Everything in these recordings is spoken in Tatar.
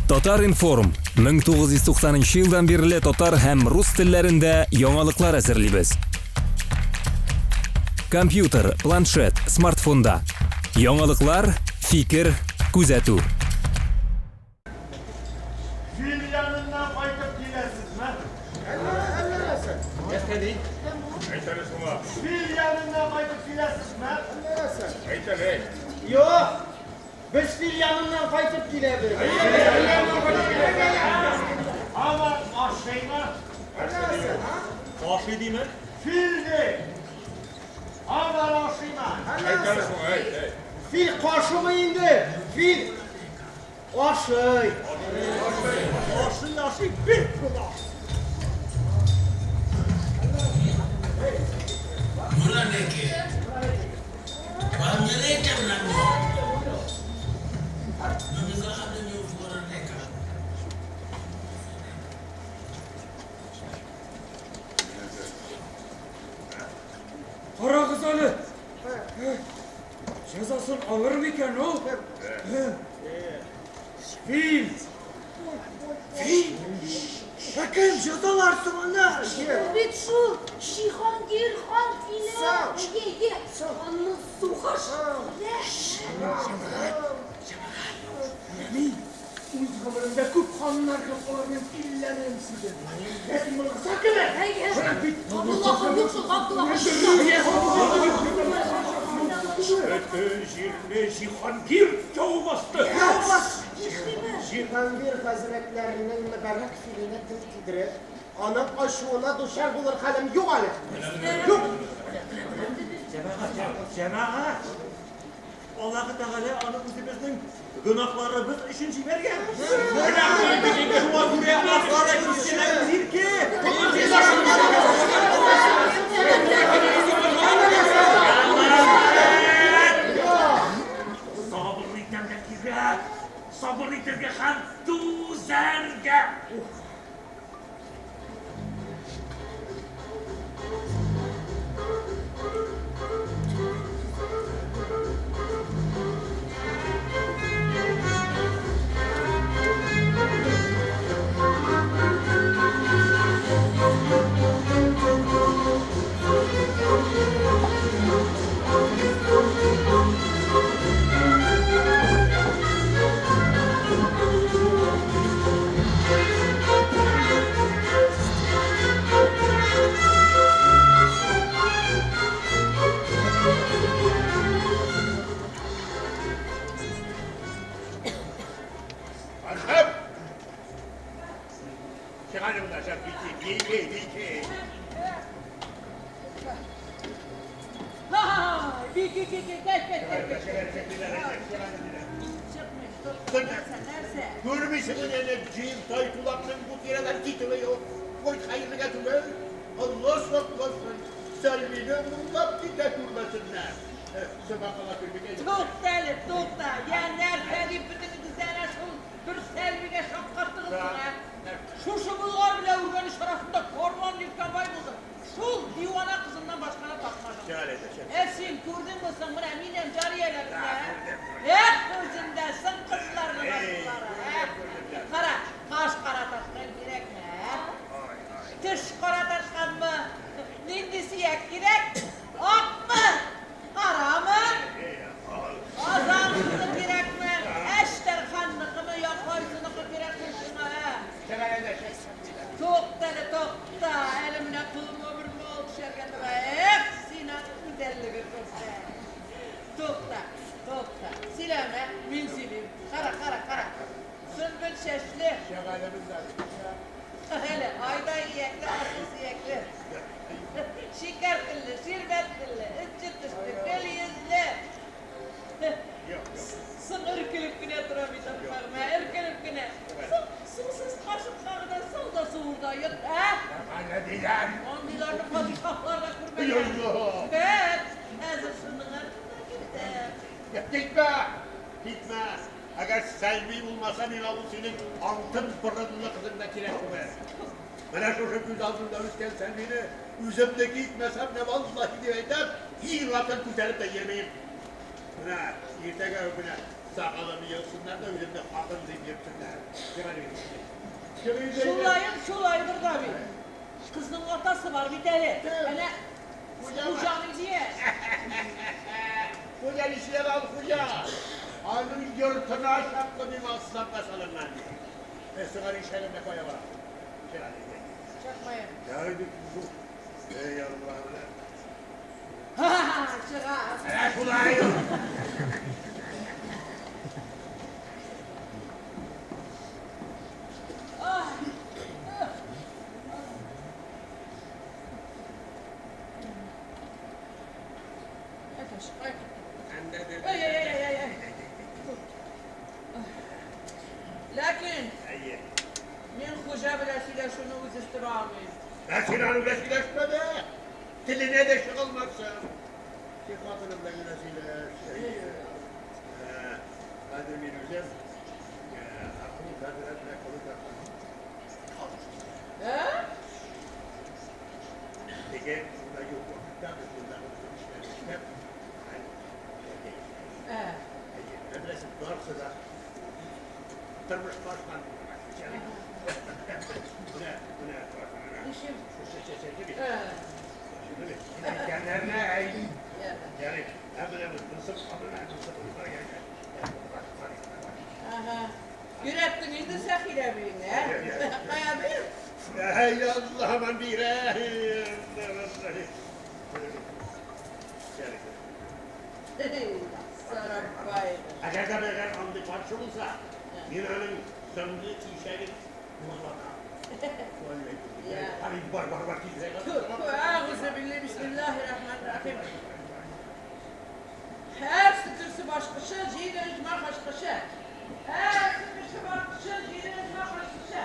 Татар-информ, 1990 нчы елдан бирле татар һәм рус телләрендә яңалыклар әзерлибез. Компьютер, планшет, смартфонда. Яңалыклар, фикер, күзәтү. Фил яныннан кайтып киләсезме? Нәрсә ди? Әйт әле шуңа. Фил яныннан кайтып киләсезме? Әйт әле, әйт. Юк, Без фил яныннан кайтып киләбез. Һаман ашыймы? Ашый диме? Фил ди. Һаман ашыймы? Әйт әле шуңа, әйт, әйт. Фил кашымы инде? Фил ашый. Ашый, ашый, бик күп ашый. Nu la nekkee waaw ña lay dem nag ñoom ñoom ñi nga xam ne ñoo fi war a nekk. Карагыз әле! Җәзасын алыр микән ул? Фил! Фил! Ә кем җәзалар соң аны? Ул бит шул Җиһангир хан филе. Әйе, әйе. Анны сугыш. Мин үз гомеремдә күп ханнар һәм аларның филләрен сөйдем. Ләкин монысы кебек. Әйе. Бит Абдулла хан юк шул, Габдулла хан. Бөтен җирне Җиһангир яу басты. Җиһангир хәзрәтләренең мөбарәк филенә тел тидереп, аның ачуына дучар булыр хәлем юк әле. Юк! Җәмәгать, җәмәгать! Аллаһы Тәгалә аны үзебезнең гөнаһларыбыз өчен җибәргән. Шуңа күрә аклары киселә зирке. Сабыр итәргә кирәк. Сабыр итәргә һәм түзәргә. Архап! Чык әле монда, чык, бики, бики, бики. Бики, бики, кәй, кәй, кәй, кәй. Чыкмый, тот, нәрсә, нәрсә? Күрмисеңме әле, җыен тайтулакның бу тирәдән китүе юк. Ой, хәерлегә түгел. Алла сакласын, Сәлмине урлап китә күрмәсеннәр. Сымак кала күрмикәй. Тукта әле, тукта. Я нәрсә дип бөтенегез дә әнә шул бер Сәлмигә шаккаттыгыз соң, ә? Шушы Болгар белән Үргәнеч арасында кәрван йөрткән бай булды. Шул дивана кызыннан башканы тапмадым. Ә син күрдеңме соң, менә минем җарияләремне, ә? Эх, үзендә соң кызларның асыллары, ә? Кара, каш кара ташкан кирәкме, ә? Теш кара ташканмы? Нинди сөяк кирәк? Акмы? Карамы? Казан кызы кирәкме? Әчтәрханныкымы, я кайсыныкы кирәк соң сиңа, ә? Тукта әле, тукта, әле менә кулыма бер мал төшәргә тора. Эх, син аның гүзәллеген күрсәң. Тукта, тукта, сөйләмә, мин сөйлим. Кара, кара, кара. Сөмбел чәчле. Әле айдай иякле, асыл сөякле. Шикәр телле, ширбәт телле, энҗе тешле, гөл йөзле. Соң өркелеп кенә тора бит аппагым, ә, өркелеп кенә. Соң, сусыз кашыкка гына сал да суыр да йот, ә? Андыйларны падишаһлар да күрмәгән. Бәт, хәзер шуның артыннан китәм. Китмә! Китмә! Әгәр Сәлми булмаса, миңа ул синең алтын борынлы кызың да кирәк түгел. Менә шушы күз алдымда үскән Сәлмине үземнеке итмәсәм дә, валлаһи дип әйтәм, ир атын күтәреп тә йөрмим. Менә иртәгә үк менә Сакалымны елсыннар да үземне хатын дип йөртсеннәр. Шулаен шулайдыр да бит. Кызның атасы бар бит әле. Әнә хуҗаның дия. Хуҗа нишләп ал хуҗа? Аның йортына чаклы миңа асланга салынган ди. Ә сыңар ишәгемә кая бара? Чакмаем. Эй Аллаһ. Чыга. Ә шулай. Ай, ай, ай, ай, ай. Ләкин мин хуҗа белән сөйләшүне үзештерә алмыйм. Ә син аның белән сөйләшмә дә. Теленә дә чыгалмассың. Син хатының белән генә сөйләш. Хәзер мин үзем Ахун хәзрәт белән кылыч Ә? Теге шунда юк вакытта без мондагы бөтен эшләрне эшләп, Ә. Әйе, беләсең, барысы да тормыш башланды. Менә, менә, менә. Ничек? Шушы чәчәкне бит. Ә. Шуны бит. Әйткәннәренә әй. Ярый, ә менә монысы, менә монысы, Ага. Өйрәттең инде Сәхилә әбиеңне, ә? Кая бир? Әй, Аллаһым, бирә. Сарабай. Әгәр дә мәгәр андый патша булса, мин аның соңгы тишәген урлатам. Ай, бар, бар, бар, тизрәк. Әгъузу биллаһи бисмиллаһир-рахманир-рахим. Һәр сөтөрсе башкычы, җиде оҗмах ачкычы. Һәр сөтөрсе башкычы, җиде оҗмах ачкычы.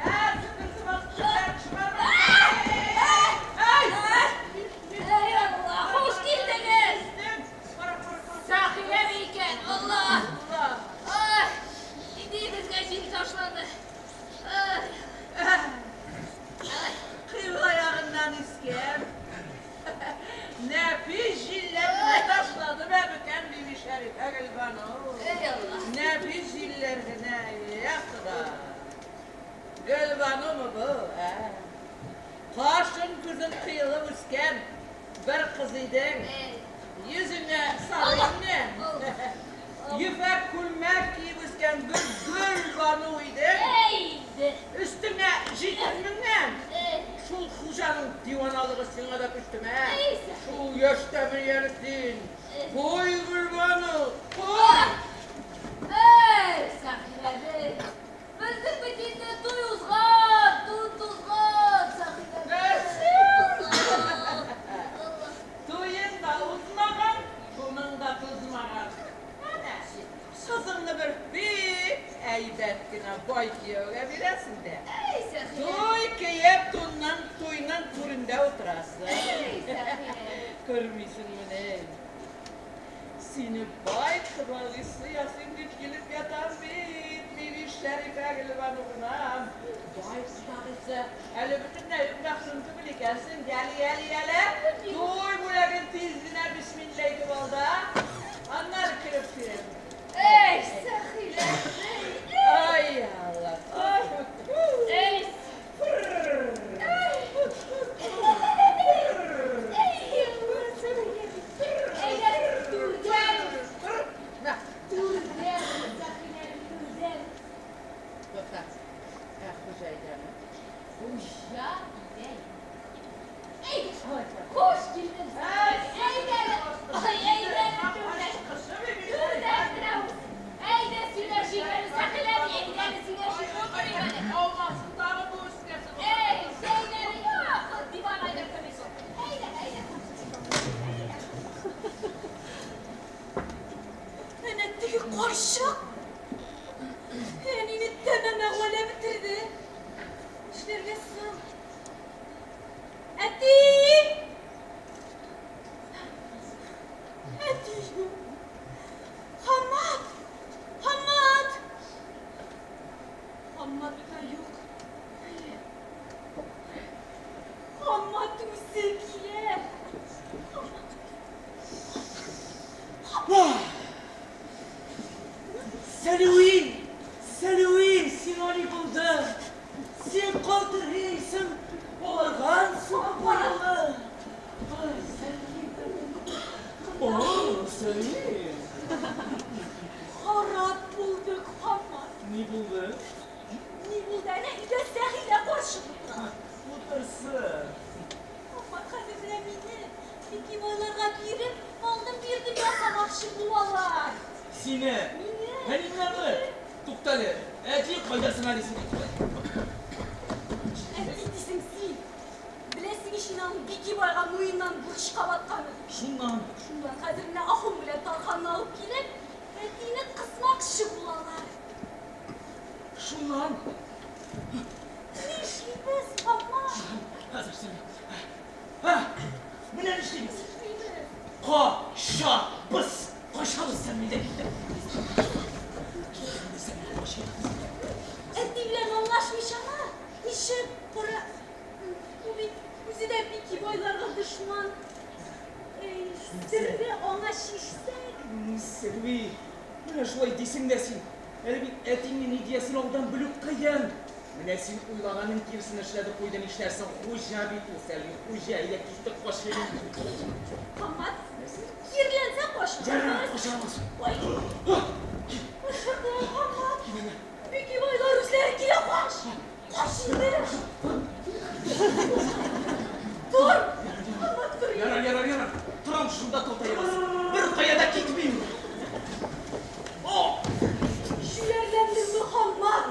Һәр сөтөрсе башкычы, һәр кеше Ай! Эй, Алла, хуш килдегез! Сәхилә икән, Алла! Ай, нинди безгә җил ташлады. Ай, ай. Кыйбла ягыннан искән. Нәфис җилләр генә ташлады бәбекәм Биби Шәрифә Гөлбану. Эй, Алла. Нәфис җилләр генә, я Хода. Гөлбанумы бу, ә? Кашын күзен кыелып үскән бер кыз идең. Эй. Йөзеңә сарыйны. Алла. Ефәк күлмәк киеп үскән бер Гөлбану идең. Эй, инде. Өстеңә җитен менгән. Эй. Шул хуҗаның диваналыгы сиңа да төштеме, ә? Эй, Сәхилә. Шул яшьтә әле син. Куй, Гөлбану, куй! Эй, Сәхилә әби. Безнең бит инде туй узган, тун тузган, Сәхилә әби. Алла. Алла. Туең да узмаган, туның да тузмаган. Әнә, кызыңны бер бик әйбәт кенә бай кияүгә бирәсең дә. Эй, Сәхилә. Туй киеп, тунның, туйның түрендә утырасың. Эй, Сәхилә. Күрмисеңмени? Сине бай кодагыйсы ясыйм дип килеп ятам бит, Биби Шәрифә Гөлбану гынам. Бай кодагыйсы, әле бөтенләй үк мәхрүм түгел икәнсең. Яле, яле, яле. Туй бүләген тиз генә бисмилла итеп ал да, аннары кереп кил. Эй, Сәхилә. Ай, Алла. Ай, Эй, Эй, Алла, Сәхилә. Әйдә, түрдән. На, Түрдән, Сәхилә, түрдән. тукта. Ә, хуҗа әйдәме? Хуҗа өйдә. Эй, хуш килдең. Әйдә, ай, әйдә, түрдән. Түрдән керәбез. Әйдә, сөйләшик әле, Сәхилә, әйдә, сөйләшик. Утырыйк әле. Аумасын тагы бу өскә чыгып. Эй, Зәйнәб, юк, диван әйдәп тормыйсың. Әйдә, әйдә. Әнә теге карчык әнине тәмам әгъвалап бетерде. Нишләргә соң? Әти! Әти юк. Хамат! Хамат! Хамат та юк. Хамат үзе килә. Хамат. Әти кайда соң әле синең? Әти дисең син. Беләсең ич инде аның Бикибайга муеннан бурычка батканын. Шуннан? Шуннан хәзер менә Ахун белән Тарханны алып килеп, әтине кысмакчы булалар. Шуннан? Нишлибез, апа? Хәзер сөйлим. Һа, менә нишлибез. Нишлибез? Качабыз! Качабыз Сәлмидән китеп. Сәлмидән качабыз. Әти белән аңлашмыйча гына, ничек, кара, ул бит үзе дә Бикибайларга дошман. Әй, серне аңа чишсәк. Сәрви, менә шулай дисең дә син. Әле бит әтиңнең идеясен алдан белү кыен. Менә син уйлаганның киресен эшләде куйды, нишләрсең? Хуҗа бит ул, Сәлми, хуҗа. Әйдә, киттек, качыйк. Хаммат, киреләнсә качабыз. Ярар, качабыз. Ой, Хаммат, Бикибайлар үзләре килә, кач! Кач инде! Тор! Хаммат, тор! Ярар, ярар, ярар. Торам шунда тутаебыз. Бер кая да китмим. О! Җүләрләндеңме, Хаммат?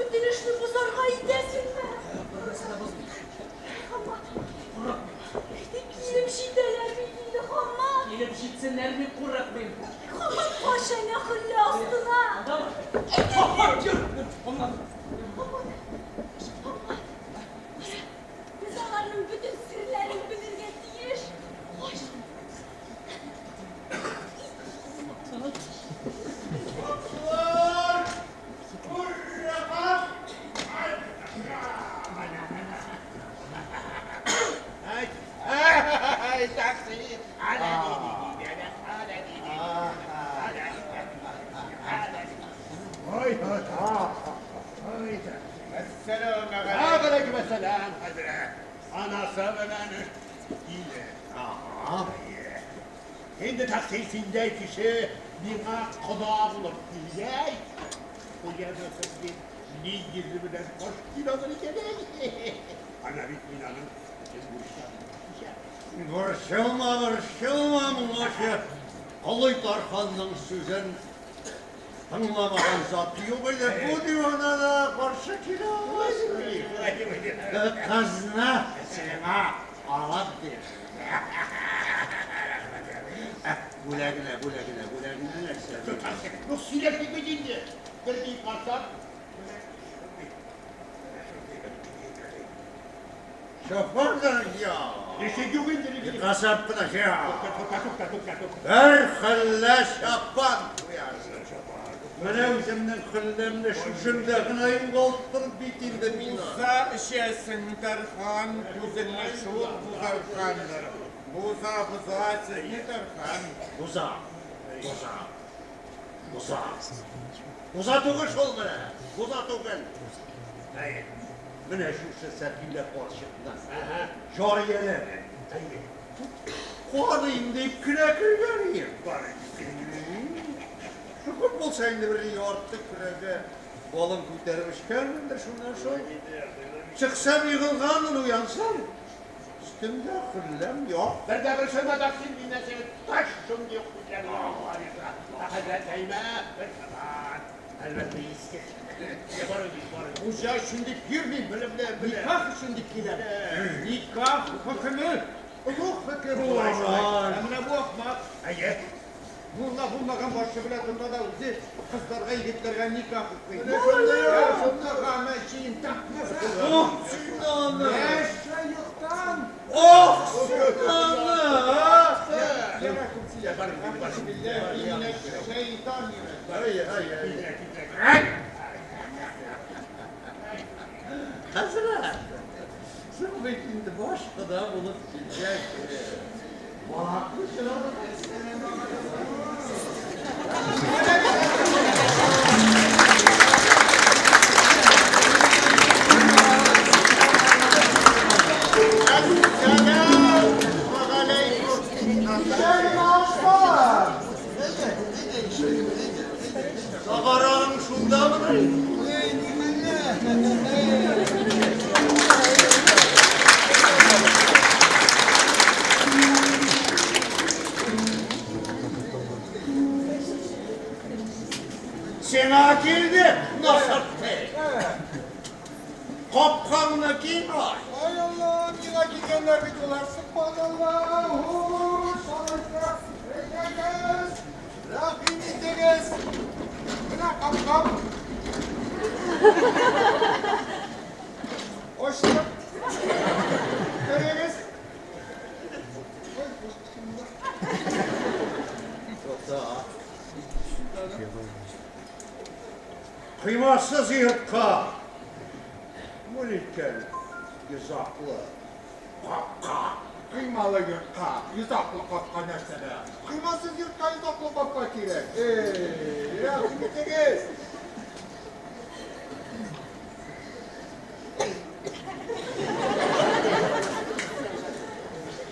Бөтен эшне бозарга итәсеңме? Бер нәрсә дә бозмыйм. Хаммат, Курыкмыйм. әйтик, килеп җитәләр бит инде, Хаммат. Килеп җитсеннәр, мин курыкмыйм. Хаммат, кач әнә хөллә астына. Андамы? Хаммат, йөр! Аңладым. Хаммат, Хаммат, кара, без аларның бөтен серләрен белергә тиеш. Кач. Әссәләмегаләйкүм. Хәзрәт. Анасы белән килде. Инде тәкъсир синдәй кеше миңа кода булып килгәч, куянасы бит ни йөзе белән каршы килә алыр икән? Ана бит мин аның бөтен бурычларын кичәм. Борчылма, борчылма, моңачы Олый Тарханның сүзен тыңламаган зат юк иде. Бу дивана да каршы килә алмас. Кызны сиңа алып бирде. Бүләгенә, бүләгенә, бүләгенә нәрсә? Ну, сөйләп бит инде. Бер дип барсам, менә шундый. Менә шундый бер Чапан да я. Ничек юк инде? Касап кына я. Тукта, тукта, тукта, тукта. Бер хәллә чапан куярсың. Менә үземнең хөлләмне шушында гына югалттым бит инде мин. Буза эчәсең, Тархан, күзеңне шул бузарткандыр. Буза боза сезне, Тархан. Буза, боза, боза. Буза түгел шул менә, буза түгел. Әйе, менә шушы Сәфилә карчыкны җарияләре. Карыйм дип кенә кергән идем. Шөкер булса инде бер ярты көрәгә балын күтәреп эчкәнмендер шуннан соң. Чыксам егылганмын, уянсам, өстемдә хөлләм юк. Бер дә бер шуны да син миннән сине таш шундый хуҗа Хәзрәт әймә бер сабан. Әлбәттә иске. Хуҗа өчен дип йөрмим, никах өчен дип киләм. Никах хөкеме, олуг хөкем. Ә менә бу ахмак. Әйе. Мулла булмаган башы белән тота да үзе кызларга, егетләргә никах укый. Шундагы җыен тапмаса. Ох, син аны! Мәшәехтан! Ох, син аны! Хәзрәт, соң бит инде баш кода булып килгәч, балакны Сабараның шундамыни? Сиңа килде, насыртый. Капкаңны киң ач. Ай Алла, миңа килгәннәр бит болар. Сөбханалла, хуш, алайса, әйдәгез, рәхим итегез. Менә капкам. Ачтым. Керегез. Тукта. Кыймасыз йортка Бу ниткән йозаклы капка? Кыймалы йортка йозаклы капка нәрсәгә? Кыймасыз йортка йозаклы капка кирәк. Эй, рәхим итегез.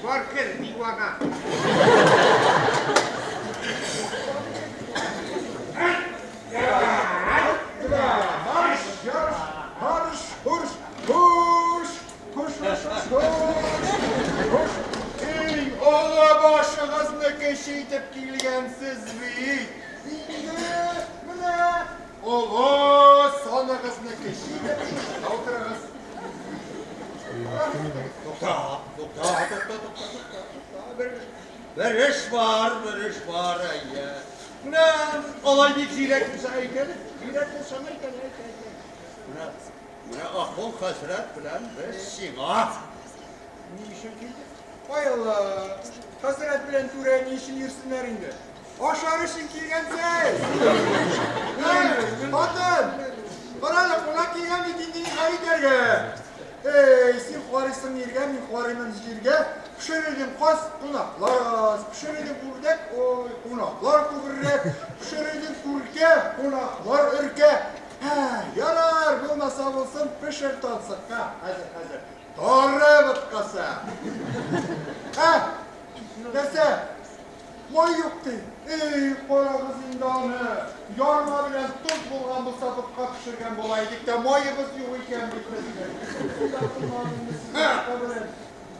Бар кер, дивана. Марш, ярш, марш, хуш, хуш, хуш, хуш, хуш, хуш, хуш. Эй, олы башыгызны кече итеп килгәнсез бит. Инде менә олы саныгызны кече итеп шушында утырыгыз. Тукта, тукта, тукта, тукта, тукта, тукта. Бер, бер эш бар, бер эш бар, әйе. Менә алай бик зирәк булса әйт әле. Зирәк булсаң әйт әле, әйт, әйт, әйт. Менә, менә Ахун хәзрәт белән без сиңа ни өчен килдек? Ай Алла, хәзрәт белән түрә ни өчен йөрсеннәр инде? Ашар өчен килгәнсез! Эй, хатын! Кара әле, кунак килгән бит инде, ни хәл итәргә? Эй, син карыйсың иргә, мин карыймын җиргә. Пешерелгән каз, кунаклар аз. Пешерелгән үрдәк, ой, кунаклар күбрәк. Пешерелгән күркә, кунаклар өркә. Һә, ярар, булмаса булсын, пешер тансыкка. Хәзер, хәзер. Тары боткасы. Ә, нәрсә? Май юк ди. Эй, карагыз инде аны. Ярма белән тоз булган булса, ботка пешергән була идек тә, маебыз юк икән бит безнең. Ботка белән.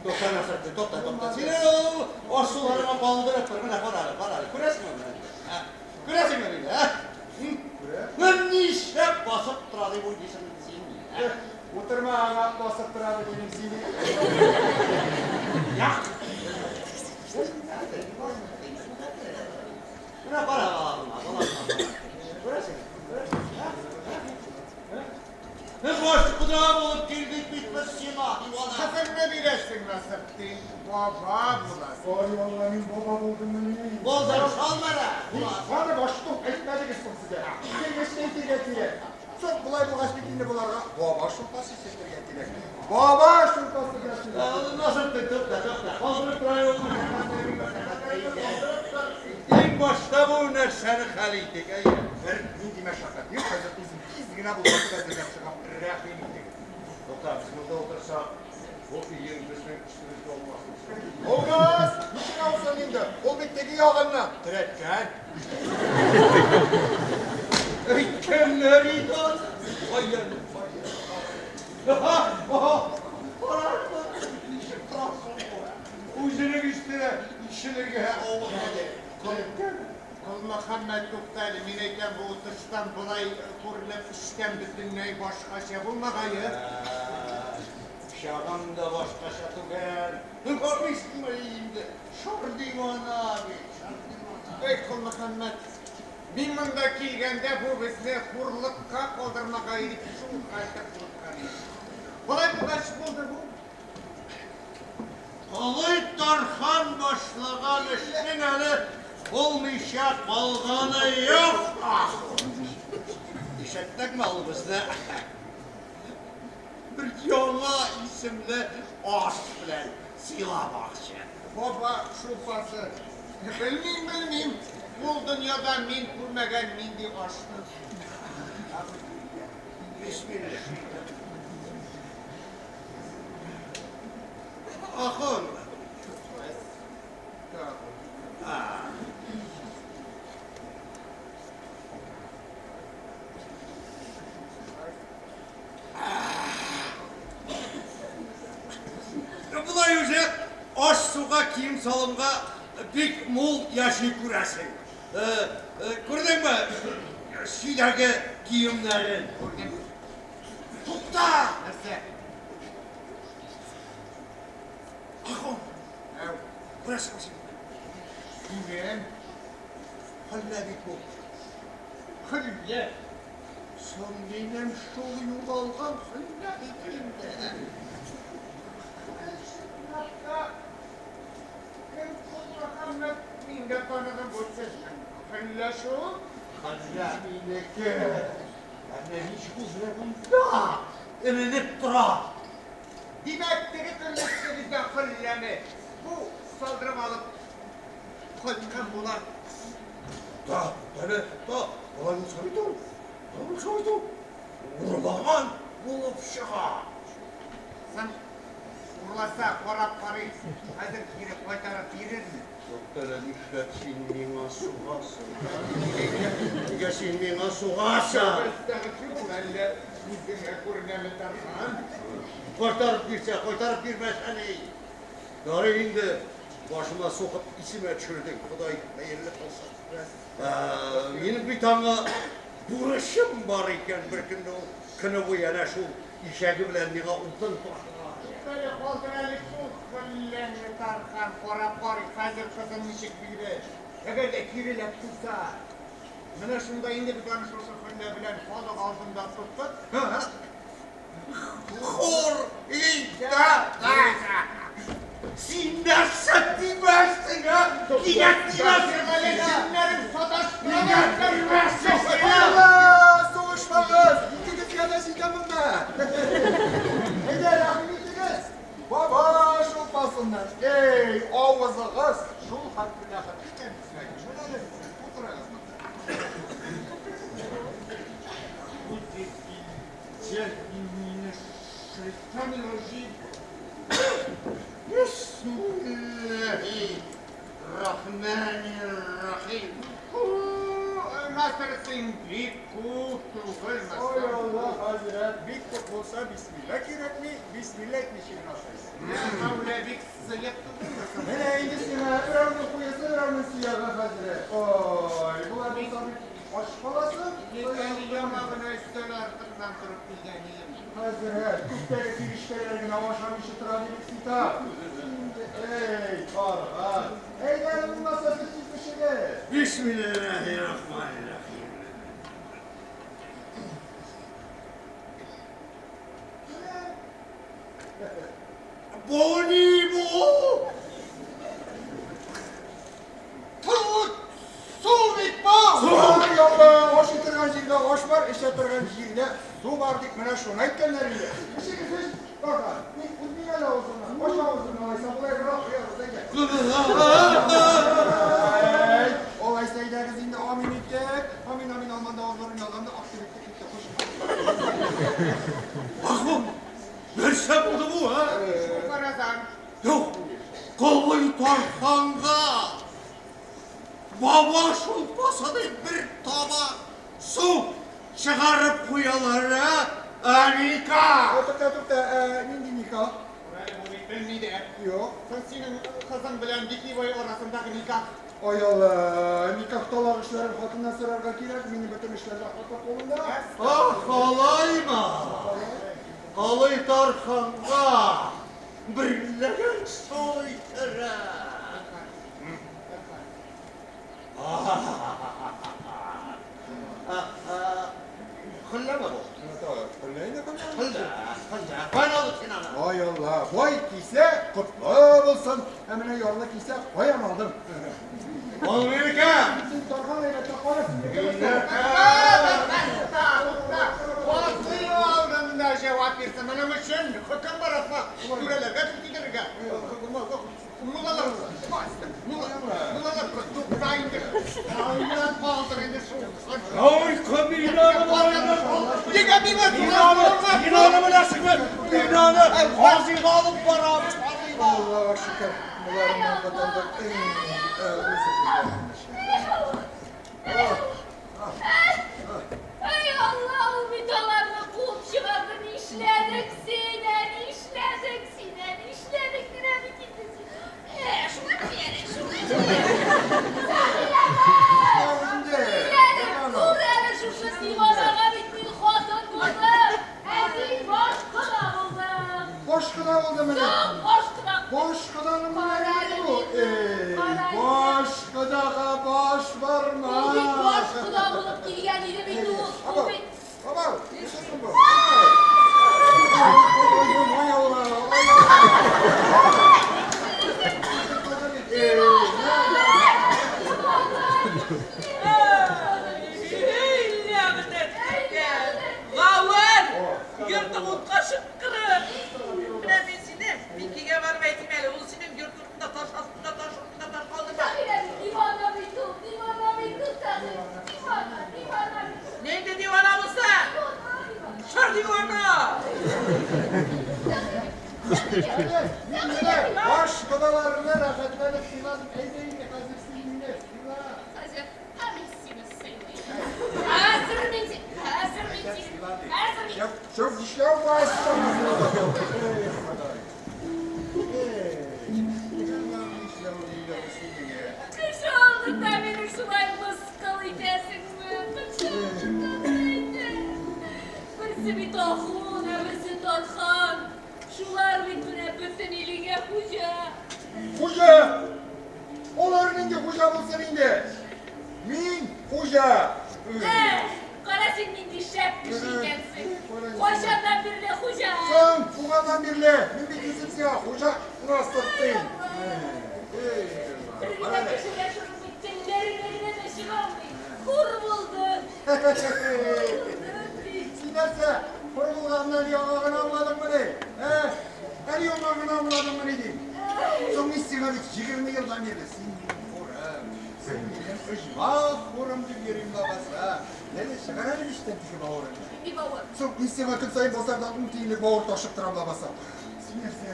Тукта, Насретдин, тукта, тукта. Син ул аш-суларыңа калдырып тор. Менә кара әле, кара әле. Күрәсеңме менә? Ә? Күрәсеңме мине, ә? Күрәм. Менә нишләп басып тора дип уйлыйсың син? Ә? Утырма аңа, басып тора дип уйлыйм сине. Як. Менә кара балагыңа, балагыңа кара. Күрәсеңме? Күрәсеңме? Ә? Без баш кода булып килдек бит без сиңа, дивана. Кызыңны бирәсең, Насретдин, баба буласың. Ай, Алла, мин баба булдыммыни? Булдың шул менә. Аны баштук әйтмәдегез соң сезгә. Килгәч әйтергә кирәк. Соң болай булгач бит инде боларга баба шулпасы эчертергә кирәк. Баба шулпасы да кирәк. Насретдин, тукта, тукта. Калдырып тора юкмы? Иң башта бу нәрсәне хәл итик, әйе. Бер нинди мәшәкать юк, хәзер үзем тиз генә булган әзерләп чыгам, рәхим итегез. Тукта, без монда утырсак, бу өең безнең өстебезгә аумас. Аумас! Ничек аусын инде? Ул бит теге ягыннан терәткән. Әйткәннәр иде аны. Каян, каян. Карармы? Ничек торасың бу? Үзенең өстенә ишелергә авыр әле. Кол, Колмөхәммәт, тукта әле, мин әйтәм, бу тыштан болай күренеп, эчтән бөтенләй башкача булмагае. Пычагым да башкача түгел. Карыйсыңмы инде? Шыр дивана бит, шыр дивана. Эй, Колмөхәммәт, мин монда килгәндә бу безне хурлыкка калдырмагае дип шул хәлдә курыккан идем. Болай булгач булды бу. Колый Тархан башлаган эшнең әле булмыйча калганы юк. Ишеттеңме, ул безне бер яңа исемле аш белән сыйламакчы. Баба шулпасы. Белмим, белмим, ул дөньяда мин күрмәгән нинди ашны. Бисмилла. Ахун. Болай үзе аш-суга, кием-салымга бик мул яши күрәсең. Күрдеңме чөйдәге киемнәрен? Күрдем. Тукта! Нәрсә? Нәрсә? Ахун! Әү. Күрәсеңме син? Күрәм. Хәллә бит бу. Хөллә. Соң минем шул югалган хөллә бит инде. Чынлап та, кем ул Мөхәммәт, мин дә таныдым, бу сезнең хөллә шул. Хөллә минеке. Ә менә ничек ул менә монда эленеп тора? Димәк, теге көнне өстегездә хөлләне бу салдырып алып кайткан була. Тукта, тукта әле, тукта. Алай булса бит ул. Алай булса бит ул. Урлаган булып чыга. Соң, урласа, карап карыйк, хәзер кире кайтарып бирерме? Тукта әле, нишләп син миңа сугасың, ә? Нигә, нигә син миңа сугасың? Әстәгъфирулла, әллә күзеңә күренәме, Тархан? Кайтарып бирсә, кайтарып бирмәсә ни? Ярый инде, башыма сугып исемә төшердең, Ходай хәерле кылсын. Минем бит аңа бурычым бар икән, бер көнне ул көне буе әнә шул ишәге белән миңа утын ташыган. Туктале, калдыр әле шул хөлләңне, Тархан, карап карыйк, хәзер кызың ничек бирер. Әгәр дә киреләп куйса, менә шунда инде без аны шушы хөллә белән халык алдында тотып, Хур итә! Син нәрсә димәссең, ә? Нигә тимәссең әле? Җеннәрең саташтыра. Нигә тимәссең син? Алла, сугышмагыз! Икегезгә дә җитә монда. Әйдә, рәхим итегез. Баба шулпасыннан. Эй, авызыгыз шул хәтле бәхетле икән дисәң, менә әле утырыгыз монда. Бисмилләһи-рахмәни-рахим. Насырсың бик күп түгелме? Ой, Алла, хәзрәт, бик күп булса, бисмилла кирәкми, бисмилла әйтмичә генә ашайсың. Мәүлә бик сыек түгелме соң? Менә инде сиңа берәүнең куесы, берәүнең сөяге, хәзрәт. Ой, болар булса бит ач каласың. Иртән яңа гына өстәл артыннан торып килгән идем. Хәзрәт, күптәге фирештәләр генә ашамыйча тора дидек сита. Инде, эй, Тархан, әйдә әле булмаса сез тиз пешегез. Бисмилләһи-рахмани-рахим. Бу ни бу? Тут су бит бу! Ай, Алла, ашый торган җирдә аш бар, эчә торган җирдә су бар дип менә шуны әйткәннәр инде. Эчегез, эч, Тархан. Ник үтми әле авызыңнан? Ач авызыңны, алайса болай гына куябыз, әйдә. Әй, алайса әйдәгез инде амин итик. Амин, амин, алманда авызларын ялганды, ак кебек китте, хуш. Ахун, нәрсә булды бу, ә? Шул фаразан. Юк, Колый Тарханга баба шулпасы дип бер табак су чыгарып куялар, ә? Ә никах? Тукта, тукта, ә, нинди никах? Әле бу бит белми дә. Юк. Соң синең кызың белән Бикибай арасындагы никах. Ай Алла, никах талак эшләрен хатыннан сорарга кирәк, минем бөтен эшләр дә хатын кулында. Ах, алаймы? Колый Тарханга бер ләгән су иттерә. Хөлләме бу? Хөллә инде, хөллә. Хөллә, хөллә. Каян алдың син аны? Ай Алла, бай кисә, котлы булсын. Ә менә ярлы кисә, каян алдың? Ул минеке. Син Тархан әйбәтләп кара, синеке. Тукта, тукта. Казый алдында җавап бирсен. Моның өчен хөкем бар, ахмак. Түрәләргә тел тидерергә. Муллалар, муллалар, тукта инде. Кайнап калдыр инде шул. Ой, кабинаны Нигә миңа Бинаны, бинаны беләсеңме? Бинаны казыйга алып барам. Аллага шөкер, боларыннан котылдык. Эй, үзе Ай, Алла, ул бит аларны куып чыгарды. Нишләдек син, ә, нишләдек син, ә, нишләдек генә бит инде син. Ә, шулай әле, шулай. Сәхилә, күр әле шушы диванага бит мин хатын булдым. Ә син баш кына булдың. кода булдымыни? Соң, баш кода. Баш коданың Кара әле бу. мине, Эй, кара әле. баш кодага баш барма. Ул бит баш кода булып килгән иде бит ул. Ул бит Баба, нишлисең бу? Ой, ой, ой, ой, Гавәр! Йортың утка чыккыры! Менә мин сине Микигә барып әйтим әле, ул синең йорт артында таш астында таш астында таш калдырмас. Сәхилә бит дивана бит ул, дивана бит ул Сәхилә. Дивана, дивана бит ул. Нинди дивана булса? Шыр дивана! Баш кодаларына рәхәтләнеп сыйладым. Әйдә инде, хәзер син мине сыйла. Хәзер мин сине сыйлыйм. Хәзер мин сине, хәзер мин сине, хәзер мин. Шәп нишләү Эй, Ходай. Эй, нишләү инде бу синең? Кеше алдында мине шулай мыскыл итәсеңме? Кеше алдында әйтә. Берсе бит ахун, ә берсе тархан. Шулар бит менә бөтен илеңә хуҗа. Хуҗа! Алар нинди хуҗа булсын инде? Мин хуҗа! Эх, кара син нинди шәп кеше икәнсең. Кайчаннан бирле хуҗа? Соң, туганнан бирле мин бит үзем сиңа хуҗа Насыртдин. Бер генә кешегә шуның бит телләренә генә дә чыга алмый. Хур булдың. Син нәрсә, хур булганнан яңа гына аңладыңмыни? Ә? Әле яңа гына аңладыңмыни дим. Соң мин сиңа бит 20 елдан бирле син минем хурым, син минем оҗмах хурым дип йөрим лабаса. Әле чыгар әле мичтән теге бавырыңны. Нинди бавыр? Соң мин сиңа көн саен базардан 10 тиенлек бавыр ташып торам лабаса. Син нәрсә,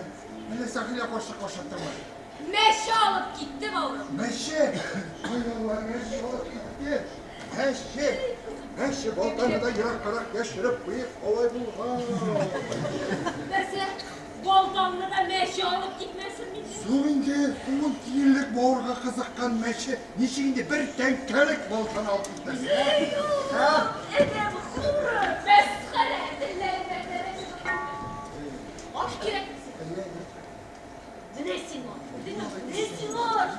әллә Сәхилә карчык ашаттыңмы? Мәче алып китте бавырым. Мәче! Ай Алла, мәче алып китте. Мәче! Мәче балтаны да ераккарак яшереп куеп, алай булган. Нәрсә, балтаңны да мәче алып китмәсен микән? Соң инде ун тиенлек бавырга кызыккан мәче ничек инде бер тәңкәлек балтаны алып китмәсен? Эй, улым, адәм хуры, мәсхәрә, телләреннән дә чыгып китте. Аш кирәкме сиңа? Менә сиңа, менә сиңа аш.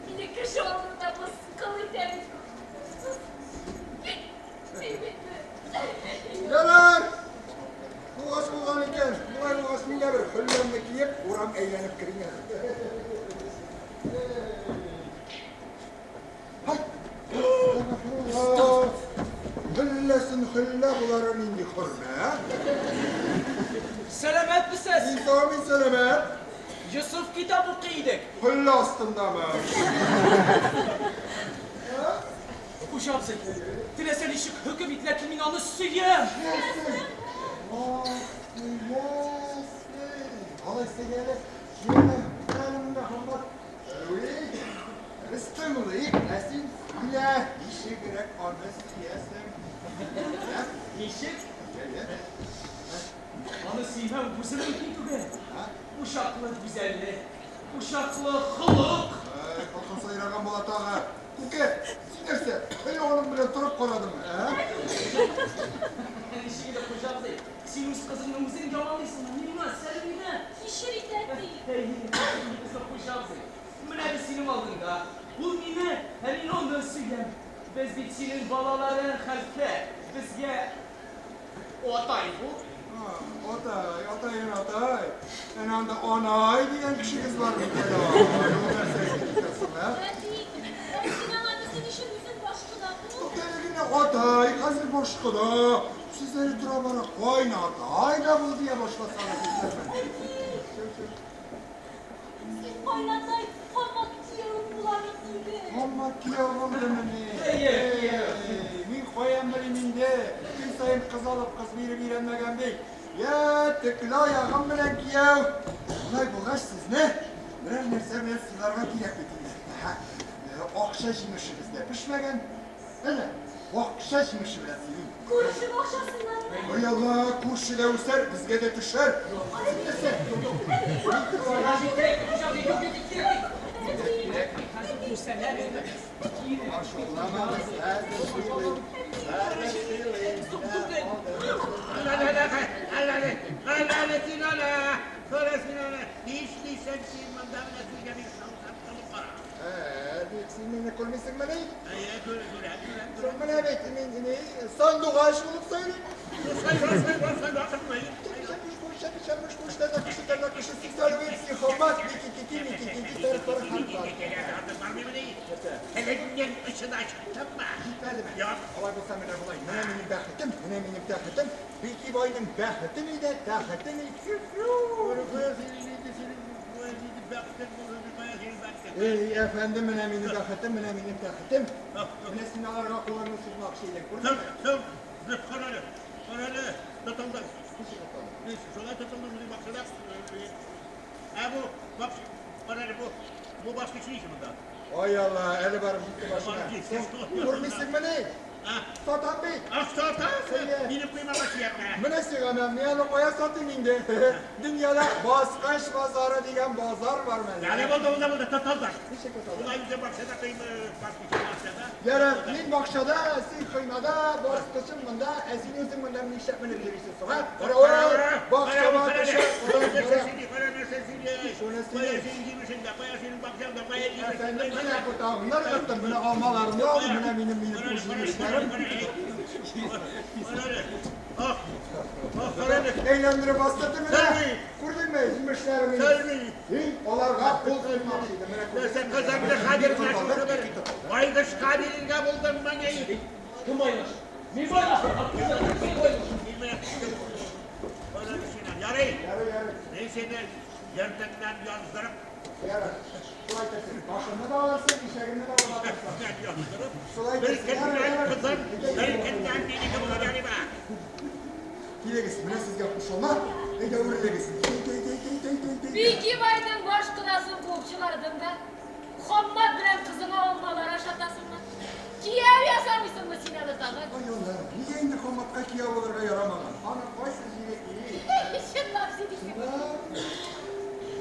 Мине кеше алдында мыскыл итә бит. Кит, син бит. Ярар! Булгач булган икән. Болай булгач, мин дә бер хөлләмне киеп, урам әйләнеп керим әле. Һай! Хөлләсен хөллә болары нинди хөрмә? Сәламәтмесез? Мин сау, мин сәламәт. Йосыф китап укый идек. Хөллә астындамы? Хуҗа абзый, теләсә ничек хөкем ит, ләкин мин аны сөям. Сөясең. Ах, сөясең. Алайса әле, җиңә, әле монда Хаммат. Без тыңлыйк, ә син сөйлә, ничегрәк аны сөясең? Ничек? Әйе. Аны сөймәү үзе мөмкин түгел. Учаклы гүзәллек, учаклы холык. Әй, калкан сайраган була тагы. Күке, син нәрсә, әллә аның белән торып карадыңмы, ә? Ничек инде, Хуҗа абзый, син үз кызыңны үзең яманлыйсыңмы? Миңа, Сәлмине. Кичер ит, әти. Әй, безнең Хуҗа абзый. Менә без синең алдыңда. Ул мине, ә мин аны сөям. Без бит синең балаларың, хәлфә. Безгә атай бул. Атай, атаен атай. Әнә анда анай дигән кешегез бар бит әле. Ул нәрсә әйтеп соң, ә? Әти, ә син аңа безнең өчен үзең баш кода бул. Тукта әле генә атай, хәзер баш кода. Сез әле тора бара кайнатай да бул дия башласагыз нишләрмен? Әти, син кайнатай, камак киявең була бит инде. Камак кияү булдымыни? Әйе, кияү. Мин каян белим инде? Көн саен кыз алып, кыз биреп өйрәнмәгән бит. Йә, төкле аягым белән кияү. Болай булгач, сезне берәр нәрсә белән сыйларга кирәк бит инде. Акча җимеше бездә пешмәгән. Әнә, акча җимеше белән сыйлыйм. Күрше бакчасыннанмы? Ой, Алла, күрше дә үсәр, безгә дә төшәр. Син нәрсә? Сиңа җитә, Хуҗа абзый, юк, юк, кирәкми. Кирәкми, хәзер күрсәләр инде. Ашауламагыз, хәзер сыйлыйм. Хәзер сыйлыйм. Юк түгел. Әле син әле. Күрмисеңмени? Әйе, күрәм, күрәм, күрәм. Соң менә бит мин ни сандугач булып сайрыйм. Сайра, сайра, сайра, сайра. Телеңнең очына чыктыңмы? Җитмәдеме? Юк. Алай булса менә болай. Менә минем бәхетем, менә минем тәхетем. Бики байның бәхете ни дә, тәхете ни. Эй, әфәндем, менә минем бәхетем, менә минем тәхетем. Менә син аларга кулыңны сузмакчы идең, күрдеңме? Соң, соң, карале, карале, тотылды. Шулай тотылды, шундый бакчада. Ә бу, бак, карале, бу, бу баскыч ни өчен монда? Ай Алла, әле барып җитте башына. Барып Син җитте. күрмисеңмени? А? Сатам бит. Ах, сатасың! Әйе. Минем коймага чиякмә. Менә сиңа мин, мин аны кая сатыйм инде? Дөньяда баскыч базары дигән базар бар мәле. Әле булды, булды, булды, тотылды. Ничек тотылды? Улай үзе бакчада кыймы, баскычы бакчада. Ярар, мин бакчада, син коймада, баскычым монда, ә син үзең монда нишләп менеп йөрисең соң, а? Кара, ой, бакчама төшә, кара, кара. Шуны Кая синең җимешең дә, кая синең бакчаң да, кая җимешең. Әфәндем, менә ботагымны ыргыттым, менә алмаларымны алдым, менә минем минем бу җимешләрем. Әйләндереп бастырды менә. Күрдеңме, җимешләрем минем. Син аларга кул сузмакчы идең, менә Нәрсә кызыңны хәзер менә шушы бер байгышка бирергә булдыңмыни? Кем байгыш? Мин байгыш! Мин байгыш! Ярый, мин сине йортыңнан яздырып, Ярар, шулай итәрсең. Башымны да алырсың, ишәгемне дә алырсың. яздырып, Шулай бер итәрсең. Ярар, көннән ярар. кызым, бер көннән минеке булыр, ярыймы? Килегез, менә сезгә кушылма, әйдә үрелегез. Бики байның баш кодасын куып чыгардың да, Хаммат белән кызыңа алмалар ашатасыңмы? Кияү ясамыйсыңмы син аны тагын? Ай Алла, нигә инде Хамматка кияү булырга ярамаган? Аны кайсы җире ии? Чынлап сөйлисеңме?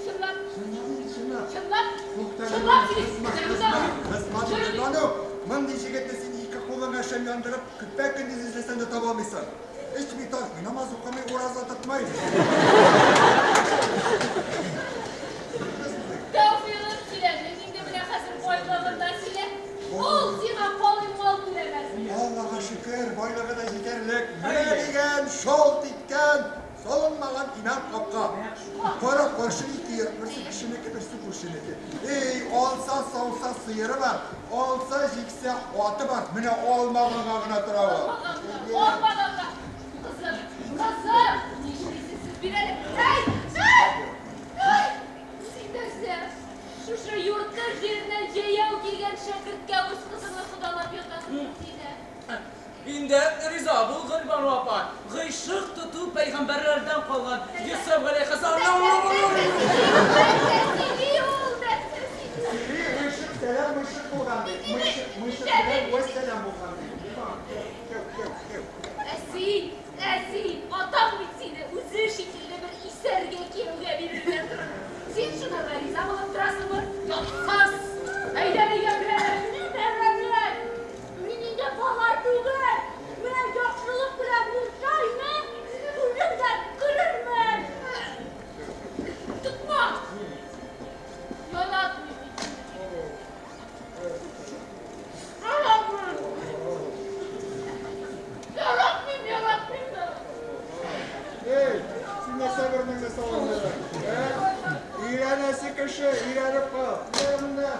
Чынлап. Чынлап. Чынлап. Туктале, Чынлап сөйлисеңме? кызма, кызма, кызма дип Бану, мондый җегетне син ике кулыңа шәм яндырып, көпә-көндез эзләсәң дә таба алмыйсың. Эчми, тартмый, намаз укымый, ураза тотмый. Тәүфигын сөйләдең, инде менә хәзер байлыгын да сөйлә. Ул сиңа калын мал түләмәс. Аллага шөкер, байлыгы да җитәрлек. Менә дигән шалт иткән, салынмаган имән капка. Кара каршы ике йорт, берсе кешенеке, берсе күршенеке. Эй, алса сауса сыеры бар, алса җиксә аты бар. Менә алмаганга гына тора ул. Алмаганга. Кызым, кызым, нишлисең сез бир әле. Әй, әй, әй! Син нәрсә? Шушы йорты җиреннән җәяү килгән шәкерткә үз кызыңны кодалап ятасың син, ә? Инде риза бул, Гөлбану апа. Гыйшык тоту пәйгамбәрләрдән калган. Йосыф галәйһиссәлам. Нәрсә сөйли ул, нәрсә сөйли? Сөйли, гыйшык, сәлам, мыйшык булган ди. Мыйшык, мыйшык белән вәссәлам булган ди. Кәү, кәү, кәү. Ә син, ә син, атаң бит сине үзе шикелле бер исәргә кияүгә бирергә тора. Син шунарга риза булып торасыңмы? Ятсыз! Әйдә өйгә керәләр. Мәрәмәт! Мин инде бала түгел. Менә яхшылык белән булса, инде үзем дә керермен. Тотма! Яратмыйм мин сине. Яратмыйм. Яратмыйм, яратмыйм да. Эй, син нәрсә борыныңны салындырдың? Ә? Өйрәнәсе кеше, өйрәнеп кал. Менә монда.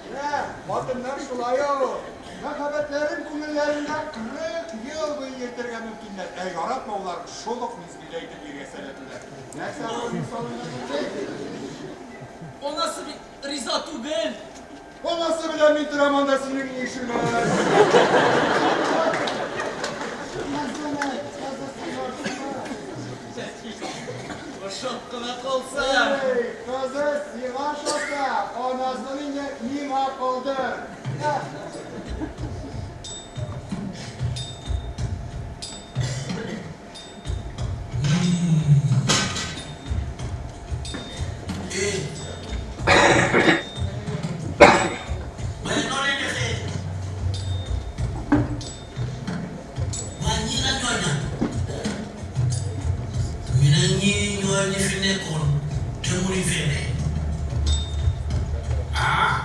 Менә, хатыннар шулай ул. Мәхәббәтләрен күңелләрендә 40 ел буе йөртергә мөмкиннәр. Ә яратмаулар шул ук мизгелдә әйтеп бирергә сәләтлеләр. Нәрсә борыныңны салындырдың син? Анасы бит риза түгел. Анасы белән мин торам анда синең ни эшең бар? Ошап кына калса. Эй, кызы сиңа ошаса, анасын инде миңа калдыр. Waaye noo leen defee waa ñii nag ñooy ñan ñu ne ñii ñooy ñi fi nekkoon te mënuñ fee ne ah.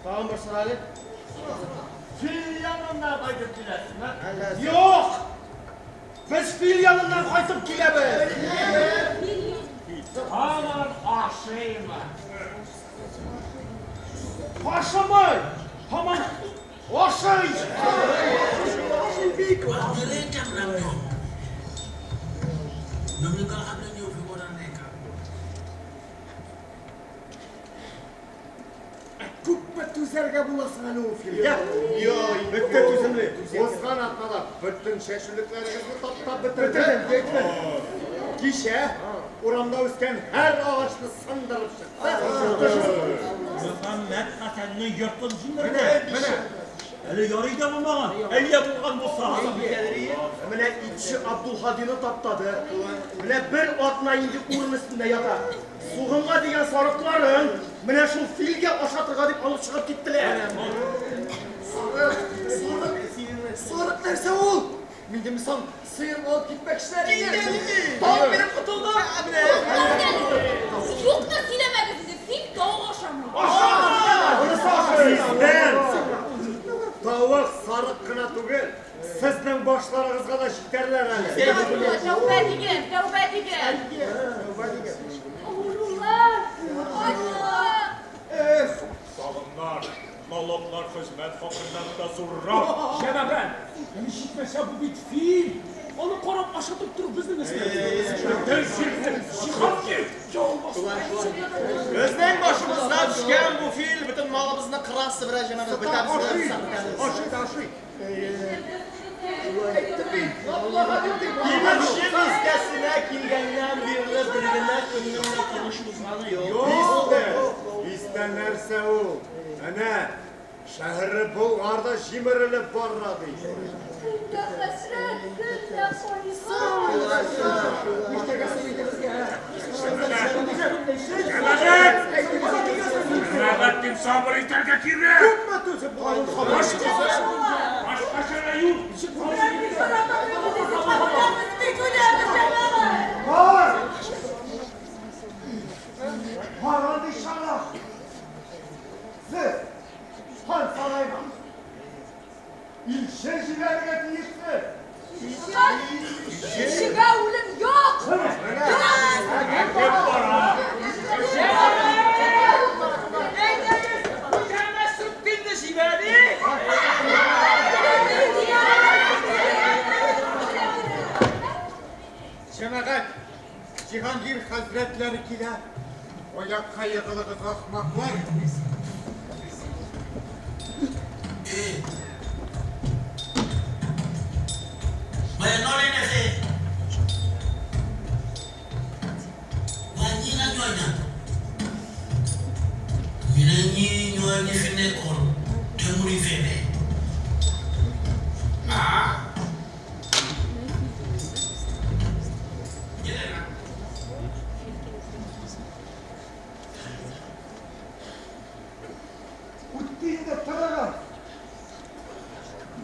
Тагын бер сора әле. Фил яныннан кайтып киләсезме? Юк! Без фил яныннан кайтып киләбез. Һаман ашыймы? Ашамый! Һаман ашый! Ашый бик. Waaw ñële itam nag ñoom ñoom ñi nga xam ne ñoo fi war a nekk. Күпме түзәргә була соң әле ул филгә? Бетте түземле. Узган атнада бөтен чәчүлекләрегезне таптап бетерде. Кичә урамда үскән һәр агачны сындырып чыкты. Мөхәммәт Хәсәннең йортын җимерде. Менә. Әле ярый да булмаган. Әллә булган булса. Менә итче Абдулһадины таптады. Менә бер атна инде урын өстендә ята. Сугымга дигән сарыкларын менә шул филгә ашатырга дип алып чыгып киттеләр. Сарык, сарык, сарык нәрсә ул? Мин дә соң сыер алып китмәкчеләр иде. Тау биреп котылдым. Юк та сөйләмәгез инде, фил тавык ашамый. Сездән тавык, сарык кына түгел, сезнең башларыгызга да җитәрләр әле. Тәүбә диген, тәүбә диген. Авырулар, ачлык. Эх, Салымнар, налоглар хезмәт хакыннан да зуррак. Җәмәгать, әле җитмәсә бу бит фил. Аны карап ашатып тору безнең өстә. Җиһангир, Безнең башыбызга төшкән бу фил бөтен малыбызны кыра сыбыра җәмәгать бетәбез. Ашый да ашый. Тимерче бистәсенә килгәннән бирле бер генә көннең дә тыныч узганы юк. Бистә, бистә нәрсә ул? Әнә, шәһәре Болгарда җимерелеп бара ди. Көн дә хәсрәт, көн дә кайгы. Җәмәгать! Җәмәгать дип сабыр итәргә кирәк. Күпме түзеп була ул хабар? Башка чара юк. Бар! Бар андый чара! Сез хан сараена илче җибәрергә тиешсез! Илчегә үлем юк! Кем бара? Әйдәгез, Хуҗа Насретдинне җибәрик. Җәмәгать, Җиһангир хәзрәтләре килә. Аякка егылыгыз, ахмаклар. Waaye noo leen defee waaye ñii nag ñooy ñan ñu ne ñii ñooy ñi fi nekkoon te mënuñ fee ne ah jëlee nag Үтте инде, торыгыз.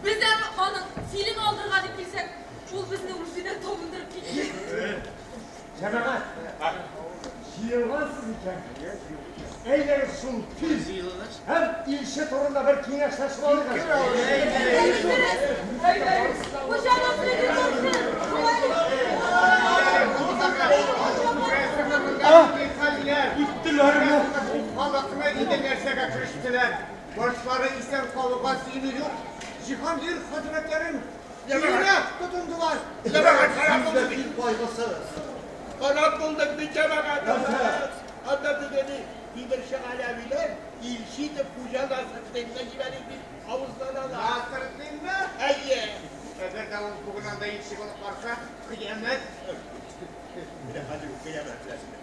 Без әле аның филен алдырырга дип килсәк, ул безне үзе дә табындырып китте. Җәмәгать, җыелгансыз икән. Әйдәгез шул фил һәм илче турында бер киңәшләшеп алыйк әле. Хуҗа Насретдин булсын! Үттеләрме? Халыкны инде нәрсәгә керештеләр? Башлары исән калуга сөенү юк. Җиһангир хәзрәтләрен киенә тотындылар. Җәмәгать, харап булдык бит. Кайгысы. Харап булдык бит, җәмәгать. Анда дигәне тимерче галәвиләр илче итеп Хуҗа Насретдинне җибәрик дип авызланалар. Насретдинме? Әйе. Әгәр дә ул бүген анда илче булып барса, кыямәт. Менә хәзер үк кыямәт беләсеңме?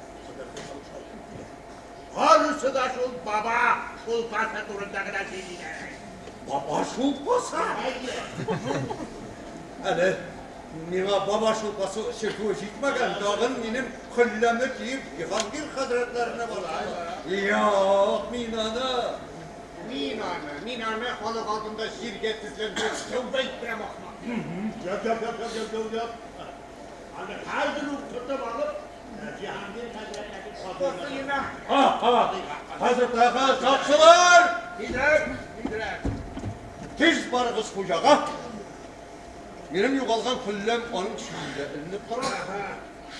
Барысы да шул баба шулпасы турында гына сөйлиләр. Баба шулпасы? Әйе. Әле миңа баба шулпасы эчертүе җитмәгән, тагын минем хөлләмне киеп Җиһангир хәзрәтләренә бара. Юк, мин аны. Мин аны, мин аны халык алдында җиргә тезләндереп тәүбә иттерәм, ахмак. Юк, юк, юк, юк, юк, юк, юк. Аны хәзер үк тотып алып, Җиһангир хәзрәтләренең Касыйна. Хәзрәтләр, сакчылар! Тизрәк, тизрәк. Тиз барыгыз хуҗага. Минем югалган көлләм аның чөендә эленеп тора.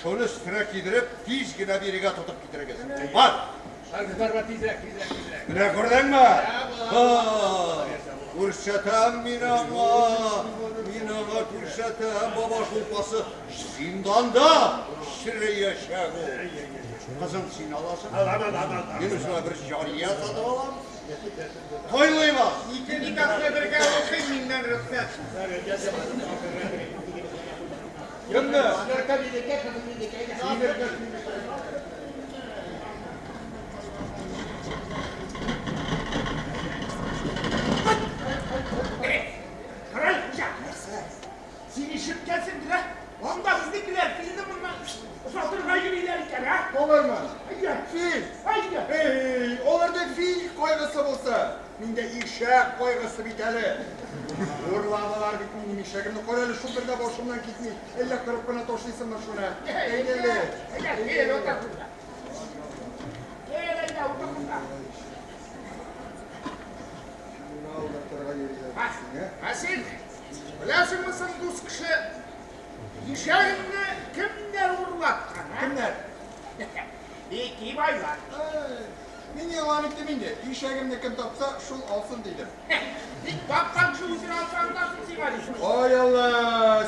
Шуны өстенә кидереп, тиз генә бирегә тотып китерегез. Бар! Бар, бар, бар, тизрәк, тизрәк, тизрәк. Менә күрдеңме? Күрсәтәм мин аңа, мин аңа күрсәтәм, баба шулпасы зинданда череячәк ул. Кызым, син аласың. Алам, алам, алам. Мин үземә бер җария сатып алам. Тойлыйбыз. Ике никахны бергә укыйм миннән рөхсәт. Кемне? Синеке минеке, кызым минеке. Синеке. Карале, хуҗа. Син ишеткәнсеңдер, ә? Анда безнекеләр филне моннан озатырга йөриләр икән, ә? Алармы? Әйдә. Фил! Әйдә. Эй, аларда фил кайгысы булса, миндә ишәк кайгысы бит әле. Урладылар бит минем ишәгемне. Кара әле, шул бер дә башымнан китми. Әллә кырып кына ташлыйсыңмы шуны? Әйдә әле. Әйдә, кил, утыр монда. Кил, әйдә, утыр монда. Шуны алдыртырга йөриләр бит син, ә? Ә син беләсеңме соң, дус кеше, ишәгеңне кемнәр урлаткан, ә? Кемнәр? Ике байлар. Әй, мин игълан иттем инде, ишәгемне кем тапса, шул алсын дидем. Тик тапкан кеше үзен алса аңласын сиңа дисең. Ай Алла,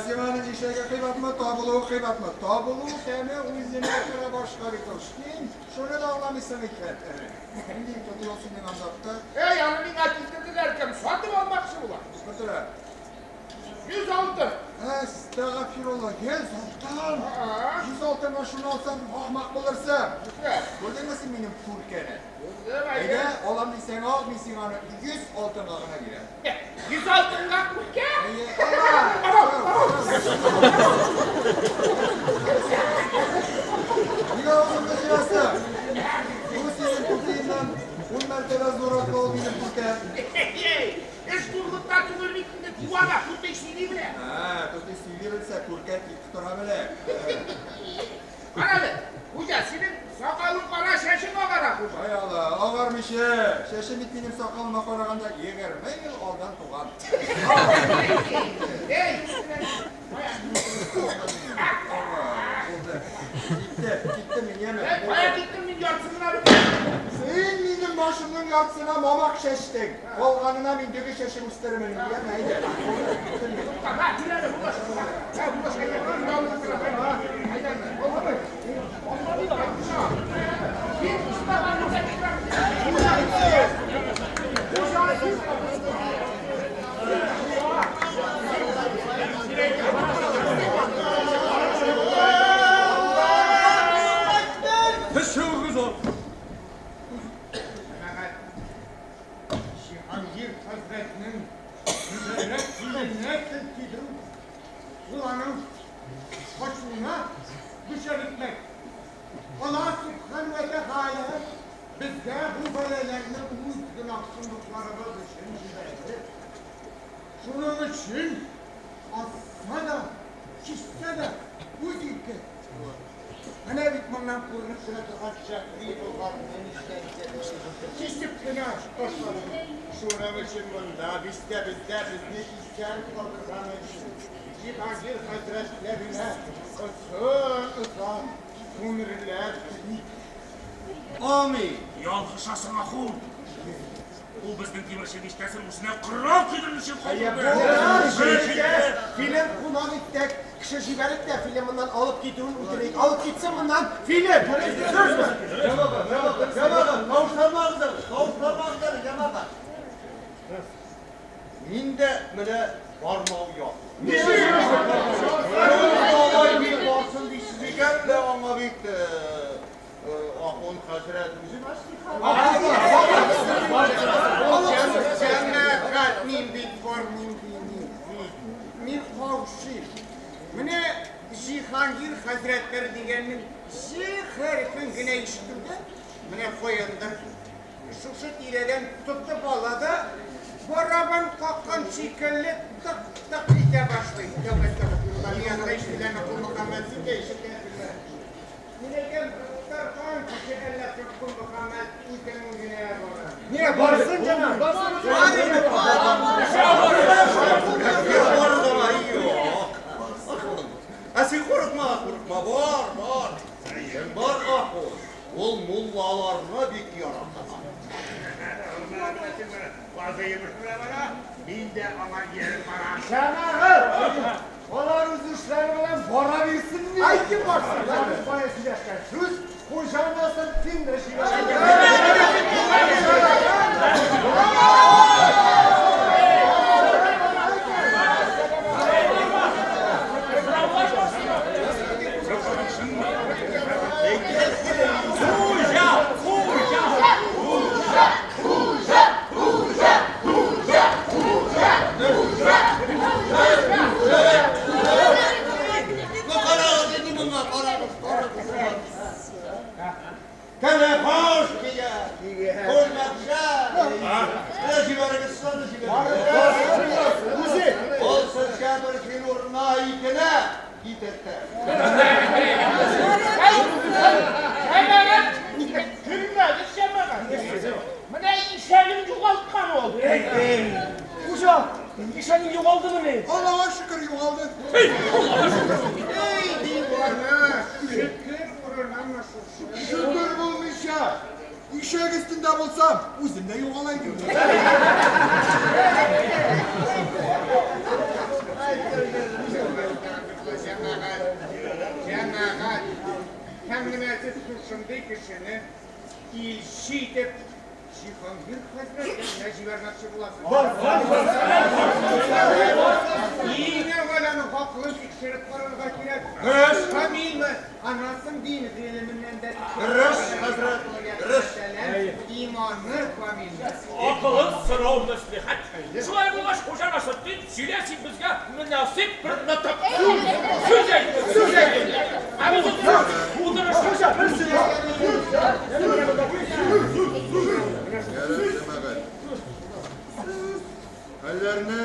сиңа аның ишәге кыйбатмы, табылуы кыйбатмы? Табылу тәме үзенә күрә башка бит ул. Син шуны да аңламыйсың икән. Нинди тотый ул синең анда атта? Әй, аны миңа китерделәр кем, сатып алмакчы була. Күпме тора? 100 алтын. Әстәгафирулла, 100 алтын? 100 алтынга шуны алсаң, ахмак булырсың. Күрдеңме син минем күркәне? Күрдем, әйе. Әйдә, алам дисәң ал, мин сиңа аны 100 алтынга гына бирәм. 100 алтынга күркә? Әйе. Нигә авызыңны җыясың? Бу синең күкәеңнән ун мәртәбә зуррак ул минем күкә. Эш зурлыкта түгел бит инде, дивана, тутый сөйли белә. Ә, тутый сөйли белсә, күркә тик тора белә. Кара әле, хуҗа, синең сакалың кара, чәчең агара, хуҗа. Ай Алла, агармыйча, чәчем бит минем сакалыма караганда 20 ел алдан туган. Эй! Булды. Китте, китте мин, яме. Эй, кая киттең, мин яртысын гына бетердем. Син минем башымның яртысына мамак чәчтең. Калганына мин дөге чәчеп үстерермен инде, яме, әйдә. Киттем мин. Ха, кил әле, булыш. Ха, булыш, әйдә, мин алып утырам. Әйдә, Мин Төшегез ул. Җәмәгать, Җиһангир хәзрәтнең мөбарәк сүзенә тел тидерү, ул аның ачуына дучар итмәк. Аллаһ Сүбхәнәһү вә Тәгалә безгә бу бәлаләрне үз гөнаһсызлыкларыбыз өчен җибәрде. Шуның өчен асса да, чишсә дә үз ирке. Менә бит моннан күренеп кенә торган шәһри Болгарны нишләтте. Кисеп кенә ташлады. Шуның өчен монда бистәбездә безне исән калдырганы өчен Җиһангир хәзрәтләренә озын-озак гомерләр телик. Амин. Ялгышасың, ахун. Ул безнең тимерче бистәсен үзенә корал кидерер өчен калдырды. Филен кунак иттек, кеше җибәрик тә филен моннан алып китүен үтеник. Алып китсен моннан филен! Сүзме? Җәмәгать, җәмәгать, җәмәгать, тавышланмагыз әле, тавышланмагыз әле, җәмәгать. Мин дә менә бармау як. Алай бик барсын дисез икән, дә аңа бит Ахун хәзрәт үзе мәслихәт. Җәмәгать, мин бит бармыйм димим. Мин каушыйм. Менә Җиһангир хәзрәтләре дигәннең Җ хәрефен генә ишетүгә, менә каяндыр шушы тирәдән тотып ала да, барабан каккан шикелле тык-тык итә башлый. Тәүбә әстәгъфирулла, миңа гына ишетеләме, Кол Мөхәммәд, син дә ишетәсеңме? Мин әйтәм, Тархан кеше әллә соң, Кол Мөхәммәд, үзең генә бара. Нигә барсын җана, барсын. Бар инде, бар. Бар да, юк. Ә син курыкма, курыкма, бар, бар. Син бар, ахун. Ул муллаларны бик ярата. Мин дә аңа ияреп барам. Җәмәгать! Алар үз эшләре белән бара бирсен ди. Әйтеп барсын. Без бая сөйләшкән сүз Хуҗа Насретдин дә Хуҗа! Хуҗа! Ну карагыз инде монда, карагыз, карагыз. Кәлә баш кия, күлмәкчә. Менә җибәрегез шуны җибәрегез. Үзе. Ул сезгә бер фил урынына икене китертә. Җәмәгать, көлмәгез, җәмәгать. Менә ишәген югалткан ул. Хуҗа, ишәгең югалдымыни? Аллага шөкер югалды. Эй, дивана, шөкер урынамы шушы? Шөкер булмыйча, ишәк өстендә булсам, үзем дә югала идем. Җәмәгать, җәмәгать, һәм менә сез шушындый кешене илче итеп Җиһангир хәзрәт янына җибәрмәкче буласыз. Бар, бар, бар. Иң әүвәл аның акылын тикшереп карарга кирәк. Дөрес. Камилме? Аннан соң дин гыйлеменнән дә тикшереп Дөрес, карарга хәзрәт, кирәк. дөрес. Мәсәлән, иманы камилме? Акылын сорау мәслихәт. Шулай булгач, Хуҗа Насретдин, сөйлә син безгә мөнәсип бер нотык. Сүз әйт. Сүз әйт. Ә без утырыш. Хуҗа, бер сүз. Ярар, җәмәгать. Сез хәлләрне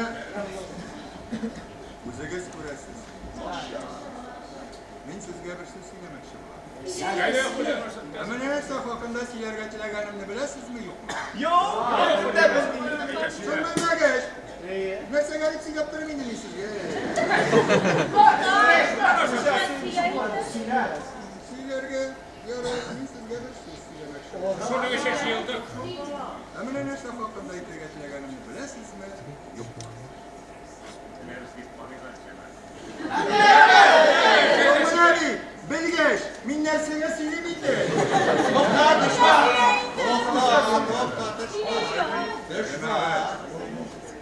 үзегез күрәсез. Мин сезгә бер сүз сөйләмәкче булам. Ә менә нәрсә хакында сөйләргә теләгәнемне беләсезме, юкмы? Юк. Шул белмәгәч, нәрсәгә дип сөйләп торыйм инде мин сезгә? Сөйләргә ярар, мин сезгә бер сүз сөйләмәкче булам. Шуның өчен җыелдык. Ә менә нәрсә хакында әйтергә теләгәнемне беләсезме, юкмы? Менә бит, белгәч, мин нәрсәгә сөйлим инде? Тукта, төшмә! Тукта, тукта, төшмә! Төшмә!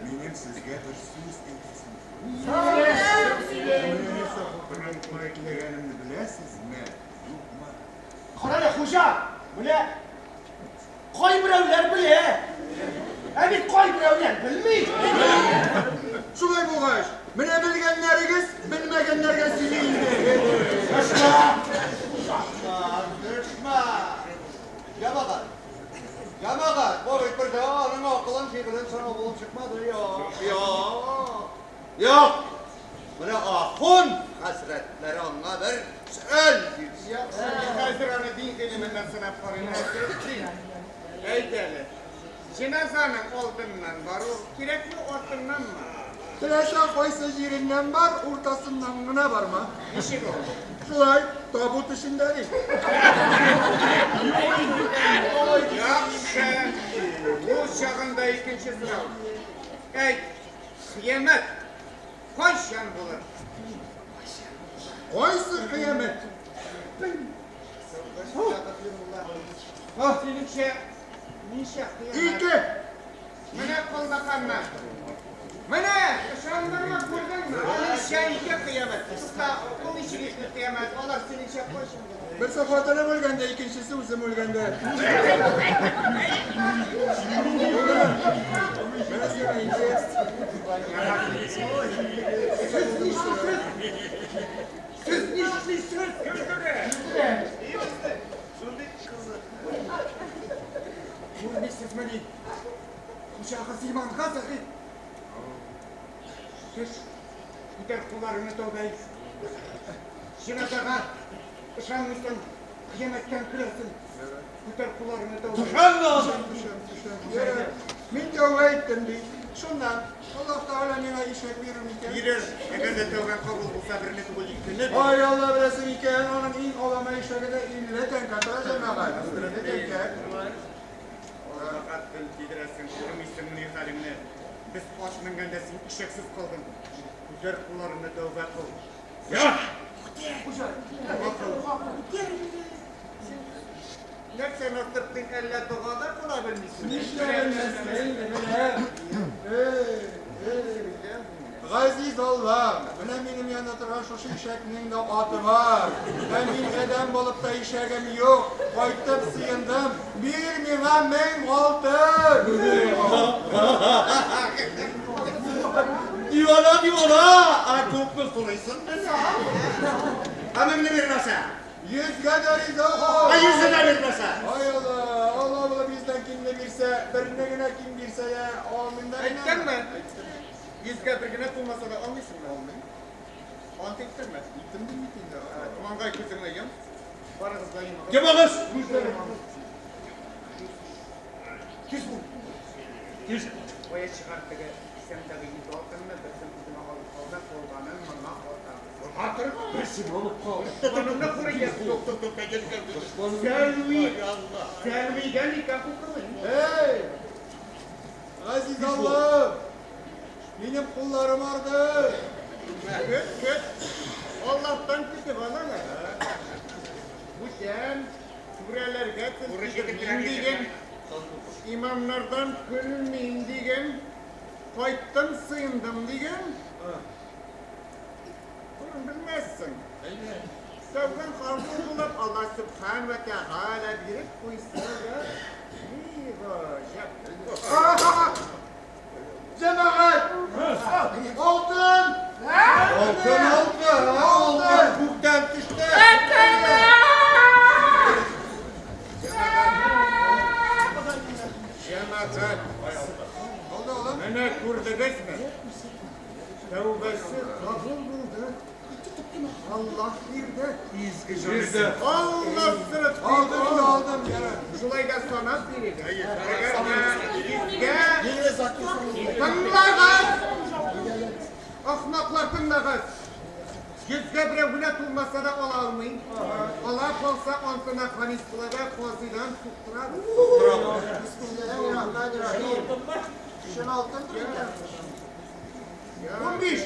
Минем сезгә бер сүз әйтәсем килә. Ә менә нәрсә хакында әйтергә теләгәнемне беләсезме, юкмы? Кара әле, хуҗа, менә кайберәүләр белә. Ә бит кайберәүләр белми. Шулай булгач, менә белгәннәрегез белмәгәннәргә сөйли инде. Төшмә! Төшмә! Җәмәгать! Җәмәгать! Бу бит бер дә аның акылын, фикерен сорау булып чыкмады. Юк, юк, юк! Менә ахун хәзрәтләре аңа бер сөаль бирсен. Яхшы, мин хәзер аны дин гыйлеменнән сынап карыйм. Насретдин, әйт әле, җеназаның алдыннан бару кирәкме, артыннанмы? Теләсә кайсы җиреннән бар, уртасыннан гына барма. Ничек ул? Шулай, табут эчендә бит. Яхшы, ул чагында икенче сорау. Әйт, кыямәт Кайчан булыр? Кайсы кыямәт? Синеңчә, ничә кыямәт? Ике! Менә колбаканнар. Менә, ышандыңмы, күрдеңме? Аныңча ике кыямәт. Тукта, ул ничек ике кыямәт? Алар синеңчә кайчан булыр? Берсе хатыным үлгәндә, икенчесе үзем үлгәндә. Менә сиңа ике. Сез нишлисез? Сез нишлисез? Күрмисезмени? Хуҗагыз иманга зәгыйфь. Төш, күтәр кулларыңны тәүбә ит. Җеназага ышанмыйсың, кыямәттән көләсең. Күтәр кулларыңны тәүбә ит. Төшәм дә Төшәм, төшәм. иттем, ди. Шуннан, Аллаһ Тәгалә миңа ишәк бирер микән? Бирер, әгәр дә тәүбәң кабул булса, берне түгел, икене бирер. Ай, Алла беләсең икән, аның иң алама ишәге дә 50 тәңкә тора, җәмәгать. 50 тәңкә. Аллага тел тидерәсең, күрмисеңмени хәлеңне? Без ат менгәндә син ишәксез калдың. Күтәр кулларыңны, тәүбә кыл. Я! Хуҗа, тәүбә кыл. Нәрсә, Насыртдин, әллә дога да кыла белмисеңме? Нишләгәннәрсең инде, беләм. Эй, эй. Газиз Аллам, менә минем янда торган шушы ишәкнең дә аты бар. Ә мин адәм булып та ишәгем юк. Кайтып сыендым. Бир миңа 1000 алтын. Дивана, дивана! Ә күпме сорыйсың менә? Ә меңне бирмәсә? Йөзгә дә риза ул. Ә йөзне дә бирмәсә? Ай Алла, Алла булып йөздән кимне бирсә, берне генә ким бирсә дә, алмыйм да генә. Әйттеңме? Йөзгә бер генә тулмаса да алмыйсыңмы? Алмыйм. Ант иттеңме? Иттем дим бит инде. Маңгай күзеңне йом. Барыгыз да йомыгыз. Йомыгыз! Тиз бул. Тиз. Кая чыгар теге кесәмдәге 100 алтынны, берсен үземә алып кал да, калганын моңа атам. Батыр, берсен алып кал. Дошманыңны күрергә. Тук, тук, тук, гел, гел. Сәлви, Сәлвигә никах укымыйм. Эй! Газиз Аллам! Минем кулларым арды. Көт, көт. Аллаһтан көтеп ал әле. Бүтән түрәләргә тел тидермим диген, имамнардан көлмим диген, кайттым сыендым диген. Моны белмәссең. Тәүбәң кабул булып, Алла Сүбхән вә Тәгалә биреп куйса да, ни гаҗәп. Җәмәгать! Алтын! Алтын, алтын, алтын күктән төште. Җәмәгать, менә күрдегезме? Тәүбәсе кабул булды. Аллаһ бирде. Изге җан. Аллаһ сырып Алдым инде, алдым, ярар. Шулай да санап бирик. Әгәр дә йөзгә тыңлагыз! Ахмаклар, тыңлагыз! Йөзгә берәү генә тулмаса да ала алмый. Ала калса, антына ханис була да, казыйдан суктырабыз. Бисмиллаһир-рахманир-рахим. Чын алтындыр икән. 15.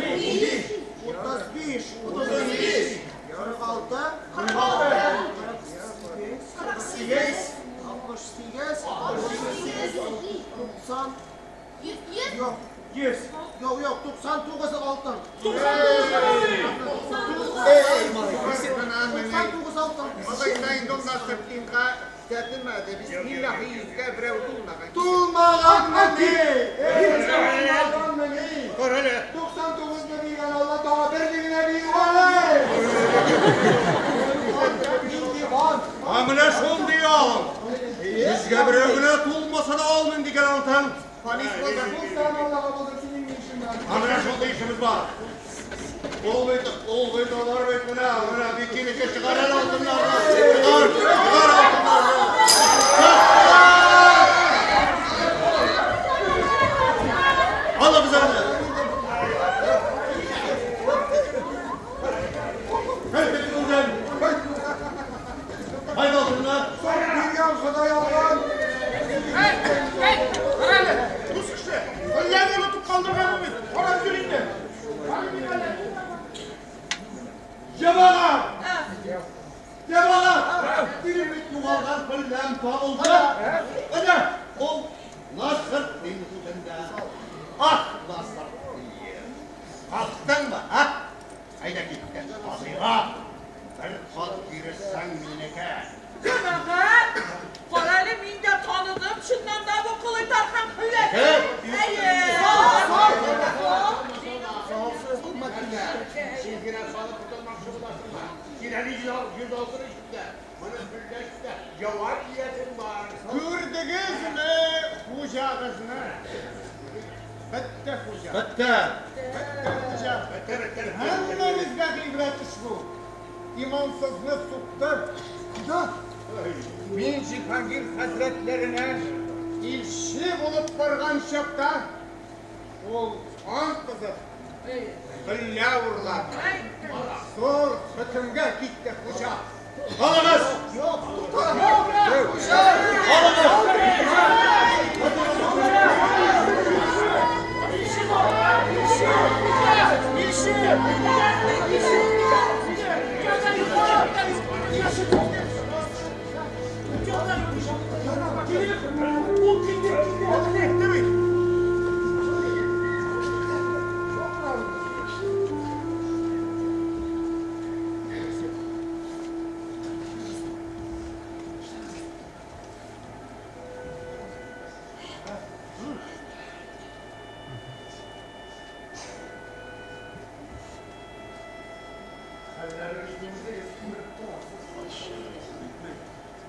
15. 35. 35. 46. 46. 48. 68. 90. 100. Yok. 100. Yok yok 99 altın. 99 altın. Алайса инде ул Насретдинга тәтемәде. Бисмиллаһи, йөзгә берәү тулмаган. Тулмаганмыни? Тулмаганмыни? Кара әле. 99-ны биргән Алла тагы берне генә биргән. Нинди ан? Ә менә шундый ал. Йөзгә берәү генә тулмаса да алмыйм дигән алтын. Хамис булды. Булсам Аллага булды, синең ни эшең бар? Ә менә шундый ишебез бар. Ул бит, ул бит, алар бит менә, менә бик килешә чыгар әле алтыннарны. Чыгар, чыгар алтыннарны. Алыгыз әле. Һәй, бит Кайда алтыннар? Биргән Ходай алган. Эй, эй, кара әле, дус кеше, хөлләне онытып калдырганмын бит, карап йөр инде. Җәмәгать! Җәмәгать! Минем бит югалган хөлләм табылды. Әнә, ул Насретдин үзендә. Ах, Насретдин! Таптыңмы, а? Әйдә киттек, казыйга. Бер кат бирерсәң минеке. Җәмәгать, карале, мин дә таныдым, чыннан да бу Кылый Тархан хөлләсе. Әйе. Син генә салып котылмакчы буласыңмы? Син әле 106 өстендә. Моны белгәч тә явар иясең бар. Күрдегезме хуҗагызны? Бетте хуҗа. Бетте. Бетте хуҗа. Бетте, бетте. Һәммәбезгә гыйбрәт эш бу. Имансызны сукты. Хуҗа. Мин Җиһангир хәзрәтләренә илче булып барам. барган чакта ул хан кызы хөллә урлап, зур хөкемгә китте хуҗа. Алыгыз! Юк, тукта! Хуҗа!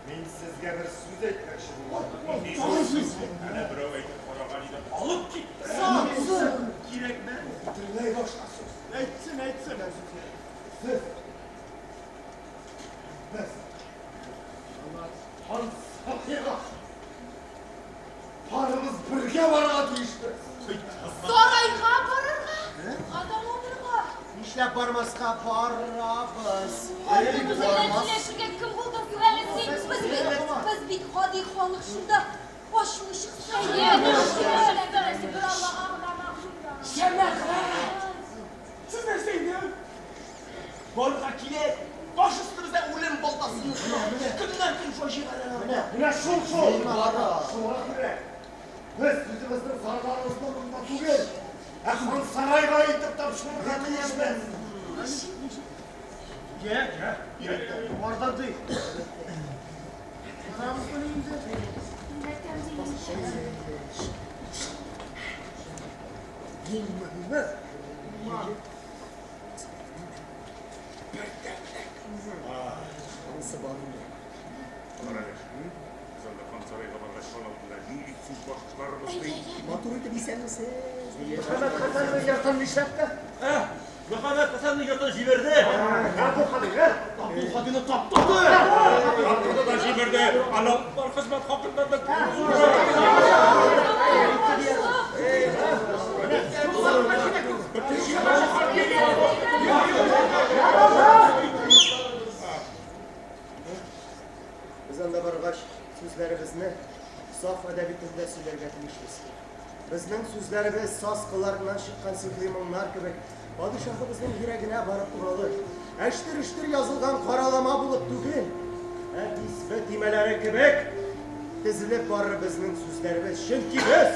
Мин сезгә бер сүз әйтмәкче булам. Әнә берәү әйтеп караган иде, алып китте. Кирәкмәс. Бөтенләй башка сүз. Әйтсен, әйтсен. Сез. Без. Хан Сахига. Барыбыз бергә барырга тиешбез. Сарайга барырга? Адам алырга. Нишләп бармаска барабыз. Ханның үзе белән сөйләшергә кем булдың соң әле син? Без бит, без бит гади халык шунда. Ачуы чыкса, бер Аллага гына мәгълүм. Җәмәгать! Сез нәрсә инде? Барырга кирәк. Баш өстебездә үлем балтасын тора. Көннән-көн фаҗигаләр арта. Менә шул шул. Шуңа күрә без үзебезнең зарларыбызны монда түгел, ә хан сарайга илтеп тапшырырга тиешбез. Йә, йә, барда ди. Барабызмыни инде? Иң мөһиме, бердәмлек. Анысы бар инде. Карале, без анда хан сарайга баргач, хан алдында нинди сүз башларбыз ди? Матур итеп исәнмесез. Мөхәммәт Хәсәннең йортын нишләтте? Ә, Мөхәммәт Хәсәннең йортын җимерде. Абдулхади, ә? Абдулхадины таптады. Таптады да җимерде. Аның бар хезмәт хакыннан да күп. Без анда баргач, сүзләребезне саф әдәби телдә сөйләргә тиешбез. Безнең сүзләребез саз кылларыннан чыккан сихри моңнар кебек падишаһыбызның йөрәгенә барып уралыр. Әштер-өштер язылган каралама булып түгел, ә дисбе төймәләре кебек тезелеп барыр безнең сүзләребез. Чөнки без,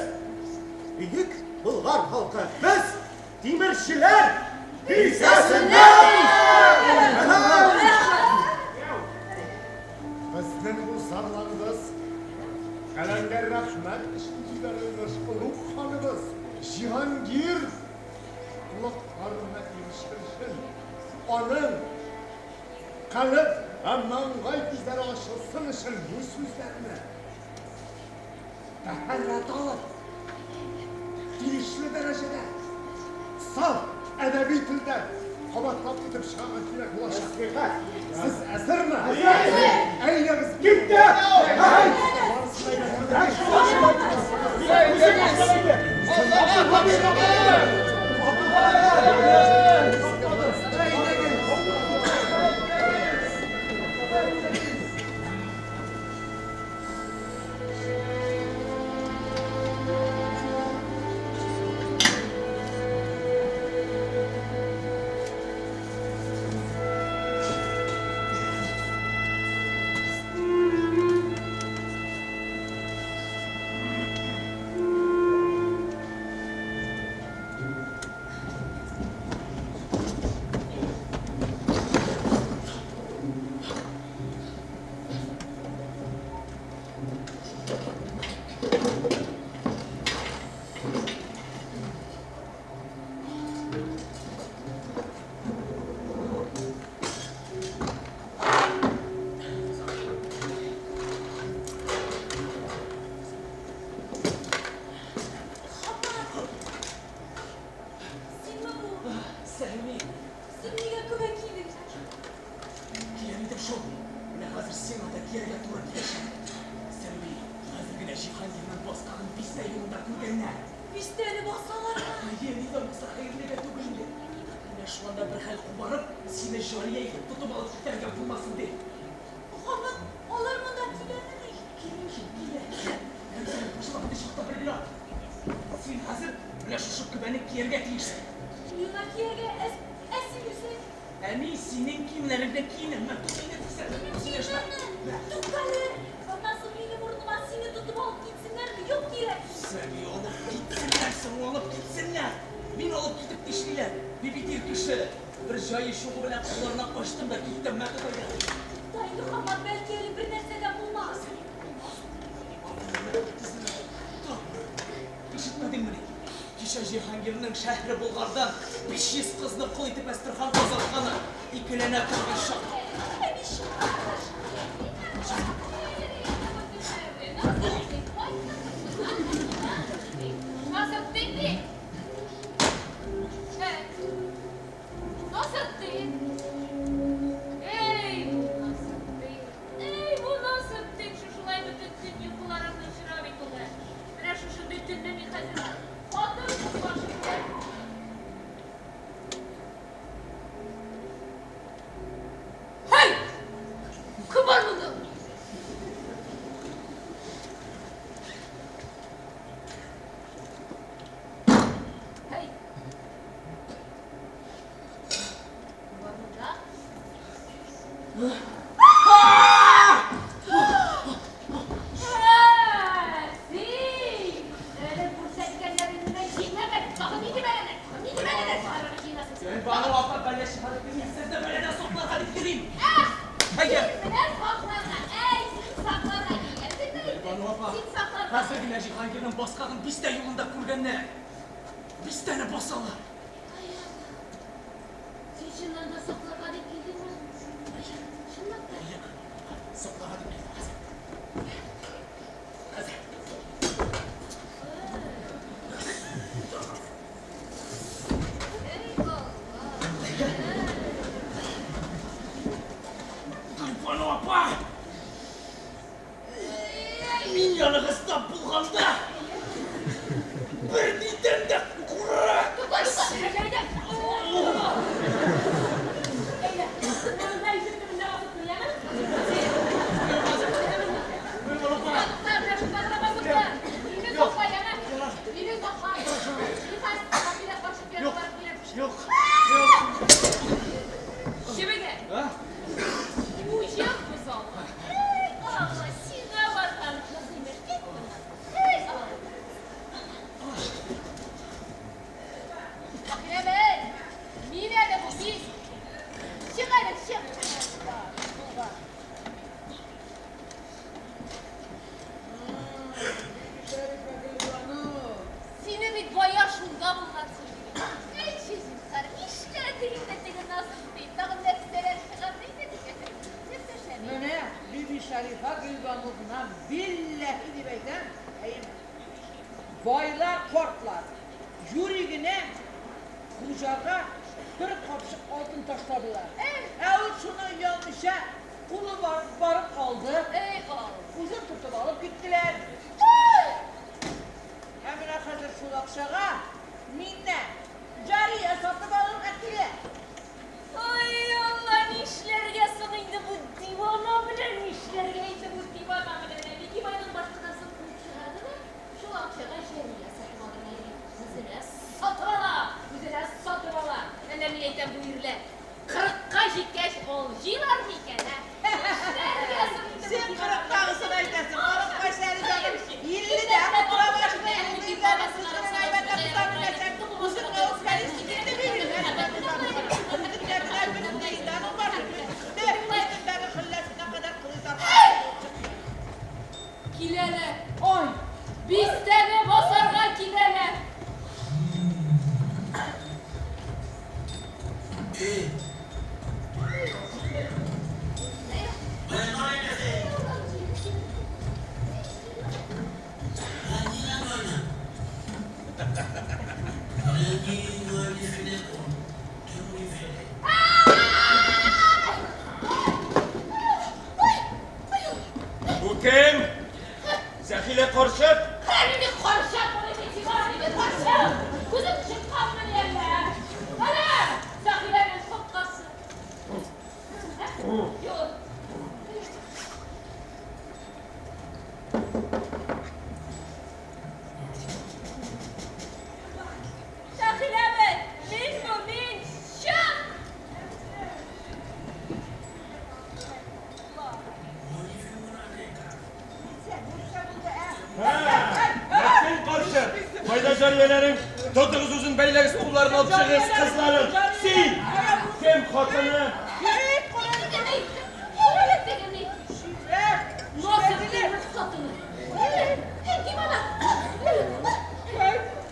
бөек болгар халкы, без тимерчеләр бисәсеннән! Безнең бу зарларыбыз Каләмгә рәхмәт өчен җибәрелмеш олуг ханыбыз Җиһангир колакларына ирешерсен, аның калеб һәм маңгай күзләре ачылсын өчен бу сүзләрне тәһарәт алып, тиешле дәрәҗәдә, саф әдәби телдә кабатлап үтеп чыгарга кирәк булачак. Сез әзерме? Әзер! Әйдәгез, киттек! Бистәне басалармы? Әйе, ни дә булса хәерлегә түгел инде. Менә шуланда бер хәл кубарып, сине җария итеп тотып алып китәргә булмасын ди. Мөхәммәт, алар монда киләмени? Килә шул, килә, килә. Һәм синең башыңа мондый чакта бер бәла. Син хәзер менә шушы көбәне кияргә тиешсең. Миңа кияргә, ә, ә син үзең? Ә мин синең киемнәреңдә киенәм. Мә, тот инде тизрәк, сөйләшмә. Мә. Туктале, аннан соң минем урыныма сине тотып алып китсеннәрме? Юк кирәк. Сәби, алып китсеннәр соң, алып китсеннәр. Мин алып китеп нишлиләр? Мин бит ир кеше. Бер җае чыгу белән кулларына качтым да киттем. Мә, тот әйдә. Тукта инде, Хаммат, бәлки әле бер нәрсә дә булмас. Ишетмәдеңмени? Кичә Җиһангирның шәһре Болгардан 500 кызны кол итеп Әстерханга озатканы икеләнә торган чак. Насретдин! Эй, бу Насретдин! Эй, бу Насретдин! Шушылай бөтен төн йокыларымны очыра бит ул. Менә шушындый төнне мин хәзер хатын-кыз башы белән. Һәй! Кем бар монда? Һәй! Кем бар монда? Гөлбану апа бәла чыгарып йөри, сезне бәладән сакларга дип йөрим. Әйе. Гөлбану апа, хәзер генә Җиһангирның баскагын бистә юлында күргәннәр. Бистәне басалар. Син чыннан да сакларга дип килдеңме? Чынлап та? Әйе, сакларга дип килдем хәзер. Хәзер. Эй, Алла! Гөлбану апа! Мин яныгызда булганда бернидән дә курыкмас. Юк, юк. Чебегә! Хуҗа бозау! Эй, Алла, сиңа барган кыз имеш, кит моннан. Эй, Алла. Әхләмәй, мин әле бу, мин. Чык әле, чык. Булган. Сине бит бая шунда булгансың диген. Әйтче, зинһар, нишләде инде теге Насретдин? Тагын нәрсәләр чыгарды инде диген. Нәрсә эшләде? Менә Бибишәрифә Гөлбану гына билләһи дип әйтәм, әйеме? Байлар, картлар юри генә хуҗага бер капчык алтын ташладылар. Ә ул шуны оялмыйча кулы барып алды. Үзен тотып алып киттеләр. Ә менә хәзер шул акчага миннән җария сатып алырга килә. Ай, Алла, нишләргә соң инде бу дивана белән, нишләргә инде бу дивана белән? Ә Бикибайның башкасын куып чыгарды да, шул акчага җария сатып алырга йөри. Үзенә сатып ала, үзенә сатып ала. Әллә мин әйтәм, бу ирләр кырыкка җиткәч алҗыйлар микән, ә? Нишләргә соң инде бу Син дивана белән? кырыктагысын әйтәсең, кырыкка әле тагын илледә утыра башлый. Ул ирләрнең күзенең әйбәтләп тота белмәсәң, үзең алып кәлисең инде Киләләр. Ой, бистәне басарга киләләр. Бу кем? Зәхилә карчык? Инде карчык, Күзем чыкканмыни әллә? Әнә, Сәхибәнең капкасы. Юк. Сәхибә, мин бу, мин, чык! Син карчык! Кайда җарияләрең? Тотыгыз үзен, бәйләгез, кулларын алып чыгыгыз, кызларын! Син! Кем хатыны?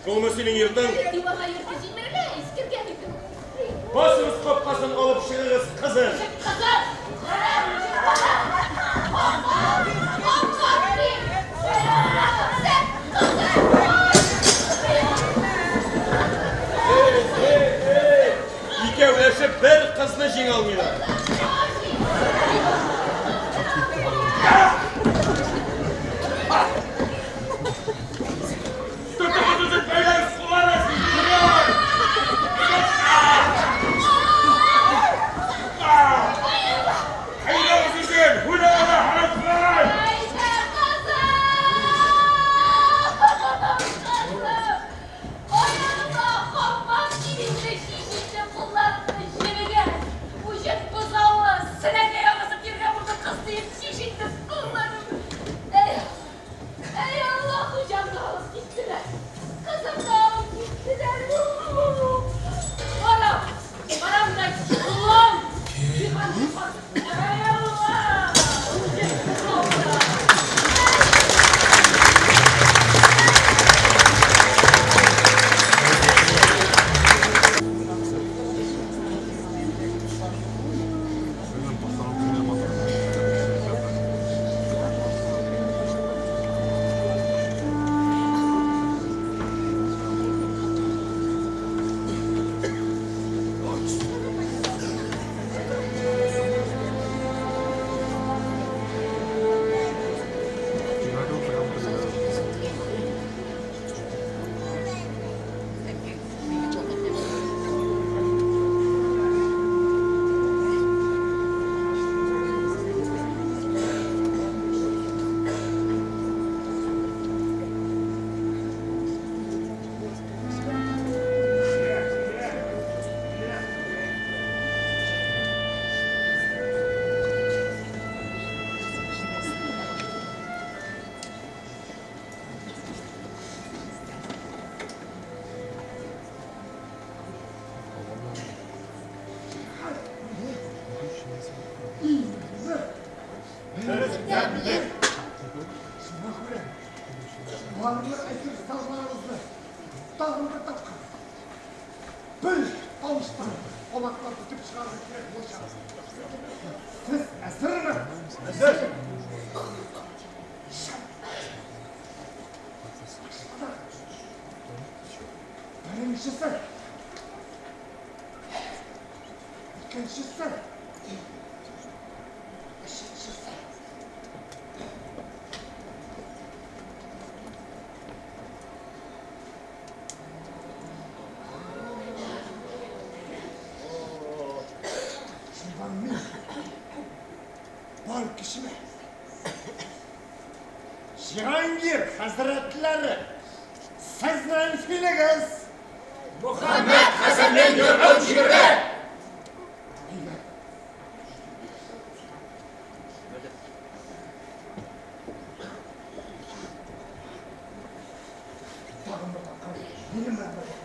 Шулмы синең йортың? Дивана йорты җимерелә, искергән иде. Басыгыз капкасын алып чыгыгыз, кызым! Кызым! Икәүләшеп бер кызны җиңә алмыйлар. Тотыгыз үзен, бәйләгез кулларын! Әйдәгез үзен! Хүләгә харапкай! Әйдә, кызым! Кызым! Аягыма хаммам киемне чишенде, кулларымны җебегән. Үҗет бозавы, сенәкәй агызып йөргән булды кыз диеп чишенде кулларым. Әй, әй Алла, хуҗамны алып киттеләр. Кызымны алып киттеләр. Барам, барам да чулан. Җиһан, җиһан. Әй Алла, үҗет бозавы. Шуңа күрә барлык әзер салларыбызны тагын бер тапкыр бер тавыштан кабатлап үтеп чыгарга кирәк булачак. Сез әзерме? Әзер. Беренчесе. Икенчесе. Өченчесе. Шуннан мин бар көчемә Җиһангир хәзрәтләре, сезнең филегез Мөхәммәд Хәсәннең йортын җимерде! Дигән. Тагын бер тапкыр минем белән бергә.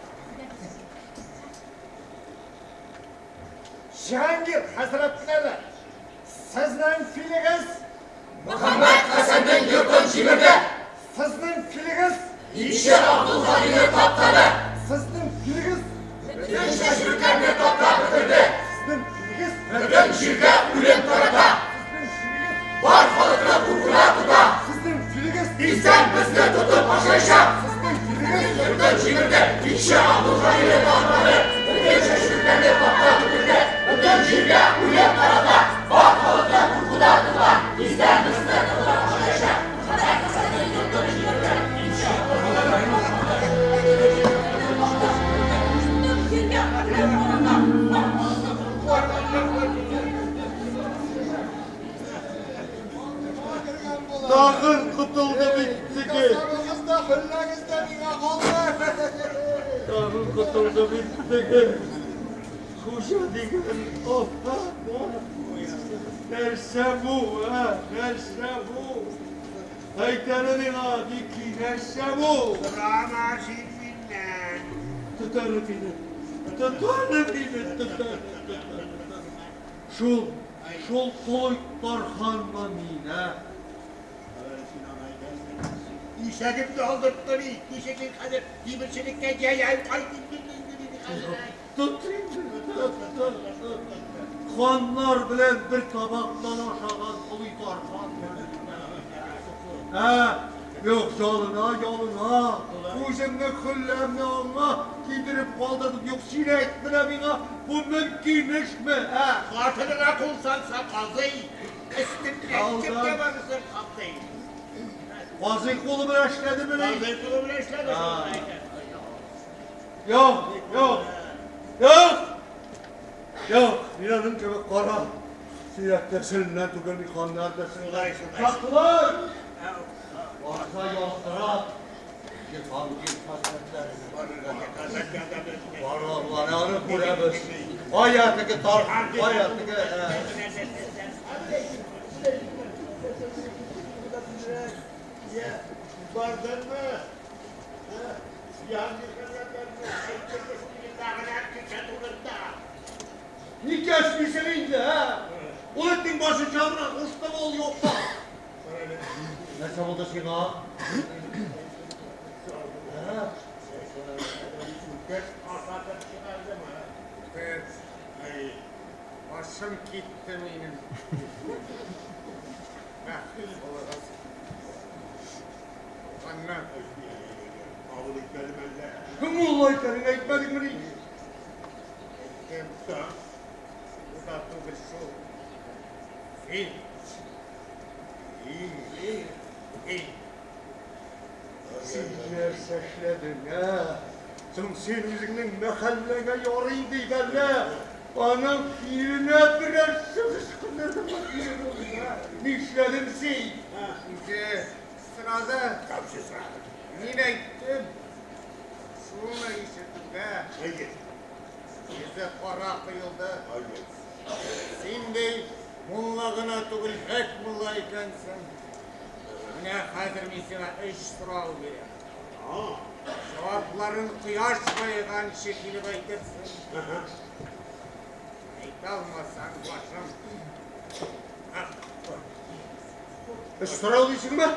Җиһангир хәзрәтләре, сезнең филегез Мөхәммәд Хәсәннең йортын җимерде! Сезнең филегез Итче Абдулхалилне таптады! Сезнең филегез Бөтен чәчүлекләрне таптап бетерде! Сезнең филегез Бөтен җиргә үлем тарата! Сезнең филегез Бар халыкны куркуда тота! Сезнең филегез Тиздән безне тотып ашаячак! Сезнең филегез Йортын җимерде, итче Абдулхалилне таптады, бөтен чәчүлекләрне таптап бетерде, бөтен җиргә үлем тарата, бар халыкны куркуда тота, тиздән безне тотып ашаячак! Хөлләгез дә миңа калды. Тагын котылды бит теге хуҗа дигән афәт. Нәрсә бу, ә? Нәрсә бу? Әйт әле миңа, Дики, нәрсә бу? Сорама син миннән. Тотарлык иде. Тотарлык иде, тотарлык, тотарлык. Шул, шул Колый Тарханмы мин, ә? Әле син аны әйтәсең. Ишәгемне алдыртты бит. Ничек мин хәзер тимерчелеккә җәяү кайтыйм бит инде мин хәзер. Тот инде, тот, тот, тот. Ханнар белән бер табактан ашаган Колый Тархан. Ә, юк, җанына, ялына. Үземнең хөлләмне аңа кидереп калдырдым. Юк, син әйт менә миңа, бу мөмкин эшме, ә? Хатыныңа кул салса, казый, өстеңнән кемгә барырсың, казый? Казый кулы белән эшләдемени? Казый кулы белән эшләде шул, әйтәм. Юк, юк, юк! Юк, мин аның кебек кара сөяк нәселеннән түгел, мин ханнар нәселеннән. Чаклар! Барса ялтырап, Җиһангир хәзрәтләренә. Бара, бара, аны күрәбез. Кая теге Тархан, кая теге... Бардыңмы? Җиһангир хәзрәтләренә әйттеңме шул ләгънәт кичә турында? Ник яшмисең инде, ә? Ул этнең башы чабына куштымы ул юкка? Нәрсә булды сиңа? Үткәч ашатып чыгардымы? Үткәч. Башым китте минем. Бәхил булыгыз. Аннан. Кабул итмәдем әллә? Мулла икәнен әйтмәдеңмени? Әйттем. Бу да түгел шул. Син. Син. Син. Син нәрсә эшләдең, ә? Соң син үзеңнең мәхәлләгә ярыйм дип әллә? Аның филенә берәр чыгыш кылырга кирәк, ә? Нишләдең син? Үзе сорады. Мин әйттем. Шуны ишетүгә йөзе кара коелды. Син, ди, мулла гына түгел, бәк мулла икәнсең. Менә хәзер мин сиңа өч сорау бирәм. Җавапларын кояш баеганчы килеп әйтерсең. Әйтә алмасаң, башың. Өч сорау дисеңме?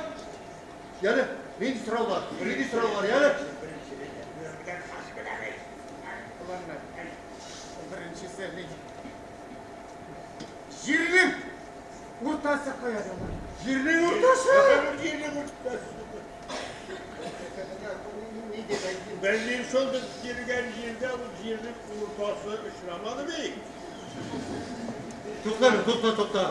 Яле, нинди сораулар? Нинди сораулар, яле? Оланнар, беренчесе ни? Җирнең уртасы каяда бар? Җирнең уртасы? Җирнең уртасы. Ни дип әйтим? Белмим шул, без йөргән җирдә ул җирнең уртасы очрамады бит. Тукта, тукта, тукта.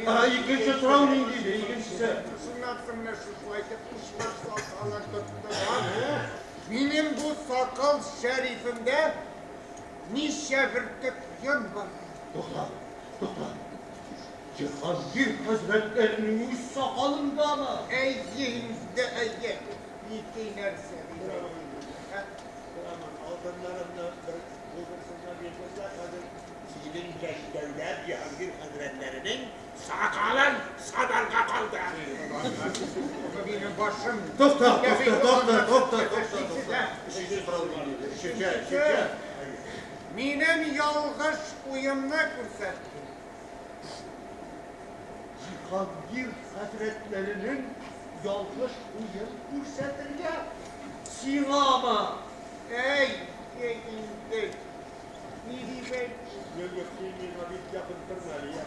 А, икенче сорау нинди иде? Икенчесе. Шуннан соң менә шушылай итеп учлап сакалын тоттылар. Минем бу сакал шәрифемдә ничә бөртек йон бар? Тукта, тукта. Җиһангир хәзрәтләренең үз сакалындамы? Әйе инде, әйе. Нинди нәрсә? Алтыннарымны бер булдырсыннар бирсеннәр, хәзер синең Мәскәүдә Җиһангир хәзрәтләренең сакалын санарга калды. Минем башым. Тукта, тукта, тукта, тукта, тукта, тукта. Өченче сорау нинди иде? Өченче, өченче. Минем ялгыш уемны күрсәтте. Җиһангир хәзрәтләренең ялгыш уен күрсәтергә сиңамы? Әй, әй инде. Ни дип әйтим? Юк, юк, син миңа бик якын торма әле, я.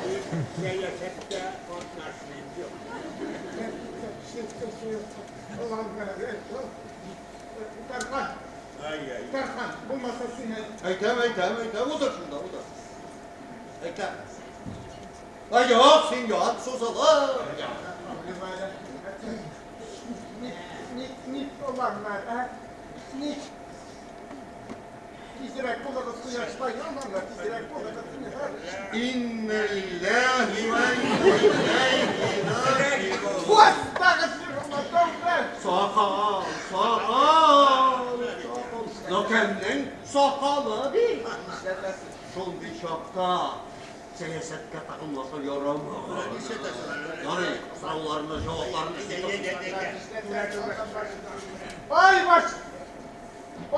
Мин сәясәттә катнашмыйм, юк. Тархан, Ай-ай. Тархан, булмаса син әйт. Әйтәм, әйтәм, әйтәм, утыр шунда, утыр. Әйтәм. Ай, юк, син ят, сузылып. Ник, ник, ник оланнар, ә? Ник? Тизрәк булыгыз, кояшта янамлар, тизрәк булыгыз. Инна лилләһи ва инна иләйһи раҗиун. Бастагыз, Тәүбә! Адәмнең сакалы бит. Нишләтәсең? Шундый чакта сәясәткә тагынлашыр ярамый. Ярый, сорауларны, җавапларын эзли Ай баш!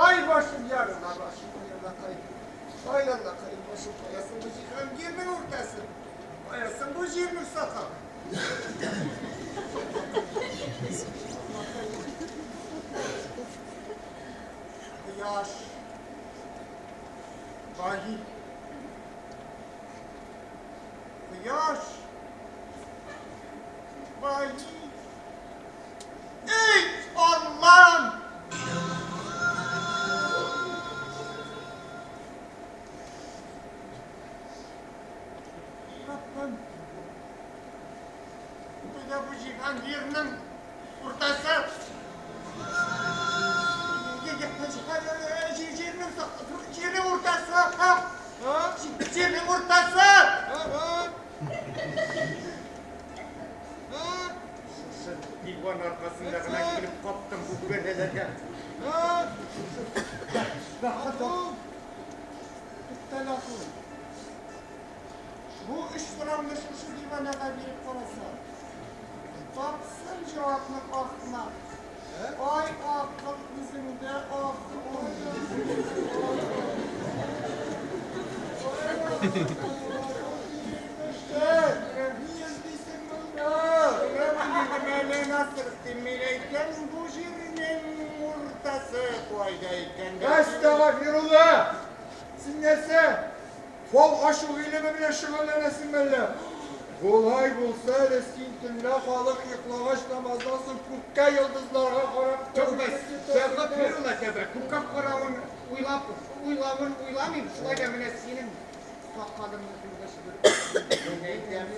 Ай башым ярыла башым ярылакай. Ай Аллакай, башым каясың бу җиһангирнең уртасы? Каясың бу җирнең сакалы? Кояш. Баһи. Кояш. Баһи. Эй, Аллам! Раббым! Кайда бу Җиһангирның уртасы? Җирнең җирнең уртасы! Җирнең уртасы! Шушы диван аркасында гына килеп каптым бу бәлаләргә. Бәхет Туктале, ахун. Бу өч сорауны шушы диванага биреп карасам, тапсын җавапны ахмак. Ай, акыл үзеңдә, ахун. Ни эзлисең монда? Мин әйткән бу җирнең уртасы кайда икән? Әстәгъфирулла! Син нәрсә? Фал ачу гыйлеме белән шөгыльләнәсеңме әллә? Болай булса әле син төнлә халык йоклагач намаздан соң күккә йолдызларга карап Тәүбә, әстәгъфирулла, тәүбә. Күккә каравын уйлап, уйлавын уйламыйм, шулай да менә синең сакалыңны күргәч бер мин әйтәм,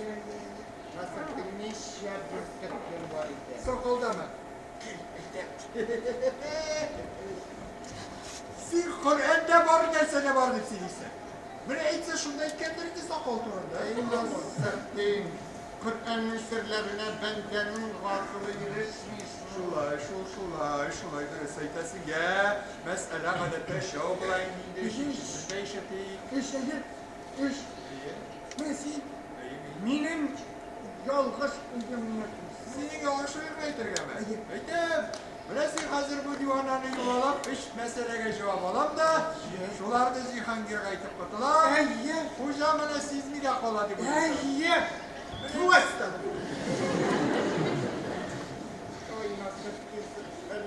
Насретдин ничә бөртек йон бар икән? Сакалдамы? Кил, әйтәм. Син Коръәндә бар нәрсә дә бар дип сөйлисең. Менә әйтсә шунда әйткәндер инде сакал турында. Әй Насретдин, Коръәннең серләренә бәндәнең гакылы ирешми шул. Шулай шул, шулай, шулай дөрес әйтәсең. Йә, мәсьәлә гадәттә өчәү була инде инде, өченчесен дә ишетик. Өч, әйе, өч. Әйе. Менә син Әйе, мин. минем ялгыш уемны күрсәт. Синең ялгыш уеңны әйтергәме? Әйтәм. Менә син хәзер бу дивананы юлалап, өч мәсьәләгә җавап алам да, шуларны Җиһангирга әйтеп котылам. Әйе. Хуҗа моны сизми дә кала дип уйлыйсың. Әйе. Просто. Ой, насыйп итсен.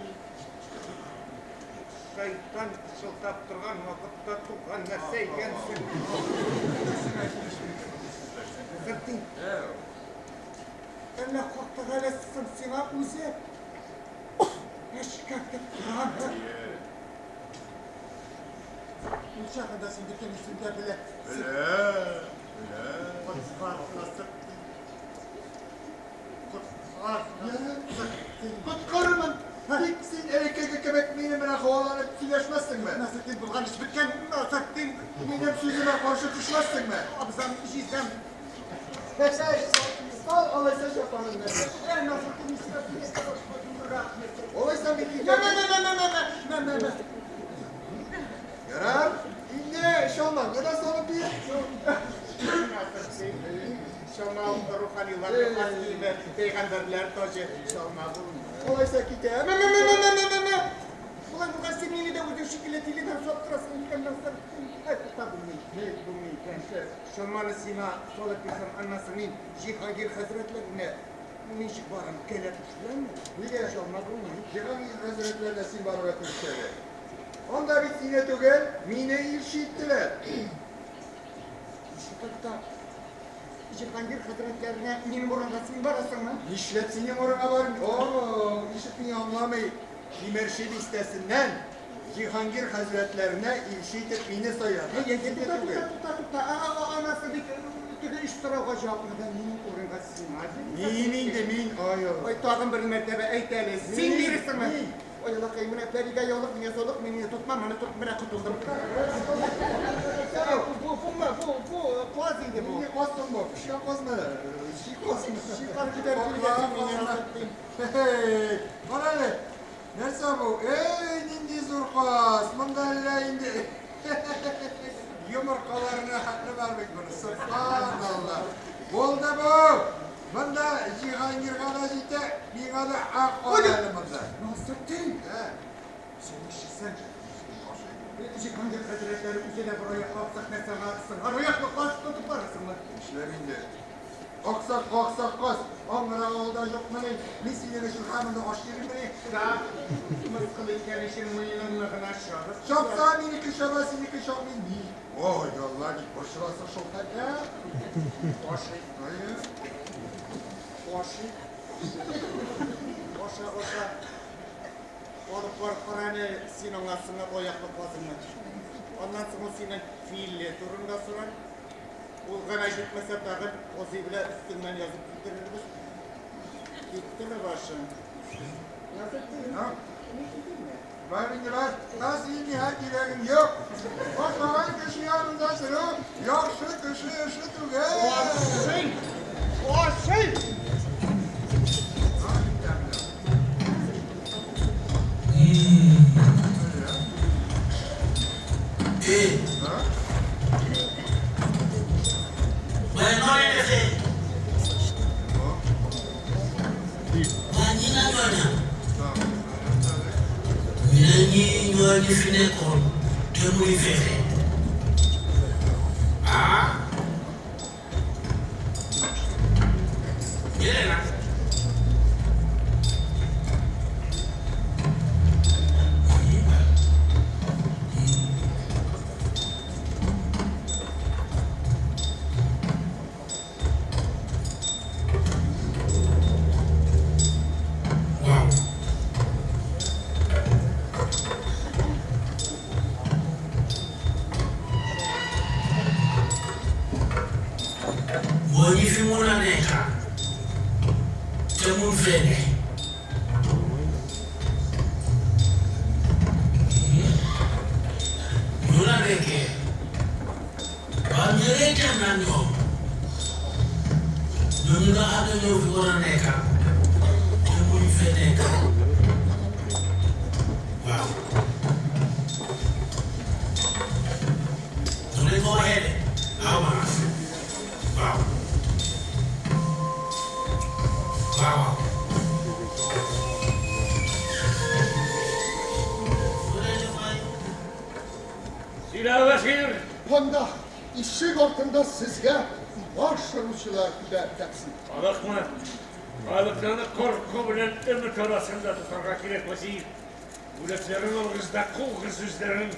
Шайтан пышылдап торган вакытта туган нәрсә икәнсең. Насретдин. Әллә Хак Тәгалә соң сиңа үзе эшкәртеп торамы? Ул чагында син бөтенесен дә беләсең. Белә, белә. Коткар, Насретдин. Коткар, Насретдин. Коткарырмын. Тик син элеккеге кебек минем белән һаваланып сөйләшмәссеңме? Насретдин, булган эш беткән. Насретдин. Минем сүземә каршы төшмәссеңме? Абзам, җизнәм. Сал алайса чапаныңны. Алайса мин китәм. Ярар, инде чалмаңны да салып бир. Чалма руханиларның хас киеме, пәйгамбәрләр таҗы, чалма булмый. Алайса китәм. Болай булгач, син мине дә үзең шикелле тиледән саттырасың икән, Насретдин. Әй, тукта, булмый, булмый икән. Чалманы сиңа салып бирсәм, аннан соң мин Җиһангир хәзрәтләренә ничек барам, кәләпүш беләнме? Нигә? Чалма булмый. Җиһангир хәзрәтләренә син барырга тиеш әле. Анда бит сине түгел, мине илче иттеләр. Тукта, Җиһангир хәзрәтләренә минем урынга син барасыңмы? Нишләп синең урынга барыйм? О, ничек мине аңламый? Тимерче бистәсеннән Җиһангир хәзрәтләренә илче итеп мине сайлады. Әй, әй, тукта, тукта, тукта, тукта, анасы бит теге өч сорауга җавапны да минем урынга сиңа бирде. Мин инде, мин, ай, Алла. Ай, тагын бер мәртәбә әйт әле, син бирерсеңме? Мин. Ай, Аллакай, менә пәригә яулык, миңа солык, мин инде тотмам, моны тот, менә котылдым. Бу, бу, бу, бу, каз инде бу. Нинди каз соң бу? Пешкән казмы? Чи казмы? Чи каз күтәреп килгәнсең, мин яратып. Хе-хе, кара әле. Нәрсә бу? Эй, нинди зур каз! Монда әллә инде йомыркаларына хәтле бар бит моны. Сөбханалла. Булды бу! Монда Җиһангирга да җитә, миңа да ак кал әле монда. Насретдин! Ә? Син нишлисең? Җиһангир хәзрәтләре үзе дә бер аяклы аксак нәрсә аңа сыңар аяклы каз тотып барасыңмы? Нишләп инде? Аксак, аксак каз, аңгыра авылда юкмыни? Мин синең өчен һаман да аш йөриммени? Да, мыскыл иткән өчен муеныңны гына чабып. Чапса, минеке чаба, синеке чапмый. Ни? Ой, Алла, ник борчыласың шул хәтле? Ашый. Әйе. Ашый. Аша, аша. Алып барып кара әле син аңа сыңар аяклы казыңны. Аннан соң ул синнән филе турында сорар. Ул гына җитмәсә тагын казый белән өстеңнән язып китерербез. Киттеме башың? Насретдин, ни китеңме? Бар инде бар. Насыйм миңа кирәгең юк. Ашаган кеше янында тору яхшы кеше эше түгел. Ашый! Ашый! Waaye noo leen defee waa ñi nga ñooña ñu ne ñii ñooy ñi fi nekkoon te muy fexe ah ñeneen nag waaw mooy ñi fi mun a nekka te mun fee ne ñu la nekkee waaw ñëlee tam nag ñoom ñooñu nga xam ne ñoo fi war a nekka te muñ fee nekka waaw noonu lañ ko waxee de aw ma waaw waaw waaw. Сөйлә, вәзир. Анда ишек артында сезгә баш оручылар көтә, тәкъсир. Халыкны, халыкны курку белән өмет арасында тотарга кирәк, вәзир. Бүләкләрен алыгыз да куыгыз үзләрен.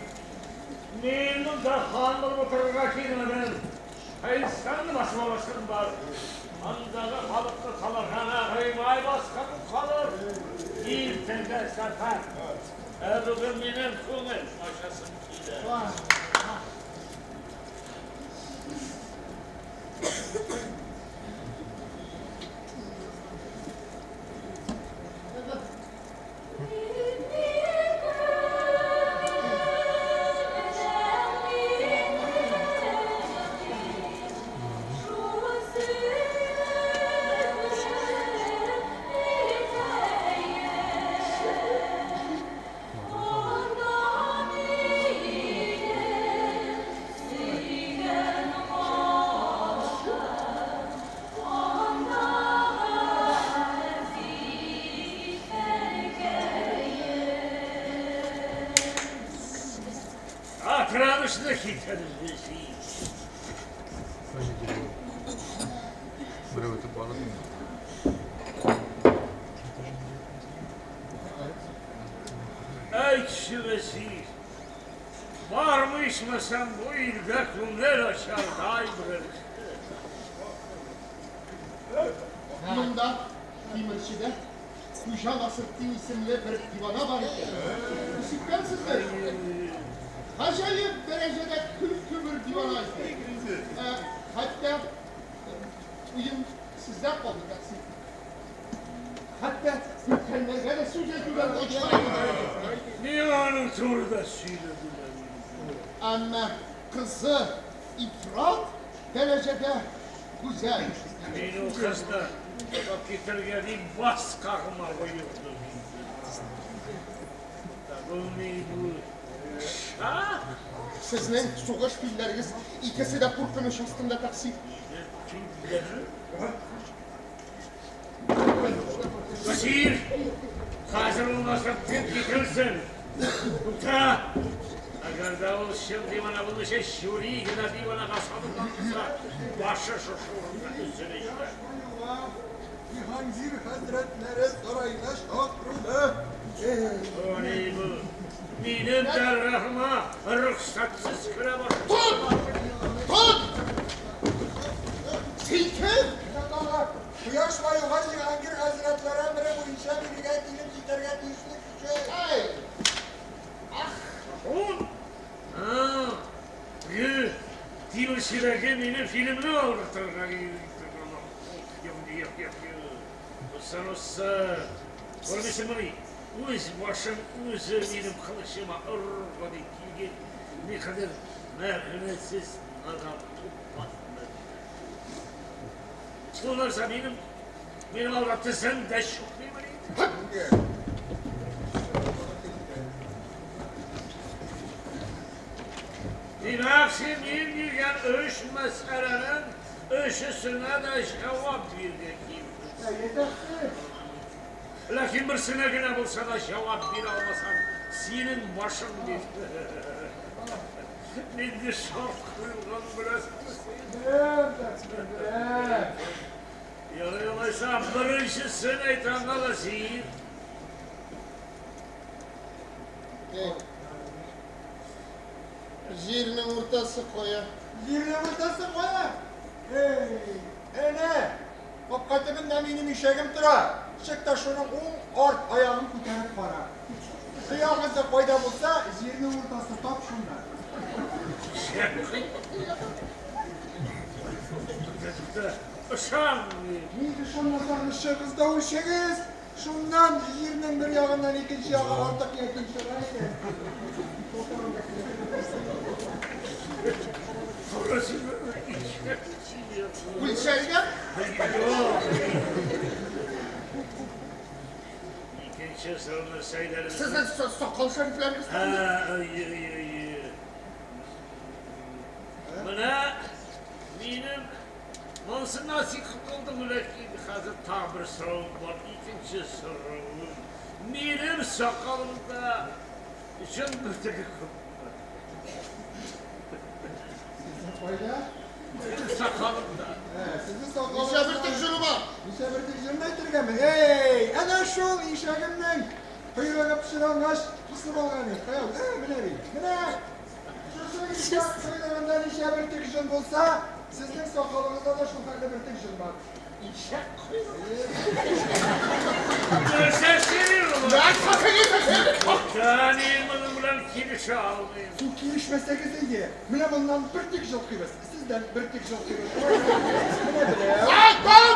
Мин монда хан булып утырырга килмәдем. Шәйхетстанны басып аласым бар. Андагы халыкны таларга гыймай баскан калыр. Иртәгә сәфәр. Ә бүген минем күңел ачасым килә. Актранышны китерде. Әйтче, вәзир, бармы ичмасам бу илдә күңел ачардай берәрсе? Монда, Тимерчедә, Хуҗа Насретдин исемле бер дивана бар икән. Ишеткәнсездер? Гаҗәеп дәрәҗәдә көлке бер дивана икән. Ә, хәтта уен сездә калды, тәкъсир. Хәтта өлкәннәргә дә сүз әйтүдән качмый. Миңа аның турында сөйләделәр. Әмма кызы ифрат дәрәҗәдә гүзәл. Мин ул кызны тотып китергә дип баз кагыма боердым инде. Бу ни бу? Ша? Сезнең сугыш филләрегез икесе дә куркыныч астында, тәкъсир. Вәзир, хәзер ул Насретдин китерсен. Тукта! Әгәр дә ул чын дивана булмыйча, чүри генә диванага сабынган булса, башы шушы урында өзеләчәк. Җиһангир хәзрәтләре сараена чакыруны. Ни бу? Минем дәргяһыма рөхсәтсез керә башлады. Тот! Тот! Син кем? Кояш баюга Җиһангир хәзрәтләре әмере буенча бирегә килеп җитәргә тиешле кеше. Ай! Ах! Ул! Теге тимерчедәге минем фильмны алдыртырга Узсын, узсын. Күрмисеңмени, үз башын үзе минем кылычыма орырга дип килгән никадәр мәгънәсез надан тупас Шул нәрсә минем минем алда тезен дә чукмыймыни? Димәк, син мин биргән өч мәсьәләнең өчесенә дә җавап биргән килдең. Ләкин берсенә генә булса да җавап бирә алмасаң, синең башың бит. Нинди шарт куелганын беләсеңме син? Беләм, тәкъсир, беләм. Ярый алайса, беренчесен әйт аңа да син. Җирнең уртасы кая? Җирнең уртасы кая? Эй, әнә, капка төбендә минем ишәгем тора. Чык та шуның уң арт аягын күтәреп кара. Тоягы кайда булса, җирнең уртасы тап шунда. Тукта, тукта, ышанмыйм. Ник ышанмасагыз, чыгыгыз да үлчәгез. Шуннан җирнең бер ягыннан икенче ягы артык яки чыга икән. Үлчәлгән? Икенче сорауны сәйдәле. Сезнең сакал шәрифләрегез? Ә, әйе, әйе, әйе. Менә минем Монысыннан син котылдың, ләкин хәзер тагы бер соравым бар, икенче соравым. Минем сакалымда җон бөртеге күпме? Сезнең кайда? Минем сакалымда. Ә, сезнең сакалыгызда. Ничә бөртек җоны бар? Ничә бөртек җонны әйтергәме? Эй, әнә шул ишәгемнең койрыгы пычрангач кисеп алган идек. Кая ул? Ә, менә бит. Менә. Шушы ишәк койрыгында ничә бөртек җон булса, сезнең сакалыгызда да шул хәтле бөртек җон бар. Ишәк койрыгы. Нәрсә сөйли ул? Тукта, мин моның белән килешә алмыйм. Су килешмәсәгез әйе. Менә моннан бөртек җылкыйбыз, сездән бөртек җылкыйбыз. Менә берәү.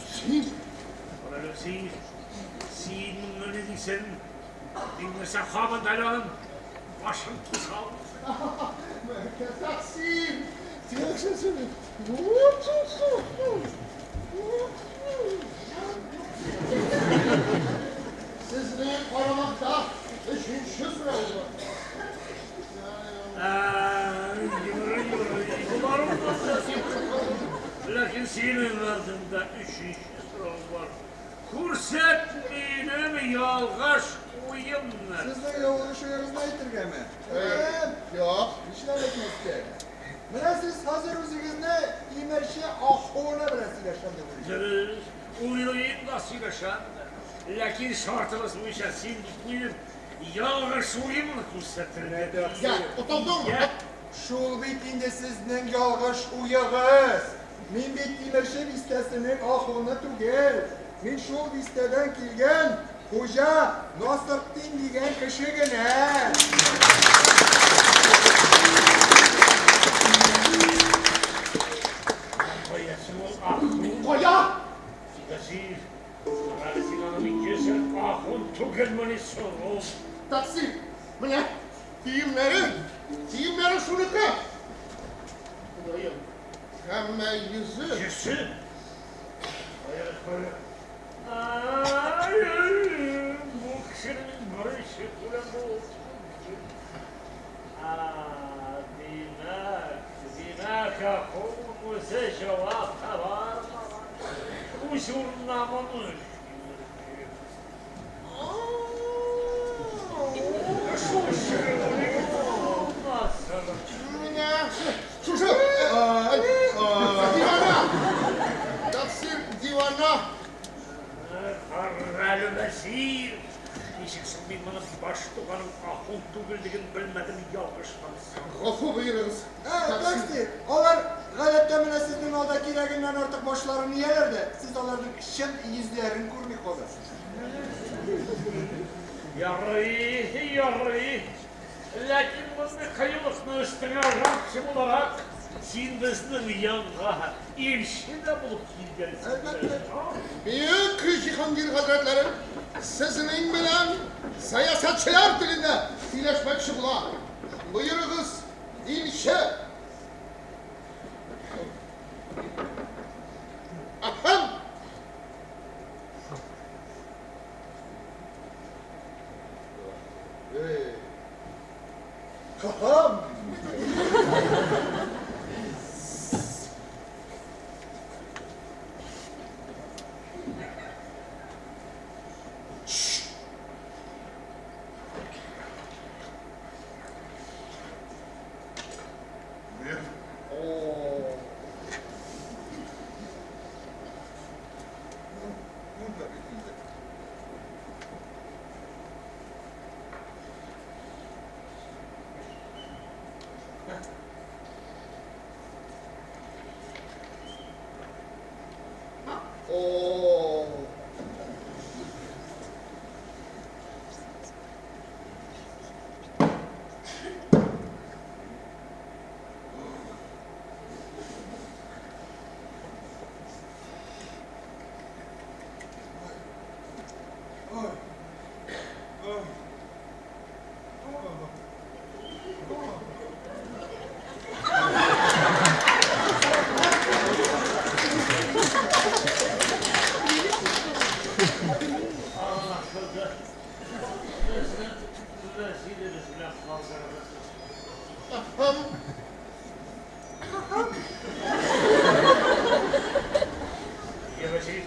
Син, Алексей, Син моны ни дисең? Мин нәрсә һаман да әле аның башын киса алмыйм. Тәкъсир! Сезнең карамакта өченче сорау бар. Болар булмаса син котылдың. Ләкин синең алдыңда өченче сорау бар. Күрсәт минем ялгыш уемны. Сезнең ялгыш уегызны әйтергәме? Әм, Юк. Нишләп әйтмәскә? Менә сез хәзер үзегезне тимерче ахуны белән сөйләшәм дип уйлыйсыз. Дөрес, уйлыйм да сөйләшәм дә. Ләкин шартыбыз буенча син бит минем ялгыш уемны күрсәтергә тиеш. Я, отылдыңмы? Шул бит инде сезнең ялгыш уегыз! Мин бит Тимерче бистәсенең ахуны түгел, мин шул бистәдән килгән Хуҗа Насыртдин дигән кеше генә. Кая соң ул ахун? Кая? Газиз, карале син аның йөзен, ахун түгелмени соң ул? Такси, менә Киемнәре, киемнәре шуныкы. Ходаем, әмма йөзе. Йөзе? Кая, кая? үз урынына моны Менә шушы дивана. Тәкъсир дивана. Карале, вәзир! Ничек соң мин моның баш туганым ахун түгеллеген белмәдем, ялгышмасам. Гафу боерыгыз. Ә, тәкъсир, алар гадәттә менә сезнең алда кирәгеннән артык башларын ияләр дә, сез аларның чын йөзләрен күрми каласыз. Ярый, ярый. Ләкин мондый кыюлыкны өстеңә алган кеше буларак, син безнең янга илче дә булып килгәнсең. Әлбәттә. Бөек Җиһангир хәзрәтләре, сезнең белән сәясәтчеләр телендә сөйләшмәкче була. Боерыгыз, илче! Әһәм! Кахам! Аңлашылды. Безне вәзиребез белән калдырыгыз. Йә, вәзир,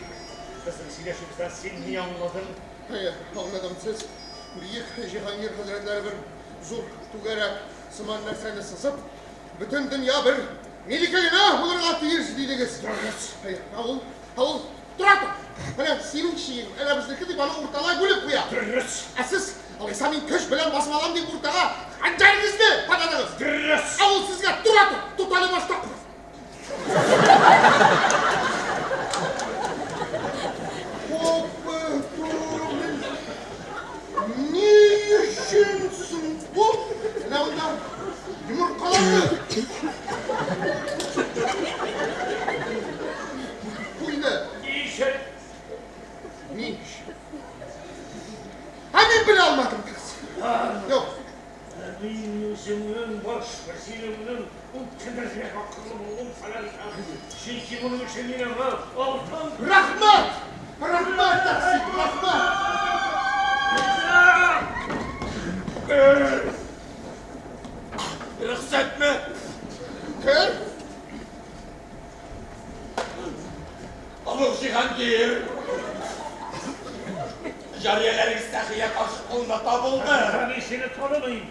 безнең сөйләшүебездән син ни аңладың? Әйе, аңладым. Сез, бөек Җиһангир хәзрәтләре, бер зур түгәрәк сыман нәрсәне сызып, бөтен дөнья бер минеке генә булырга тиеш, дидегез. Дөрес. Әйе, ә ул, ә ул, тора тор. Менә синең чиең, әнә безнеке дип аны урталай бүлеп куя. Дөрес. Ә сез, алайса мин көч белән басып алам дип уртага хәнҗәрегезне кададыгыз. Дөрес. Ә ул сезгә тора тор, тот әле башта. Ни өчен соң ул? Менә монда йомыркаларны куйды. Ни өчен? Ни өчен? Ә мин белә алмадым, кыз. Юк. Ә мин үземнең баш вәзиремнең ул кадәррәк акыллы булуын таләп итәм. Чөнки моның өчен мин аңа алтын. Рәхмәт! Рәхмәт, тәкъсир, рәхмәт! Рөхсәтме? Кер! Олуг Җиһангир! Җарияләрегез Сәхия карчык кулында табылды. Мин сине танымыйм.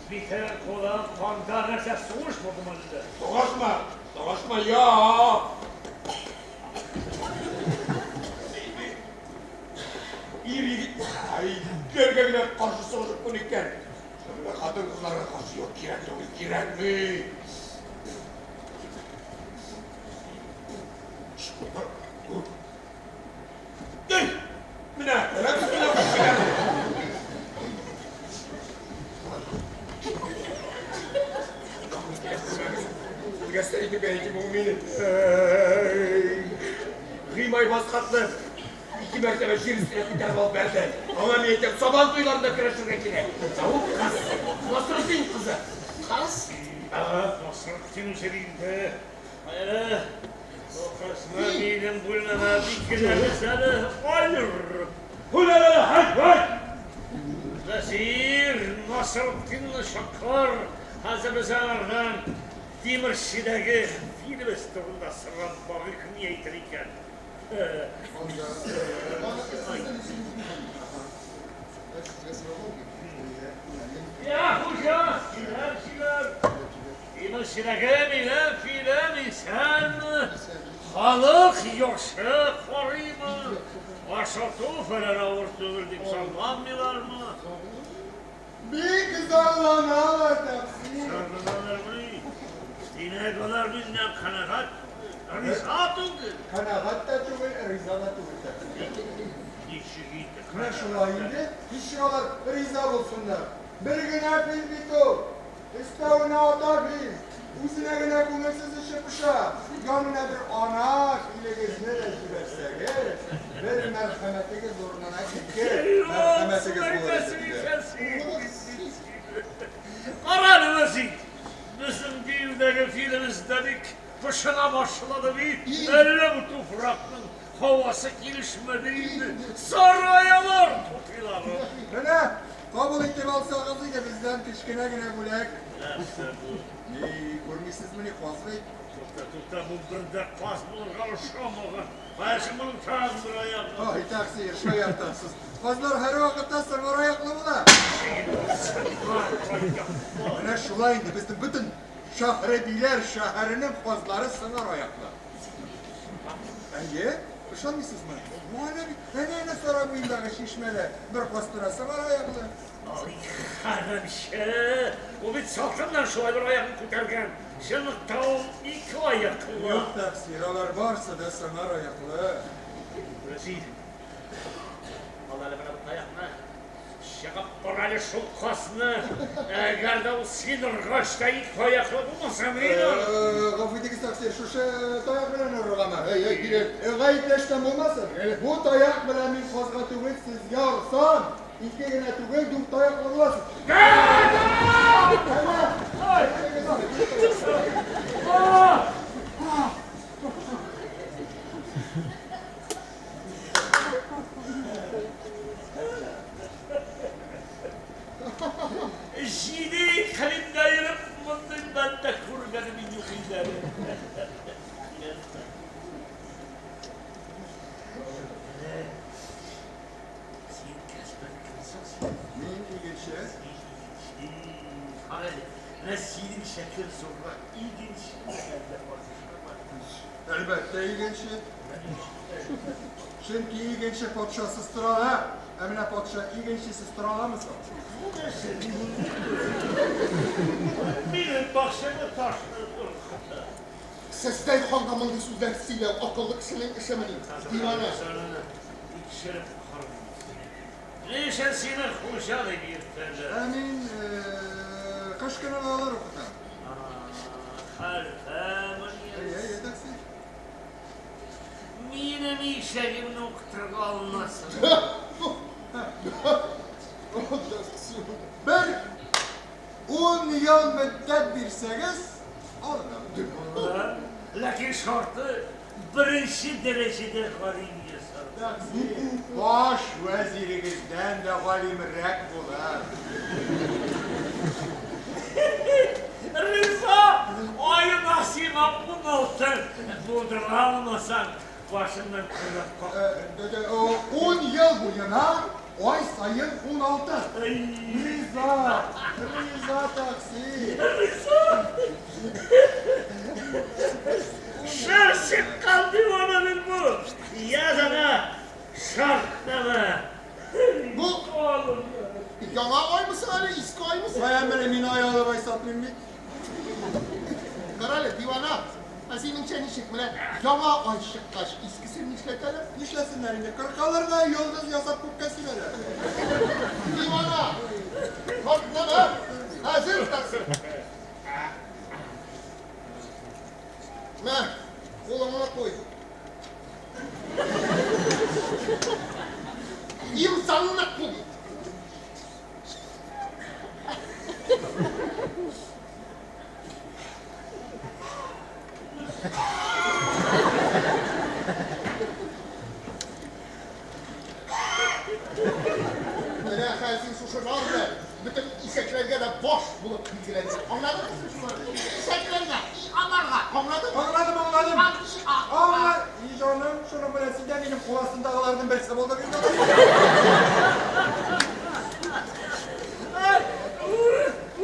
Битең, кулың канда, нәрсә, сугыш булдымы әллә? Сугышмы? Сугышмы? Юк! Син бит ир-егет, ирләргә генә каршы сугышып күнеккән. Ә менә хатын-кызларга каршы юк, кирәк түгел, кирәкми. Эй, менә, менә менә Үлгәстә итеп әйтеп ул мине. Гыймай баскатны ике мәртәбә җир өстенә күтәреп алып бәрде. Аңа мин әйтәм, сабан туйларында көрәшергә кирәк. Ә ул кыз. Насретдин кызы. Кыз? Ага, Насретдин үзе инде. Әле бу кызны минем бүлмәмә билгеләгез әле. Аер! Хүләлә, һәй, һәй! Вәзир Насретдинны чакыр. Хәзер без аңардан тимерчедәге филебез турында сорап багыйк, ни әйтер икән? Анда аны сезнең өчен. Сезгә сорау Я, хуҗа, киләм, киләм. Минем чирәгем, илем, филем исәнме? Халык яхшы карыймы? Ашату фәлән авыр түгел дип зарланмыйлармы? Бик зарланалар, тәкъсир. Зарланалармыни? Димәк, алар миннән канәгать, риза түгел. Канәгать тә түгел, риза да түгел, тәкъсир. Ничек инде? Менә шулай инде, ничек алар риза булсыннар? Бер генә фил бит ул. Өстәвенә ата фил. Үзенә генә күңелсез эче поша. Янына бер ана филегезне дә җибәрсәгез, бер мәрхәмәтегез урынына ике мәрхәмәтегез булыр иде. Кара әле, Вәзир, безнең диюдәге филебез дә бик пошына башлады бит. Әллә бу туфракның һавасы килешмәде инде. Сараялар тутыйлар. Менә, кабул итеп алсагыз иде бездән кечкенә генә бүләк. Нәрсә бу? Ни, күрмисезмени, каз бит. Тукта, тукта, бу бер дә каз булырга ошамаган. Кая соң моның тагын бер аягы? Ай, тәкъсир, шаяртасыз. Казлар һәрвакытта сыңар аяклы була. Менә шулай инде, безнең бөтен Шаһребиләр шәһәренең казлары сыңар аяклы. Әйе, ышанмыйсызмы? Әнә бит, әнә әнә сарай буендагы чишмәдә бер каз тора, сыңар аяклы. Ай, хәрәмче! Ул бит салкыннан шулай бер аягын күтәргән. Чынлыкта ул ике аяклы. Юк, тәкъсир, алар барсы да сыңар аяклы. Рәшит, ал әле менә бу таякны. Чыгып бар әле шул казны. Әгәр дә ул син орган та ике аяклы булмаса, мин аны. Гафу итегез, тәкъсир, шушы таяк белән орыргамы? Әй, әй, кирәк. Гаепләшкән булмасын. Бу таяк белән мин казга түгел, сезгә орсам, Ике генә түгел, дүрт аяклы буласыз. Җиде иклимдә йөреп, мондый бәндә күргәнем юк иде әле. Син кәсбән кемсең син? Мин игенче. Кара әле, менә синең шәкер зуррак игенчеме әллә патшамы? Әлбәттә, игенче. Чөнки игенче патшасыз тора ала, ә менә патша игенчесез тора аламы соң? Бу нәрсә? Минем бакчаны ташлар куркыта. Сездәй ханга мондый сүзләр сөйләү акыллы кешенең эшемени, дивана? Тикшереп карыйм сине. Ни өчен сине хуҗа дип йөртәләр? Ә мин кыш көне балалар укытам. Хәлфәмени? Әйе, әйе, тәкъсир. Минем ишәгемне укытырга алынасың. Бер Ун ел мөддәт бирсәгез, алынам. Ләкин шарты, беренче дәрәҗәдә галим ясарга. Баш вәзирегездән дә галимрәк булыр. Риза! Аена сиңа 16, булдыра алмасаң, Башыннан кырып как. Ун ел буена ай саен 16. Риза, риза тәкъсир. Риза. Шыр чыккан дивана бит бу. Яз аңа шартнамә. Бу яңа аймы соң әле, иске аймы соң? Каян белим, мин ай алып ай сатмыйм бит. Карале, дивана, ә синеңчә ничек, менә яңа ай чыккач, искесен нишләтәләр? Нишләсеннәр инде, кыркалар да йолдыз ясап күккә сибәләр. Дивана, шартлама, әзер тәкъсир. Мә, кулыңны куй. Имзаңны куй. Менә хәзер шушы нар белән бөтен Ишәкләргә дә баш булып билгеләнде. Аңладыңмы шуларны? Ишәкләргә, и аларга. Аңладыңмы? Аңладым, аңладым. А, и, а, а. Аңла, и җаным, шуның белән син дә минем кул астындагыларның берсе булдың инде.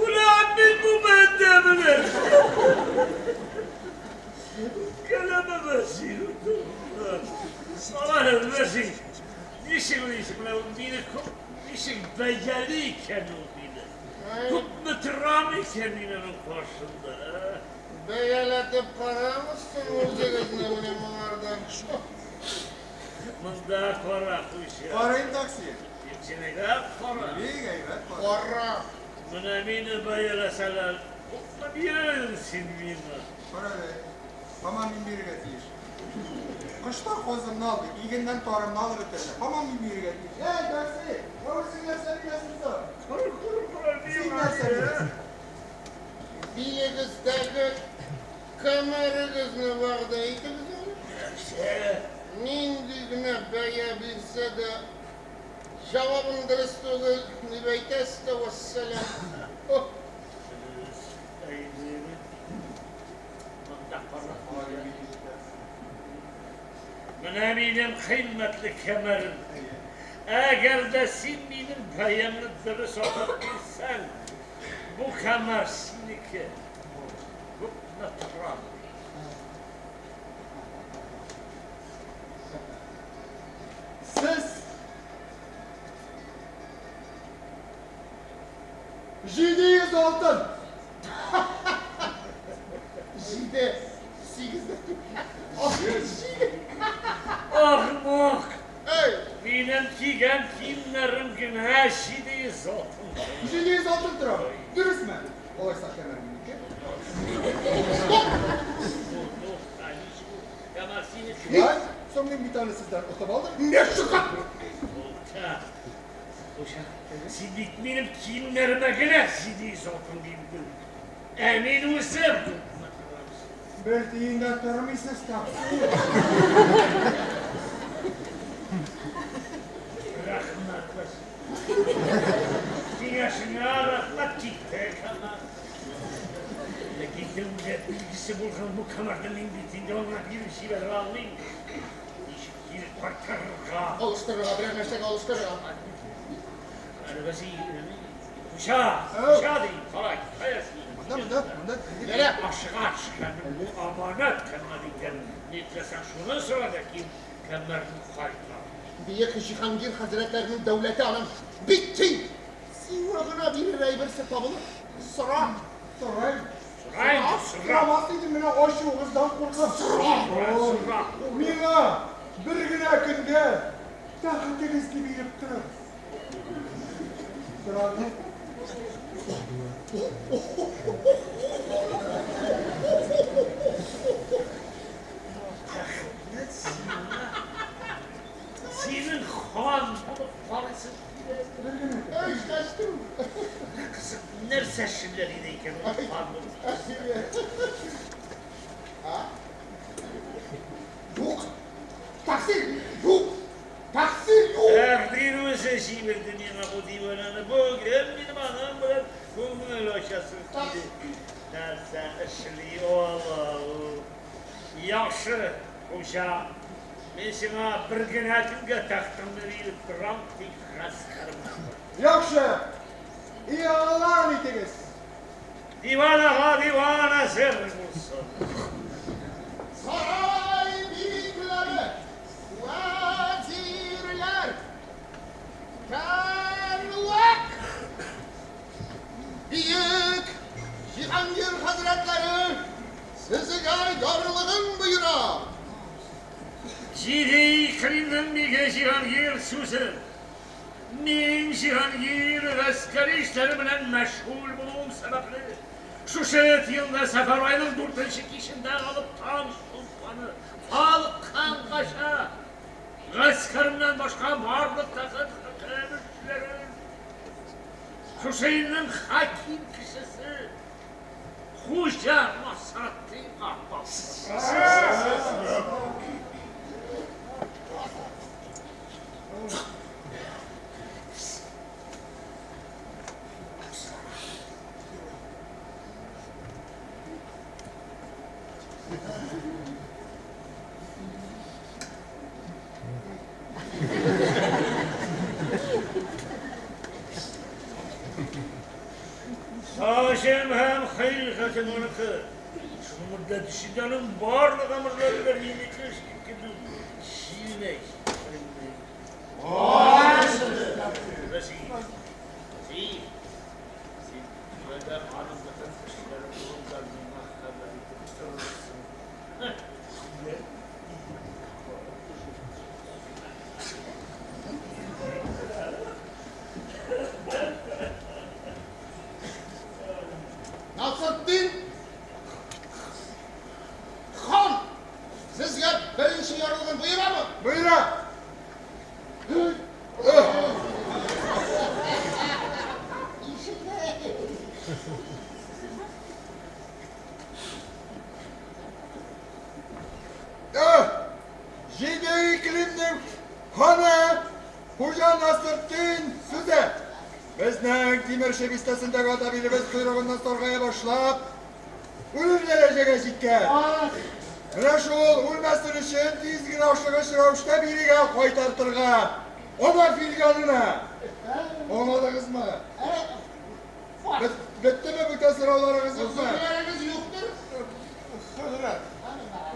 Үләм мин бу бәндә белән. Кәләмә вәзир. Сала вәзир. Ничек уйлыйсың, менә ул мине күп, ничек бәяли икән ул мине? Күпме торам икән мин аның каршында, ә? Бәяләтеп карагыз соң үзегезне менә моңардан. Монда кара, хуҗа. Карыйм такси. Юк, син әйбәт кара. Бик әйбәт кара. Кара. Менә мине бәяләсәләр, күпме бирерсең син миңа? Кара әле, һаман мин бирергә тиеш. Кышта казымны алды, игеннән тарымны алып бетерде. Һаман мин бирергә тиеш. Әй, такси, ә үзең нәрсә бирәсең соң? Син нәрсә бирәсең? Билегездәге кәмәрегезне вәгъдә итегез әле. Нәрсә? Нинди генә бәя бирсә дә, җавабың дөрес түгел, дип әйтәсез дә, вәссәлам. Дөрес әйбер. Монда кара. Менә минем кыйммәтле кәмәрем. Әгәр дә син минем бәямне дөрес атап бирсәң, бу кәмәр синеке. Күпме тора? Сез 700 алтын. Җиде, сигез дә түгел. Җиде. Ахмак! Әй! Минем кигән киемнәрем генә 700 алтын тора. 700 алтын тора. Дөресме? Алайса кәмәр минеке. Тукта, ничек ул? Кәмәр синеке. Шулай, соң мин бит аны сездән отып алдым. Менә чыга! Тукта. Хуҗа, син бит минем киемнәремә генә 700 алтын бирдең. Ә мин үзем күпме торам соң? Бер тиен дә тормыйсыз, тәкъсир. Рәхмәт, Вәсил. Киңәшеңә рәхмәт, китте камәр. Ләкин дәүләт билгесе булган бу камәрне мин бит инде аңа биреп җибәрә алмыйм. Ничек кире кайтарырга? Алыштырырга, берәр нәрсәгә алыштырырга. Әле вәзир, хуҗа, хуҗа ди, кара, кая син? Монда, монда, монда. Ләлә! Ашыга төшкәнмен, бу аманат кәмәр икән. Ни теләсәң шуны сора да кил, кәмәрне кайтар. Бөек Җиһангир хәзрәтләренең дәүләте аның бик киң. Сиңа гына бирер әйберсе табылыр. Сора. Сорыйм. Сора инде, сора. Сорамас идем, менә ачуыгыздан куркып. Сора, сора. Миңа бер генә көнгә тәхетегезне биреп торыгыз. Сорадым. Тәхетне сиңа, синең хан булып карыйсың килә. Бер генә көн. Әй, чәчтем. Кызык, нәрсә эшләр иде икән ул хан булып? Юк. Тәкъсир, юк. Тәкъсир, юк. Тәкъдир үзе җибәрде миңа бу дивананы. Бүген минем аның белән күңел ачасым килде. Нәрсә эшли ала ул? Яхшы, хуҗа. Мин сиңа бер генә көнгә тәхтеңне биреп торам, тик гаскәреңне кой. Яхшы! Игълан итегез! Диванага диван әзер булсын! Сарай бикләре, вәзирләр, кәнвәк! Бөек Җиһангир хәзрәтләре сезгә ярлыгын боера! Җиде икълимнең биге Җиһангир сүзе. Мин, Җиһангир, гаскәри эшләре белән мәшгуль булуым сәбәпле, шушы елда сәфәр аеның дүртенче кичендә алып таң чулпаны калыккангача, гаскәремнән башка барлык тәхет хөкем эшчеләрен, шушы илнең хаким кешесе, Хуҗа Насретдинга тапшырам. Таҗым һәм хыйлгатем аныкы. Шуның мөддәт эчендә аның барлык әмерләре дә минеке кебек чилмәк. Вәзир, вәзир, син түрәдә аның бөтен эшләре турында миңа хәбәр итеп торырсың. Насретдин хан сезгә беренче ярлыгын боерамы? Боера! Җиде иклимнең ханы Хуҗа Насретдин сүзе. Безнең Тимерче бистәсендәге атабилебез койрыгыннан саргая башлап, үлер дәрәҗәгә җиткән. Менә шул үлмәсен өчен тиз генә ашыгыч рәвештә бирегә кайтартырга. Ана фил янына. Аңладыгызмы? Беттеме бүтән сорауларыгыз юкмы? Сорауларыгыз юктыр? Хәзрәт,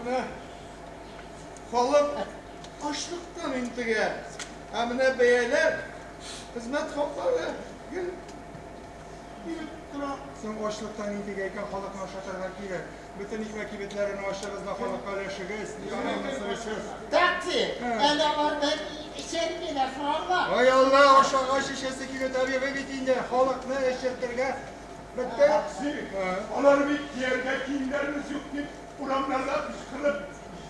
менә халык ачлыктан интегә. Ә менә бәяләр, хезмәт хаклары гел килеп тора. Соң ачлыктан интегә икән, халыкны ашатырга кирәк. Бөтен икмәк кибетләрен ачыгыз да халыкка өләшегез. Ник аннан сорыйсыз? Такси, әле алардан эчәргә дә сорарлар. Ай Алла, ашагач эчәсе килү табигый бит инде. Халыкны эчертергә бетте. Такси, алар бит кияргә киемнәребез юк дип урамнарда кычкырып,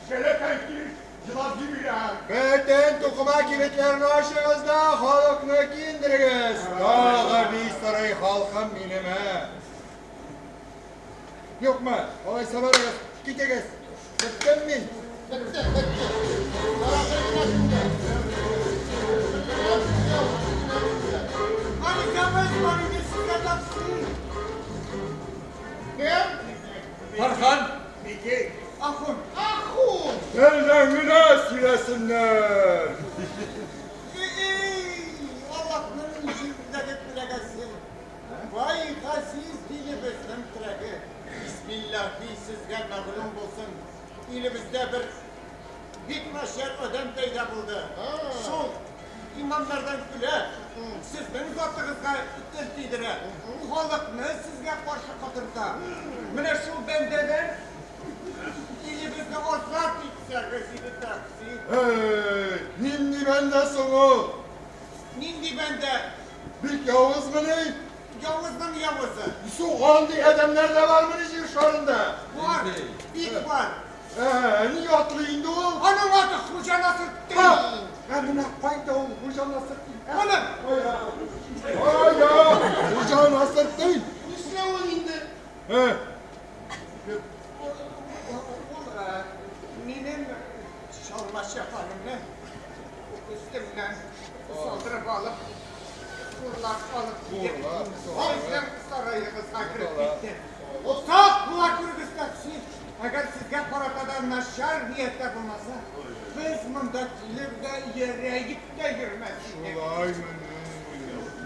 шәләкәй килеш елап йөриләр. Бөтен тукыма кибетләрен ачыгыз да халыкны киендерегез. Тагы ни сорый халкым минем, ә? Юкмы? Алайса барыгыз, китегез. Беттем мин. Бетте, бетте. Бара бер генә сүздә. Гаризабыз бар иде сезгә такси. Кем? Тархан. Бики. Ахун. Ахун! Телдән генә сөйләсеннәр. И-и, Аллаһның җирдәге күләгәсе. Бай газиз динебезнең терәге. Бисмиллаһи, сезгә мәгълүм булсын, илебездә бер бик начар адәм пәйда булды. Шул имамнардан көлә, сезнең затыгызга тел тидерә, халыкны сезгә каршы котырта. Менә шул бәндәдән илебезне азат итсәгез иде, тәкъсир. Һей, нинди бәндә соң ул? Нинди бәндә? Бик явызмыни? Явызның явызы. Соң андый адәмнәр дә бармыни җир шарында? Бар, бик бар. Ә, ни атлы инде ул? Аның аты Хуҗа Насретдин. Ә менә кайда ул Хуҗа Насретдин? Аның. Кайда? Кайда? Хуҗа Насретдин. Нишләвең инде? Ә. Ул минем чалма чапанымны өстемнән салдырып алып, хурлап алып китеп, сезнең сараегызга кереп китте. Сак була күрегез, такси. Әгәр сезгә карата да начар ниятләр булмаса, без монда килеп дә, иярәеп тә йөрмәс идек. Шулаймыни?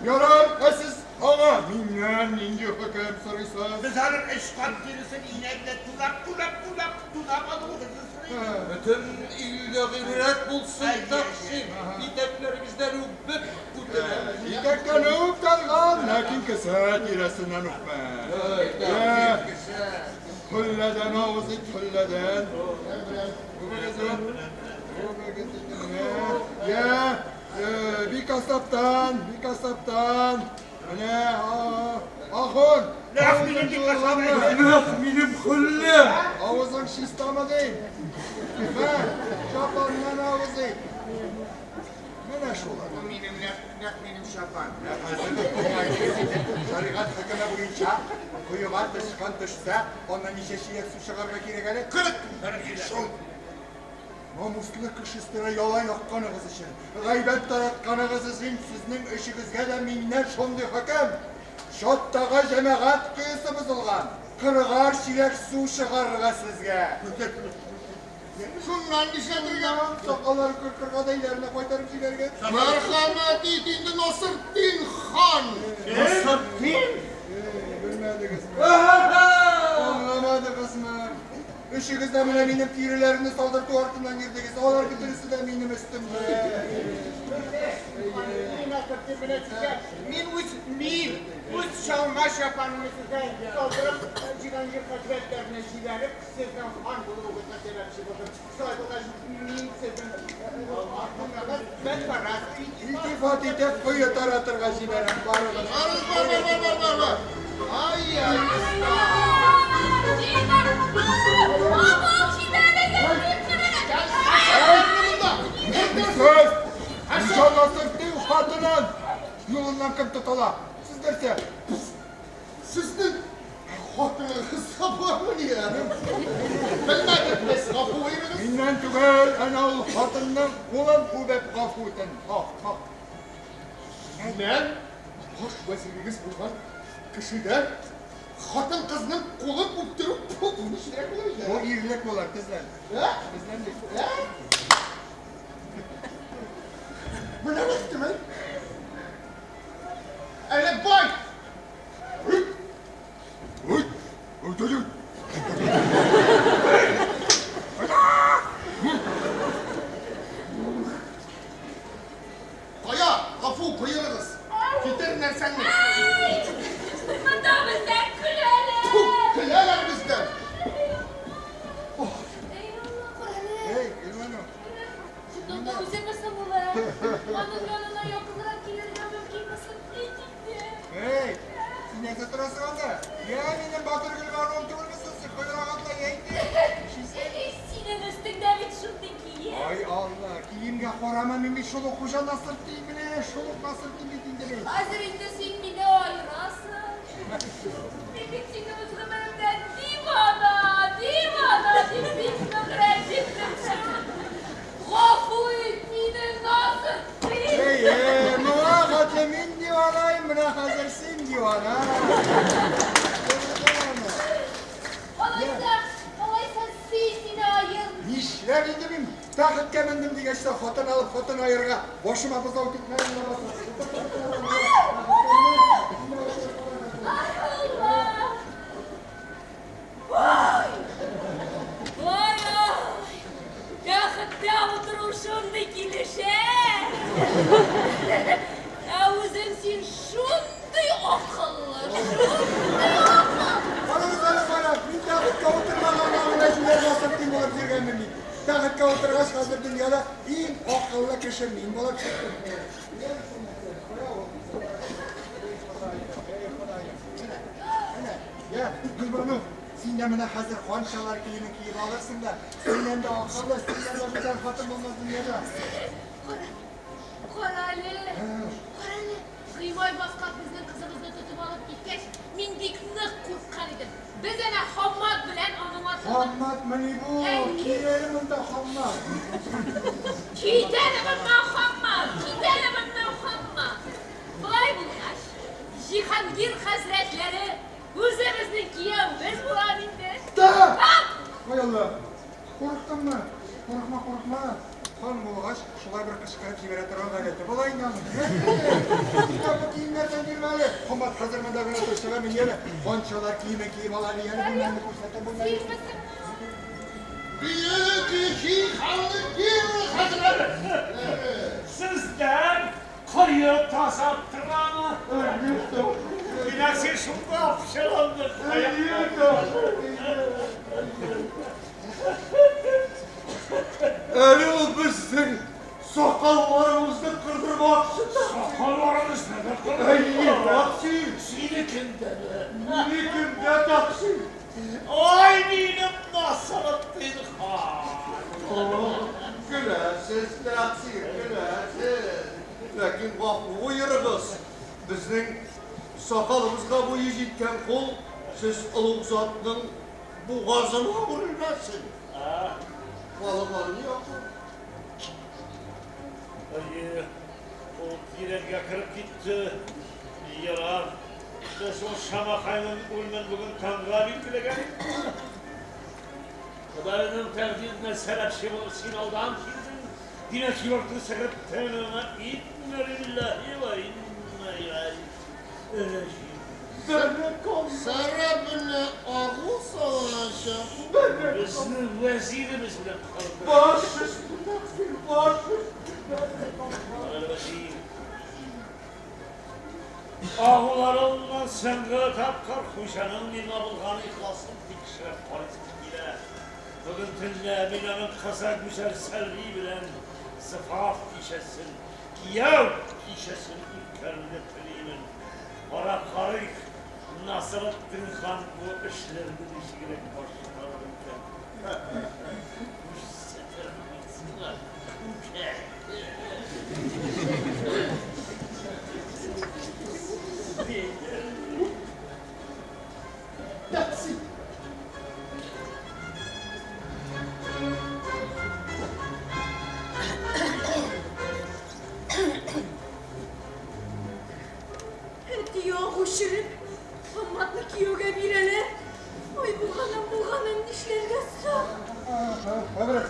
Ярар, ә сез аңа миннән нинди хөкем сорыйсыз? Без аның өч кат тиресен инә белән тунап-тунап, тунап, тунап алуыгызны сорыйбыз. Бөтен илгә гыйбрәт булсын, тәкъсир, итәкләрегездән үбеп үтенәм. Итәктән үп, Тархан, ләкин кесә тирәсеннән үпмә. Тәкъсир, кесә. Хөлләдән авыз ит, хөлләдән. Үбегез, үп. Үбегез инде менә. Йә, Бикасаптан, Бикасаптан. Менә, ахун. Нәкъ минем Бикасап. Нәкъ минем хөллә. Авызың чистамы дим? Мә, чапаннан авыз ит. Менә шулар. Бу минем нәкъ, нәкъ минем чапан. Менә хәзер шәригать хөкеме буенча коега тычкан төшсә, аннан ничә чиләк су чыгарырга кирәк әле? 40. Шул. Намуслы кеше өстенә яла якканыгыз өчен, гайбәт таратканыгыз өчен сезнең өчегезгә дә миннән шундый хөкем! Чаттагы җәмәгать коесы бозылган, кырыгар чиләк су чыгарырга сезгә! Шуннан нишләтергә? Сакалларын кыркырга да өйләренә кайтарып җибәрергә. Мәрхәмәт ит инде, Насыртдин хан! Насыртдин? Белмәдегезме? Аңламадыгызмы? Өчегез дә менә минем тиреләремне салдырту артыннан йөрдегез. Алар бөтенесе дә минем өстемдә. Мин үз мин үз чалма чапанымны сезгә салдырып, Җиһангир хәзрәтләренә җибәреп, сезнең хан булуыгызга сәбәпче булдым. Шулай булгач, мин сезнең артыгыз бәдфараз. Илтифат итеп, кое таратырга җибәрәм барыгыз. Барыгыз, бар, бар, бар, бар, бар, бар. Ай-яй, Сез, Хуҗа Насретдин хатынын юлыннан кем тотала? Сез нәрсә? Сезнең хатыныгыз да бармыни әле? Белмәдек без, гафу итегез. Миннән түгел, әнә ул хатынның кулын үбеп гафу үтен. Ха, ха. Мен баш вәзирегез булган кешедән хатын-кызның кулын үптерү бу ничегрәк булыр икән? Бу ирлек булыр, тезлән. Ә? Тезлән бит. Ә? Менә әйттем, әй. Әле бай! Ой! Ой! Ой, ой, ой. Кая, гафу боерыгыз. Китер нәрсәңне. Монда бездән көләләр. Көләләр бездән. Эй, Алла, карале. Эй, Гөлбану. Чыннан үземе соң ул, ә? Аның янына якынрак килергә мөмкинме соң? Әйт инде. Эй, син нәрсә торасың анда? Я, минем батыр Гөлбануым түгелме соң син? Койрак атла, я инде. Нишлисең? Синең өстеңдә бит шундый кием. Ай Алла, киемгә карама, мин бит шул ук Хуҗа Насретдин менә, шул ук Насретдин бит инде мин. Хәзер инде син мине аерасың. Мин бит сине үз гомеремдә дивана, дивана дип бик нык рәнҗеттем шул. Гафу ит мине, Насретдин. Әйе, моңа хәтле мин диванаем, менә хәзер син дивана. Алайса, алайса син мине аер. Нишләп инде мин тәхеткә мендем дигәч тә хатын алып хатын аерырга башыма бозау китмәгән ләбаса. Ай, Алла! Ой! Ой, ой! Тәхеттә утыру шундый килешә! Ә үзең син шундый акыллы, шундый акыллы! Карагыз әле, кара, мин тәхеткә утырмаганга менә җүләр Насретдин булып йөргәнмен бит. Тәхеткә утыргач, хәзер дөньяда иң акыллы кеше мин булып чыктым. Әнә, я, Гөлбану, син дә менә хәзер ханшалар киемен киеп алырсың да, синнән дә акыллы, синнән дә гүзәл хатын булмас дөньяда. Кара, кара әле, кара әле. Гыймай баскак безнең кызыбызны тотып алып киткәч, мин бик нык курыккан идем. Без әнә Хаммат белән аның артыннан. Хамматмыни бу? Әй. Кил әле монда, Хаммат. Кит әле моннан, Хаммат! Кит әле моннан, Хаммат! Болай булгач, Җиһангир хәзрәтләре үзебезнең кияүебез була инде. Да! А! Ой, Алла, курыктыңмы? Курыкма, курыкма. Хан булгач, шулай бер кычкырып җибәрә торган гадәте була инде аның. Син дә бу киемнәрдән бирмә әле. Хаммат хәзер монда гына тор, чыга мин янә ханшалар киемен киеп ал әле, янә бүлмәңне күрсәтәм, бүлмәңне. Синмесең ул? Бөек Җиһангир хәзрәтләре! Сездән кое тазарт торамы? Менә син шунда пычрандың. Әле ул безнең сакалларыбызны кырдырмакчы да. Сакалларыбызны да Әйе, тәкъсир. Синекен дә. Минекен дә тәкъсир. Ай, минем Насретдин хан. Көләсез, тәкъсир, көләсез. Ләкин гафу боерыгыз, безнең сакалыбызга буе җиткән кул сез олуг затның бугазына үрелмәсен. Балалар ни акыл? Әйе, ул тирәнгә кереп китте. Ярар. Без ул шамахайның үлемен бүген таңга билгеләгән идек. Ходайның тәкъдиренә сәбәпче булып син алдан килдең, димәк, ярты сәгатьтән аңа инна лиллаһи ва инна иләйһи раҗиун. Сәрәбенә агу салыначак. Безнең вәзиребез белән калды. Баш өстенә, баш өстенә. Вәзир. Агуларыңнан соңгы тапкыр хуҗаның миңа булган ихласын тикшереп карыйсым килә. Бүген төнлә мин аның кызы Гүзәл Сәлви белән зифаф кичәсен, кияү кичәсен үткәрүне телимен. Карап карыйк, Насретдин хан бу эшләрне ничегрәк башкарыр икән. Күрсәтермен сиңа, күкәй. Такси. Әти агу череп, Хамматны кияүгә бирәләр. Ой, булганым, булганым, нишләргә соң? Хәбәрәк,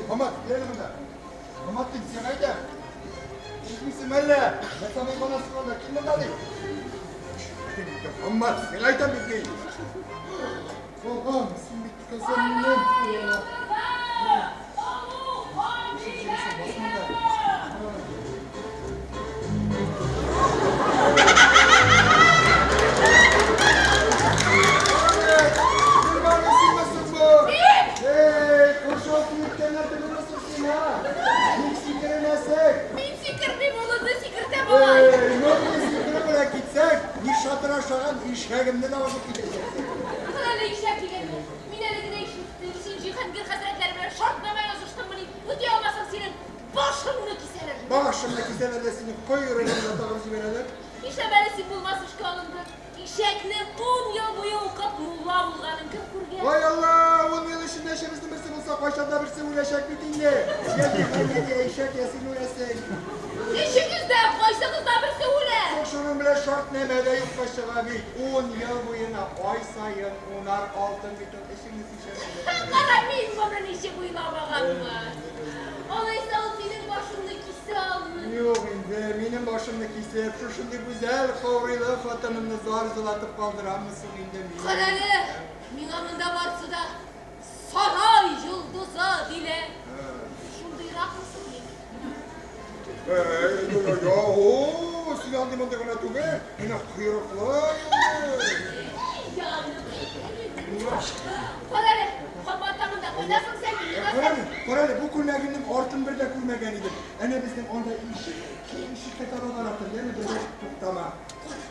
Хамат, кил әле монда. Хамат дим, сиңа әйтәм. Ишетмисең әллә? Мәсәлән, бана сорады, кил монда ди. Хамат, сиңа әйтәм бит мин. Балам, син бит кызымның. Эй, куршау киеткәннәр түгелме соң син, а? Ник сикеренәсең? Мин сикермим, ул үзе сикертә малай. Эй, мондый сикереп белән китсәң, ни шатыр ашаган ишәгемне дә алып китәчәксең. Кара әле, ишәк дигәнне. Мин әле генә ишеттем, син Җиһангир хәзрәтләре белән шартнамә языштыңмыни? Үти алмасаң, синең башыңны кисәләр. Башымны кисәләр дә синең койрыгыңны да тагып җибәрәләр. Нишләп әле син булмас эшкә алындың? Ишәкнең ун ел буе укып мулла булганын кем күргән? Ай Алла, ун ел эчендә эшебезнең берсе булса, кайчан да берсе үләчәк бит инде. Я Җиһангир, я ишәк, я син үләсең. Өчегез дә, кайсыгыз да берсе үлә. Соң шуның белән шартнамә дә юкка чыга бит. Ун ел буена ай саен унар алтын бит ул, эчеңне тишәр. Кара, мин моны ничек уйламаганмын. Алайса ул синең башыңны кисә алмый. Юк инде, минем башымны кисеп, шушындый гүзәл каурыйлы хатынымны зар җылатып калдыраммы соң инде мин? Кара әле, миңа монда барсы да сарай йолдызы диләр. Шундыйракмы соң мин? Әй, о, син андый мондый гына түгел, менә койрыклы йолдыз. Кара әле, Хаммат та монда, кайда соң син? Миңа Кара әле, кара әле, бу күлмәгеңнең артын бер дә күрмәгән идем. Әнә безнең анда ишек, ишеккә таба бара тор, яме, бер туктама.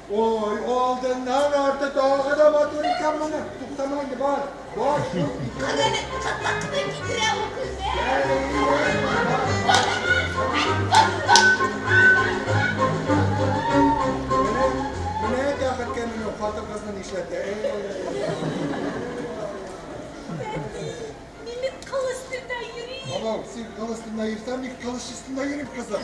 Ой, алдыннан арты тагы да матур икән моны. Туктама инде, бар, бар, шул икән. Кара әле, кытык кына китерә ул күлмәк. Менә, менә тәхеткә менү хатын-кызны нишләтә. Әти, мин бит кыл өстендә йөрим. Абау, син кыл өстендә йөрсәң, мин кылыч өстендә йөрим, кызым.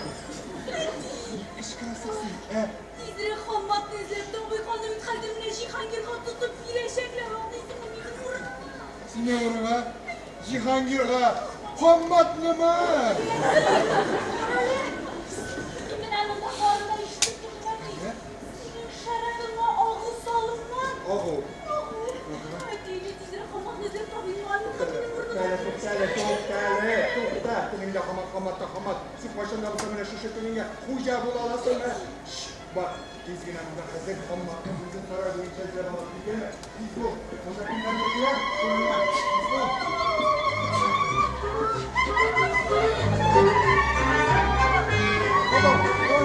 Ник кычкырасың син, ә? Тизрәк Хамматны эзләп табыйк, аны бит хәзер менә Җиһангирга тотып бирәчәкләр, аңлыйсыңмы, минем урыныма. Синең урынга? Җиһангирга? Хамматнымы? Карале, менә монда барында ишетеп тордым, әти. Синең шәрабыңа агу салынган. Агу? Агу. Әти, әйдә тизрәк Хамматны эзләп табыйк, аны минем урыныма. Тукта әле, тукта әле, тукта әле, тукта. Телеңдә Хаммат, Хаммат та Хаммат. Син кайчан да булса менә шушы телеңә хуҗа була аласыңмы? Бар, тиз генә монда хәзер Хамматның үзен сарай буенча эзләп алып килгәнме? Тиз бул. Монда кемнәр йөриләр? Шуңа тиз бул. Баба, ой,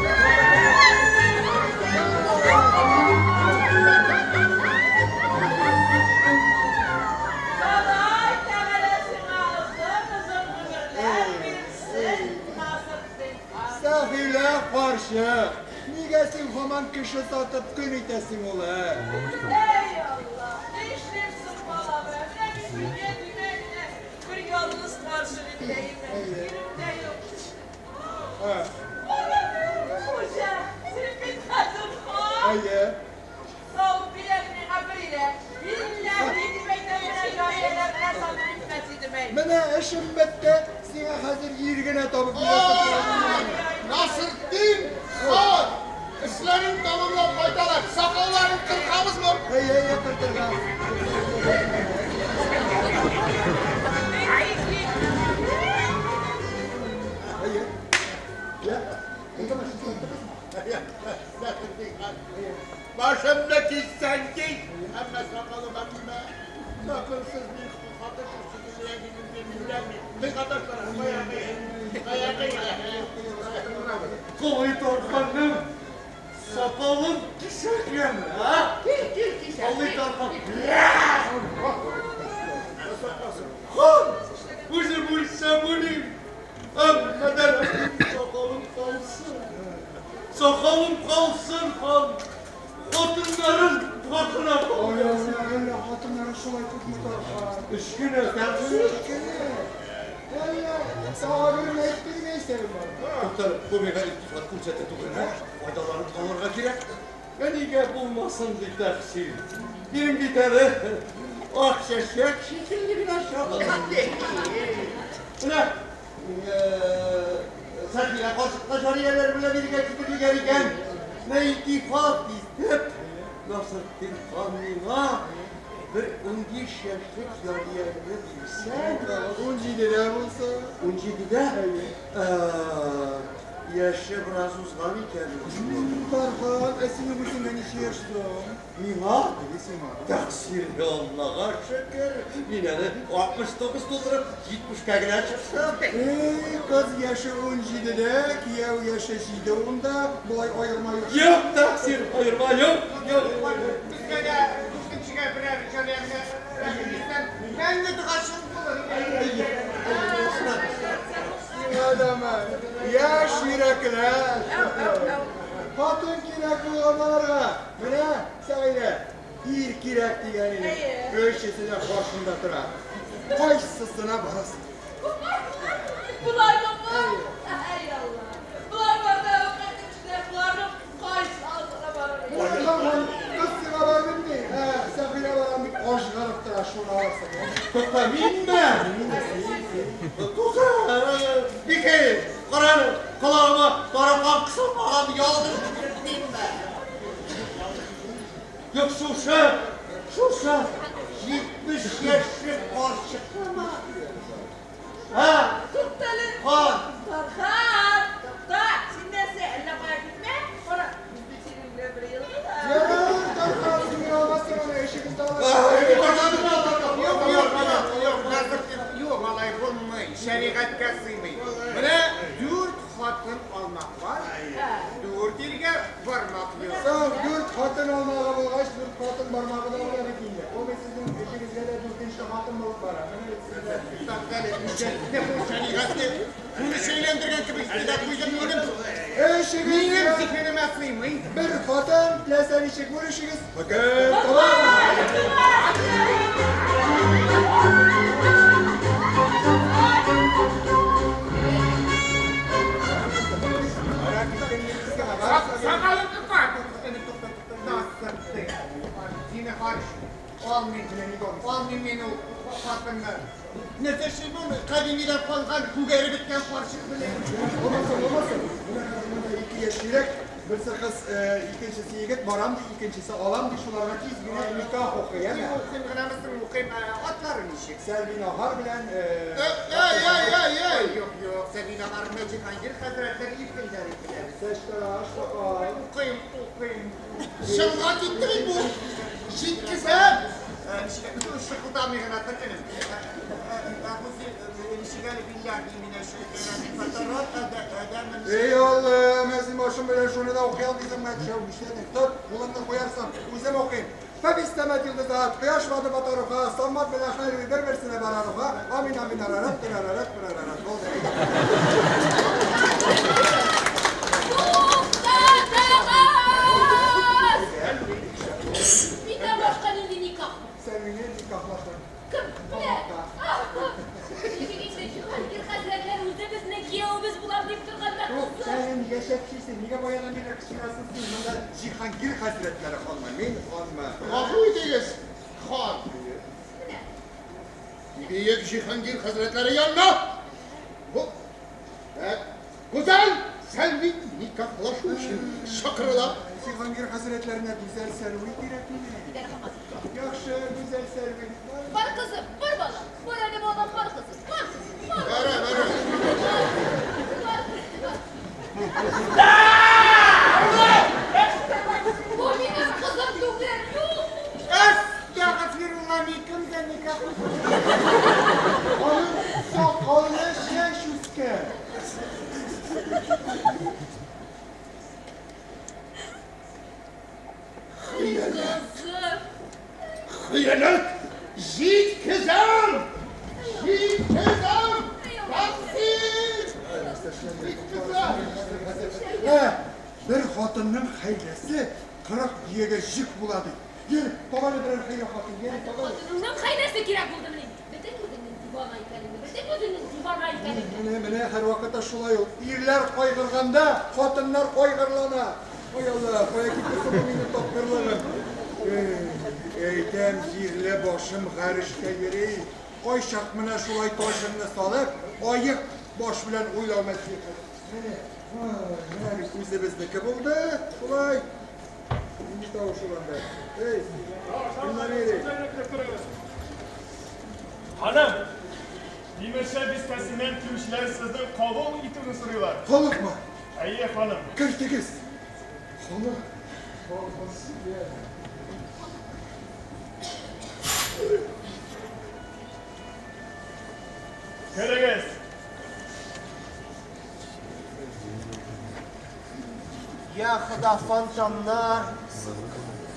Ходай Тәгалә сиңа озын-озын гомерләр бирсен, Насретдин хан. Сәхилә карчык, нигә син һаман кеше сатып көн итәсең, улым? Әй Алла, нишлим соң, балам, менә мин дөнья димә генә бер ялгыз карчык инде, ирем дә юк. Хуҗа, син бит хәзер хан. Әйе. Савып бир әле миңа бер иләк. Билләһи дип әйтәм, менә җарияләр. Эшем бетте, сиңа хәзер ир генә табып бирәсе. Насыртдин хан! Эшләрен тәмамлап кайталар. Сакалларын кыркабызмы? Әй, әй, әй, кыртырга. Әйе. Я, булдымы, чистарттыгызмы? Башымны киссәң кис, әмма сакалыма тимә. Сакалсыз мин хатын Калай Тарханның сакалын кисәргәме, а? Кил, кил, кисә. Калай Тархан. Хан! Үзем үлсәм үлим. Әмма дә сакалым калсын. Сакалым калсын, хан. Хатыннарым хакына Ой, әллә хатыннары шулай күпме, Тархан? Өч кенә, тәкъсир. Өч кенә. Әллә тагы берен әйтте генә исәбем бар. Туктале, бу миңа илтифат күрсәтә түгелме? Файдаланып калырга кирәк. Ә нигә булмасын, ди тәкъсир. Минем бит әле ак чәчәк шикелле генә чагым. Менә Сәхинә карчыкка җарияләр белән биргә китерелгән икән. Менә илтифат итеп, Насретдин хан миңа бер 15 яшьлек җарияне бирсә, 17-дә булса? 17-дә? Яше бераз узган икән. Тархан, ә синең үзеңә ничә яшь соң? Миңа? Әйе, сиңа. Тәкъсир, Аллага шөкер, мин әле 69 тутырып, 70-кә генә чыктым. Эй, кыз яше 17-дә, кияү яше җиде унда, болай аерма юк. Юк, тәкъсир, аерма юк, юк. Безгә дә дүртенчегә берәр җарияңне рәхим итсәң, мәңге догачыл булыр идек. Сиңа дамы? Яшь йөрәкләр. Хатын кирәк булган аларга. Менә, Сәгыйдә, ир кирәк дигән иде. Өчесе дә каршында тора. Кайсысына барасың? Боларныңмы? Әй, Алла. Болар барда әүкатем эшләп, боларның кайсы алдына барыр идем? Тархан, кыз сиңа бармыйм ди. Ә, Сәгыйдә барам дип ажгырып тора, шуны алырсың. Тукта, минме? Тукта, Бикәй, кара әле, колагыма таракан кысылмаган ялгыш кертмимме? Юк, шушы, шушы 70 яшьлек карчыкнымы? Ә? Туктале. Хан. Тархан, тукта, син нәрсә, әллә кая китмә? Кара, без бит синең белән бер елгыда. Ярар, Тархан, син генә алмассың аны, эшегездә алырсың. Юк, юк, юк, юк, Насыртдин, юк, алай булмый, шәригатькә сыймый. Менә дүрт хатын алмак бар, дүрт иргә бармак юк. Соң, дүрт хатын алмагы булгач, дүрт хатын бармагы да була бит инде. Ул бит сезнең эшегезгә дә дүртенче хатын булып бара. Менә бит сезгә. Туктале, үҗәтне бу шәригатьне шуны шәйләндергән кебек итте дә куйдым минем. Эшегезгә Минем зиһенемә сыймый. Бер хатын, теләсә ничек бүлешегез. Хөкем тәмам! Сакалым тукта, тукта, тукта, Насыртдин. Зинһар, алмыйм, алмыйм мин ул хатынны. Нәрсә эшли бу? Кадимидән калган, күгәреп беткән карчык белән. Булмасын, булмасын. Менә хәзер монда ике яшь йөрәк, берсе кыз, икенчесе егет, барам ди, икенчесе алам ди, шуларга тиз генә никах укый, әнә. Укыйм гынамы соң, укыйм, атлары ничек? Сәлмин Ахар белән Әй, әй, әй, әй! Юк, юк, Сәлмин Ахарны Җиһангир хәзрәтләре иркен ителә. Сәчтараш, сакал. Укыйм, укыйм. Чынга китте бит бу. Җиткезәм. Шыкылдамый гына тор, энем. Эй, Аллам, ә син башың белән шуны да укый алмыйсыңмы? Чәү, нишләдең? Тот, кулыңны куярсың, үзем укыйм. Фәбистәмәт йолдызат, кояш бады батаруха, Саммат белән Хәлви бер-берсенә бараруха, амин, амин, арарат, арарат, арарат. Булды. Туктатыгыз! Миннән башка нинди никах бу? Сәлмине никахлаштыр. Кем белән? Ничек инде Җиһангир хәзрәтләр үзе безнең киявебез булам дип торганда Юк, кызы? син яшәпчисең, нигә баядан бирле кычкырасың син? Монда Җиһангир хәзрәтләре ханмы, мин ханмы? Гафу итегез, хан. Менә. Бөек Җиһангир хәзрәтләре янына бу гүзәл Сәлви никахлашу өчен чакырыла. Җиһангир хәзрәтләренә гүзәл Сәлви кирәкмени? Яхшы, гүзәл Сәлви. Бар, кызым, бар, балам. Бар әле, балам, бар, кызым, бар, кызым, бар. Бара, бара. Бар, кызым, бар. Бу минем кызым түгел, юк. Әстәгъфирулла, мин кемгә никахлашам? Аның сакалы чәч үскән. Хыянәт! Кызым. Хыянәт! Җиткезәм! Җиткезәм! Тәкъсир! Җиткезәм! Ә, бер хатынның хәйләсе 40 дөягә җик була ди. Йөр, таба әле берәр хәйлә хатын, йөр, таба әле. Хатыныңның хәйләсе кирәк булдымыни? Белдең үзеңнең дивана икәнеңне, белдең үзеңнең дивана икәнеңне. Менә, менә һәрвакытта шулай ул. Ирләр кайгырганда, хатыннар кайгырлана. Ой, Алла, кая китте соң бу минем тапкырлыгым? Эй, әйтәм, җирле башым гарешкә йөри. Кайчак менә шулай таҗыңны салып, аек баш белән уйлау мәслихәт. Менә, ай, менә бит үзебезнеке булды, шулай. Нинди тавыш ул анда? Эй, кемнәр йөри? Ханым, Тимершә бистәсеннән килүчеләр сезнең кабул итүне сорыйлар. Халыкмы? Әйе, ханым. Кертегез. Халык. Халык сезгә. Керегез. Я Хода, фонтаннар,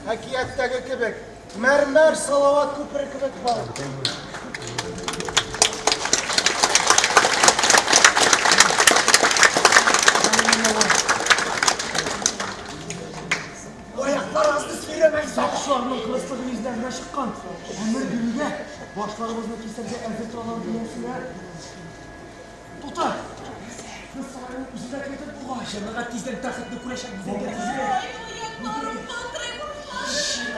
әкияттәге кебек, мәрмәр салават күпере кебек бар. Аякларыгызны сөйрәмәгез! Сакчыларның кырыслыгы йөзләренә чыккан. Әмер бирүгә башларыбызны кисәргә әзер торалар дигәнселәр. Тута! Без сарайның үзенә кертеп була. Җәмәгать тиздән тәхетне күрәчәк безгә тизрәк. Аякларым калтырый башлады.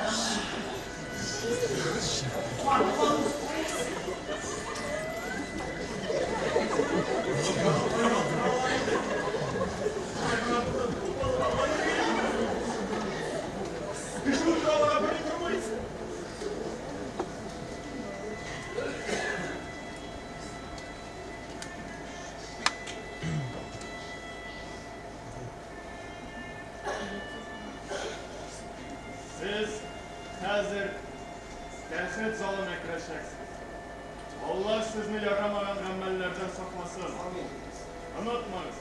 Кеше утыра берни тормый. Сез хәзер тәхет залына керәчәксез. Алла сезне ярамаган гамәлләрдән сакласын. Онытмагыз,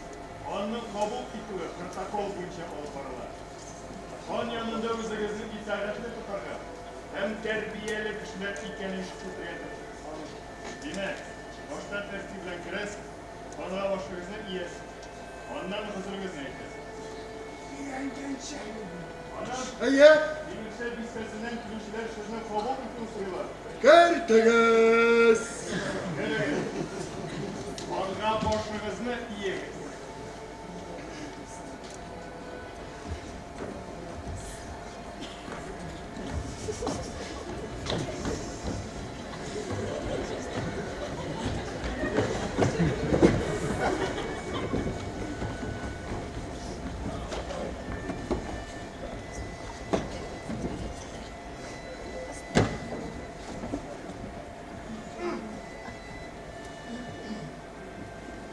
ханның кабул итүе протокол буенча алып барыла. Хан янында үзегезне итагатьле тотарга һәм тәрбияле кешеләр икәнен күрсәтергә тырышыгыз. Димәк, башта тәртип белән керәсез, ханга башыгызны иясез, аннан гозерегезне әйтәсез. Өйрәнгәнчә. Аннан Әйе. Тимершә бистәсеннән килүчеләр сезне кабул итүен сорыйлар. Кертегез. Керегез. Ханга башыгызны иегез.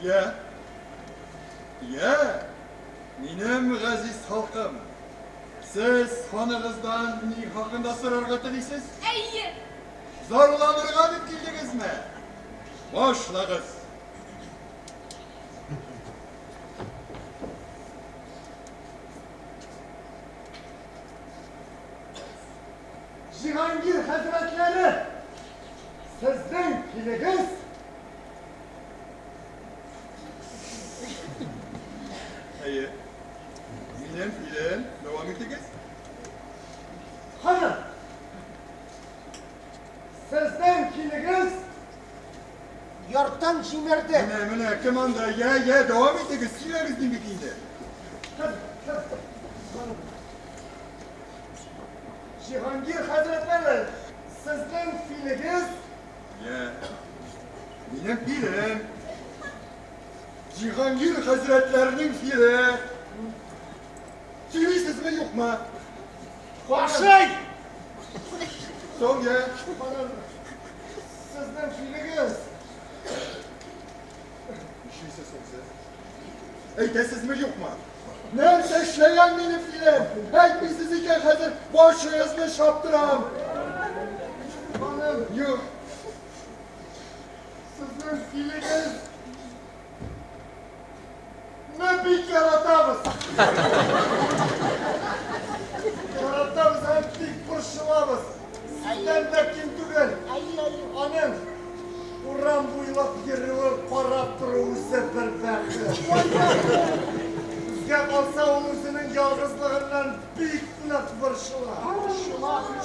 Я. Я. Минем газиз халкым, сез ханыгыздан ни хакында сорарга телисез? Әйе. Зарланырга дип килдегезме? Башлагыз. Җиһангир хәзрәтләре, сезнең килегез Әйе. Минем филем. Дәвам итегез. Ханым! Сезнең килегез Йортын җимерде. Менә, менә, кем анда? Я, я, дәвам итегез, сөйләгез дим бит инде. Җиһангир хәзрәтләре, сезнең филегез Йә, минем филем. Җиһангир хәзрәтләренең филе. Сөйлисезме, юкмы? Кашый! Соң, йә. Ханым, сезнең филегез. Нишлисез соң сез? Әйтәсезме, юкмы? Нәрсә эшләгән минем филем? Әйтмисез икән, хәзер башыгызны чаптырам. Ханым, Юк. Сезнең филегез не бик яратабыз. Яратабыз һәм бик борчылабыз. Сездән дә ким түгел. Аның урам буйлап йөрүен карап тору үзе бер бәхет. Безгә калса, ул үзенең ялгызлыгыннан бик нык борчыла.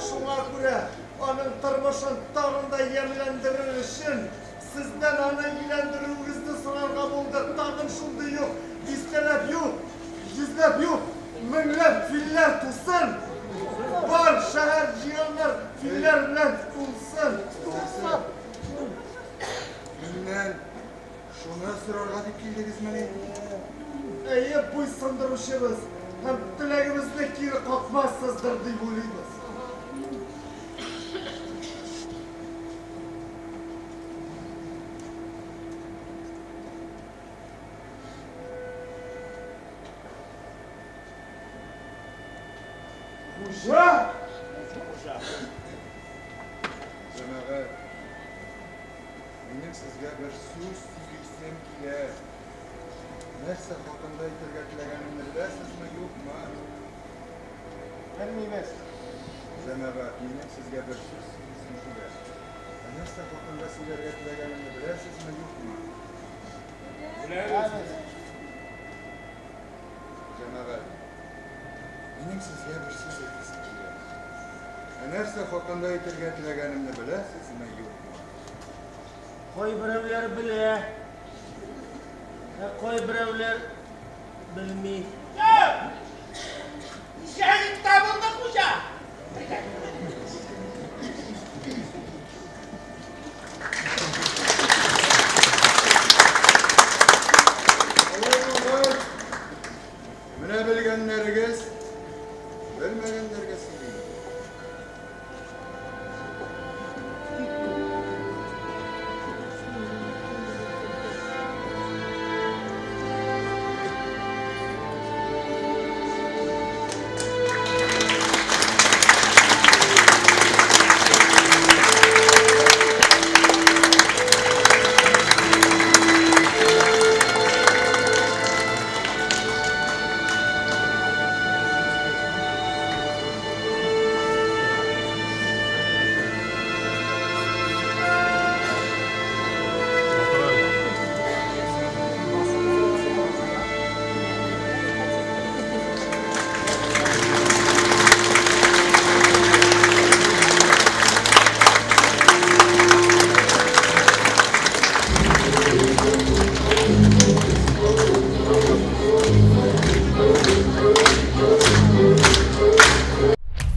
Шуңа күрә Аның тормышын тагын да ямьләндерер өчен, сездән аны өйләндерүегезне сорарга булдык. Тагын шундый ук дистәләп юк, йөзләп юк, меңләп филләр тусын! Бар шәһәр җыяннар филләр белән тулсын! Тулсын! Миннән шуны сорарга дип килдегезмени? Әйе, буйсындыручыбыз һәм теләгебезне кире какмассыздыр дип уйлыйбыз. Хуҗа! Хуҗа! Җәмәгать, минем сезгә бер сүз сөйлисем килә. Нәрсә хакында әйтергә теләгәнемне беләсезме, юкмы? Белмибез. Җәмәгать, минем сезгә бер сүз сөйлисем килә. Ә нәрсә хакында сөйләргә теләгәнемне беләсезме, юкмы? Беләбез. Җәмәгать, минем сезгә бер сүз әйтәсем килә. Ә нәрсә хакында әйтергә теләгәнемне беләсезме, юкмы? Кайберәүләр белә, ә кайберәүләр белми. Җәлит табылды хуҗа! Алай булгач, менә белгәннәрегез, белмәгәннәргә сөйлим.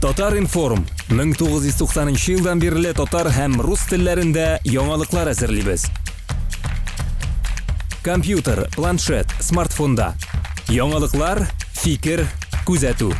Татар-информ 1990 елдан бирле татар һәм рус телләрендә яңалыклар әзерлибез. Компьютер, планшет, смартфонда. Яңалыклар, фикер, күзәтү.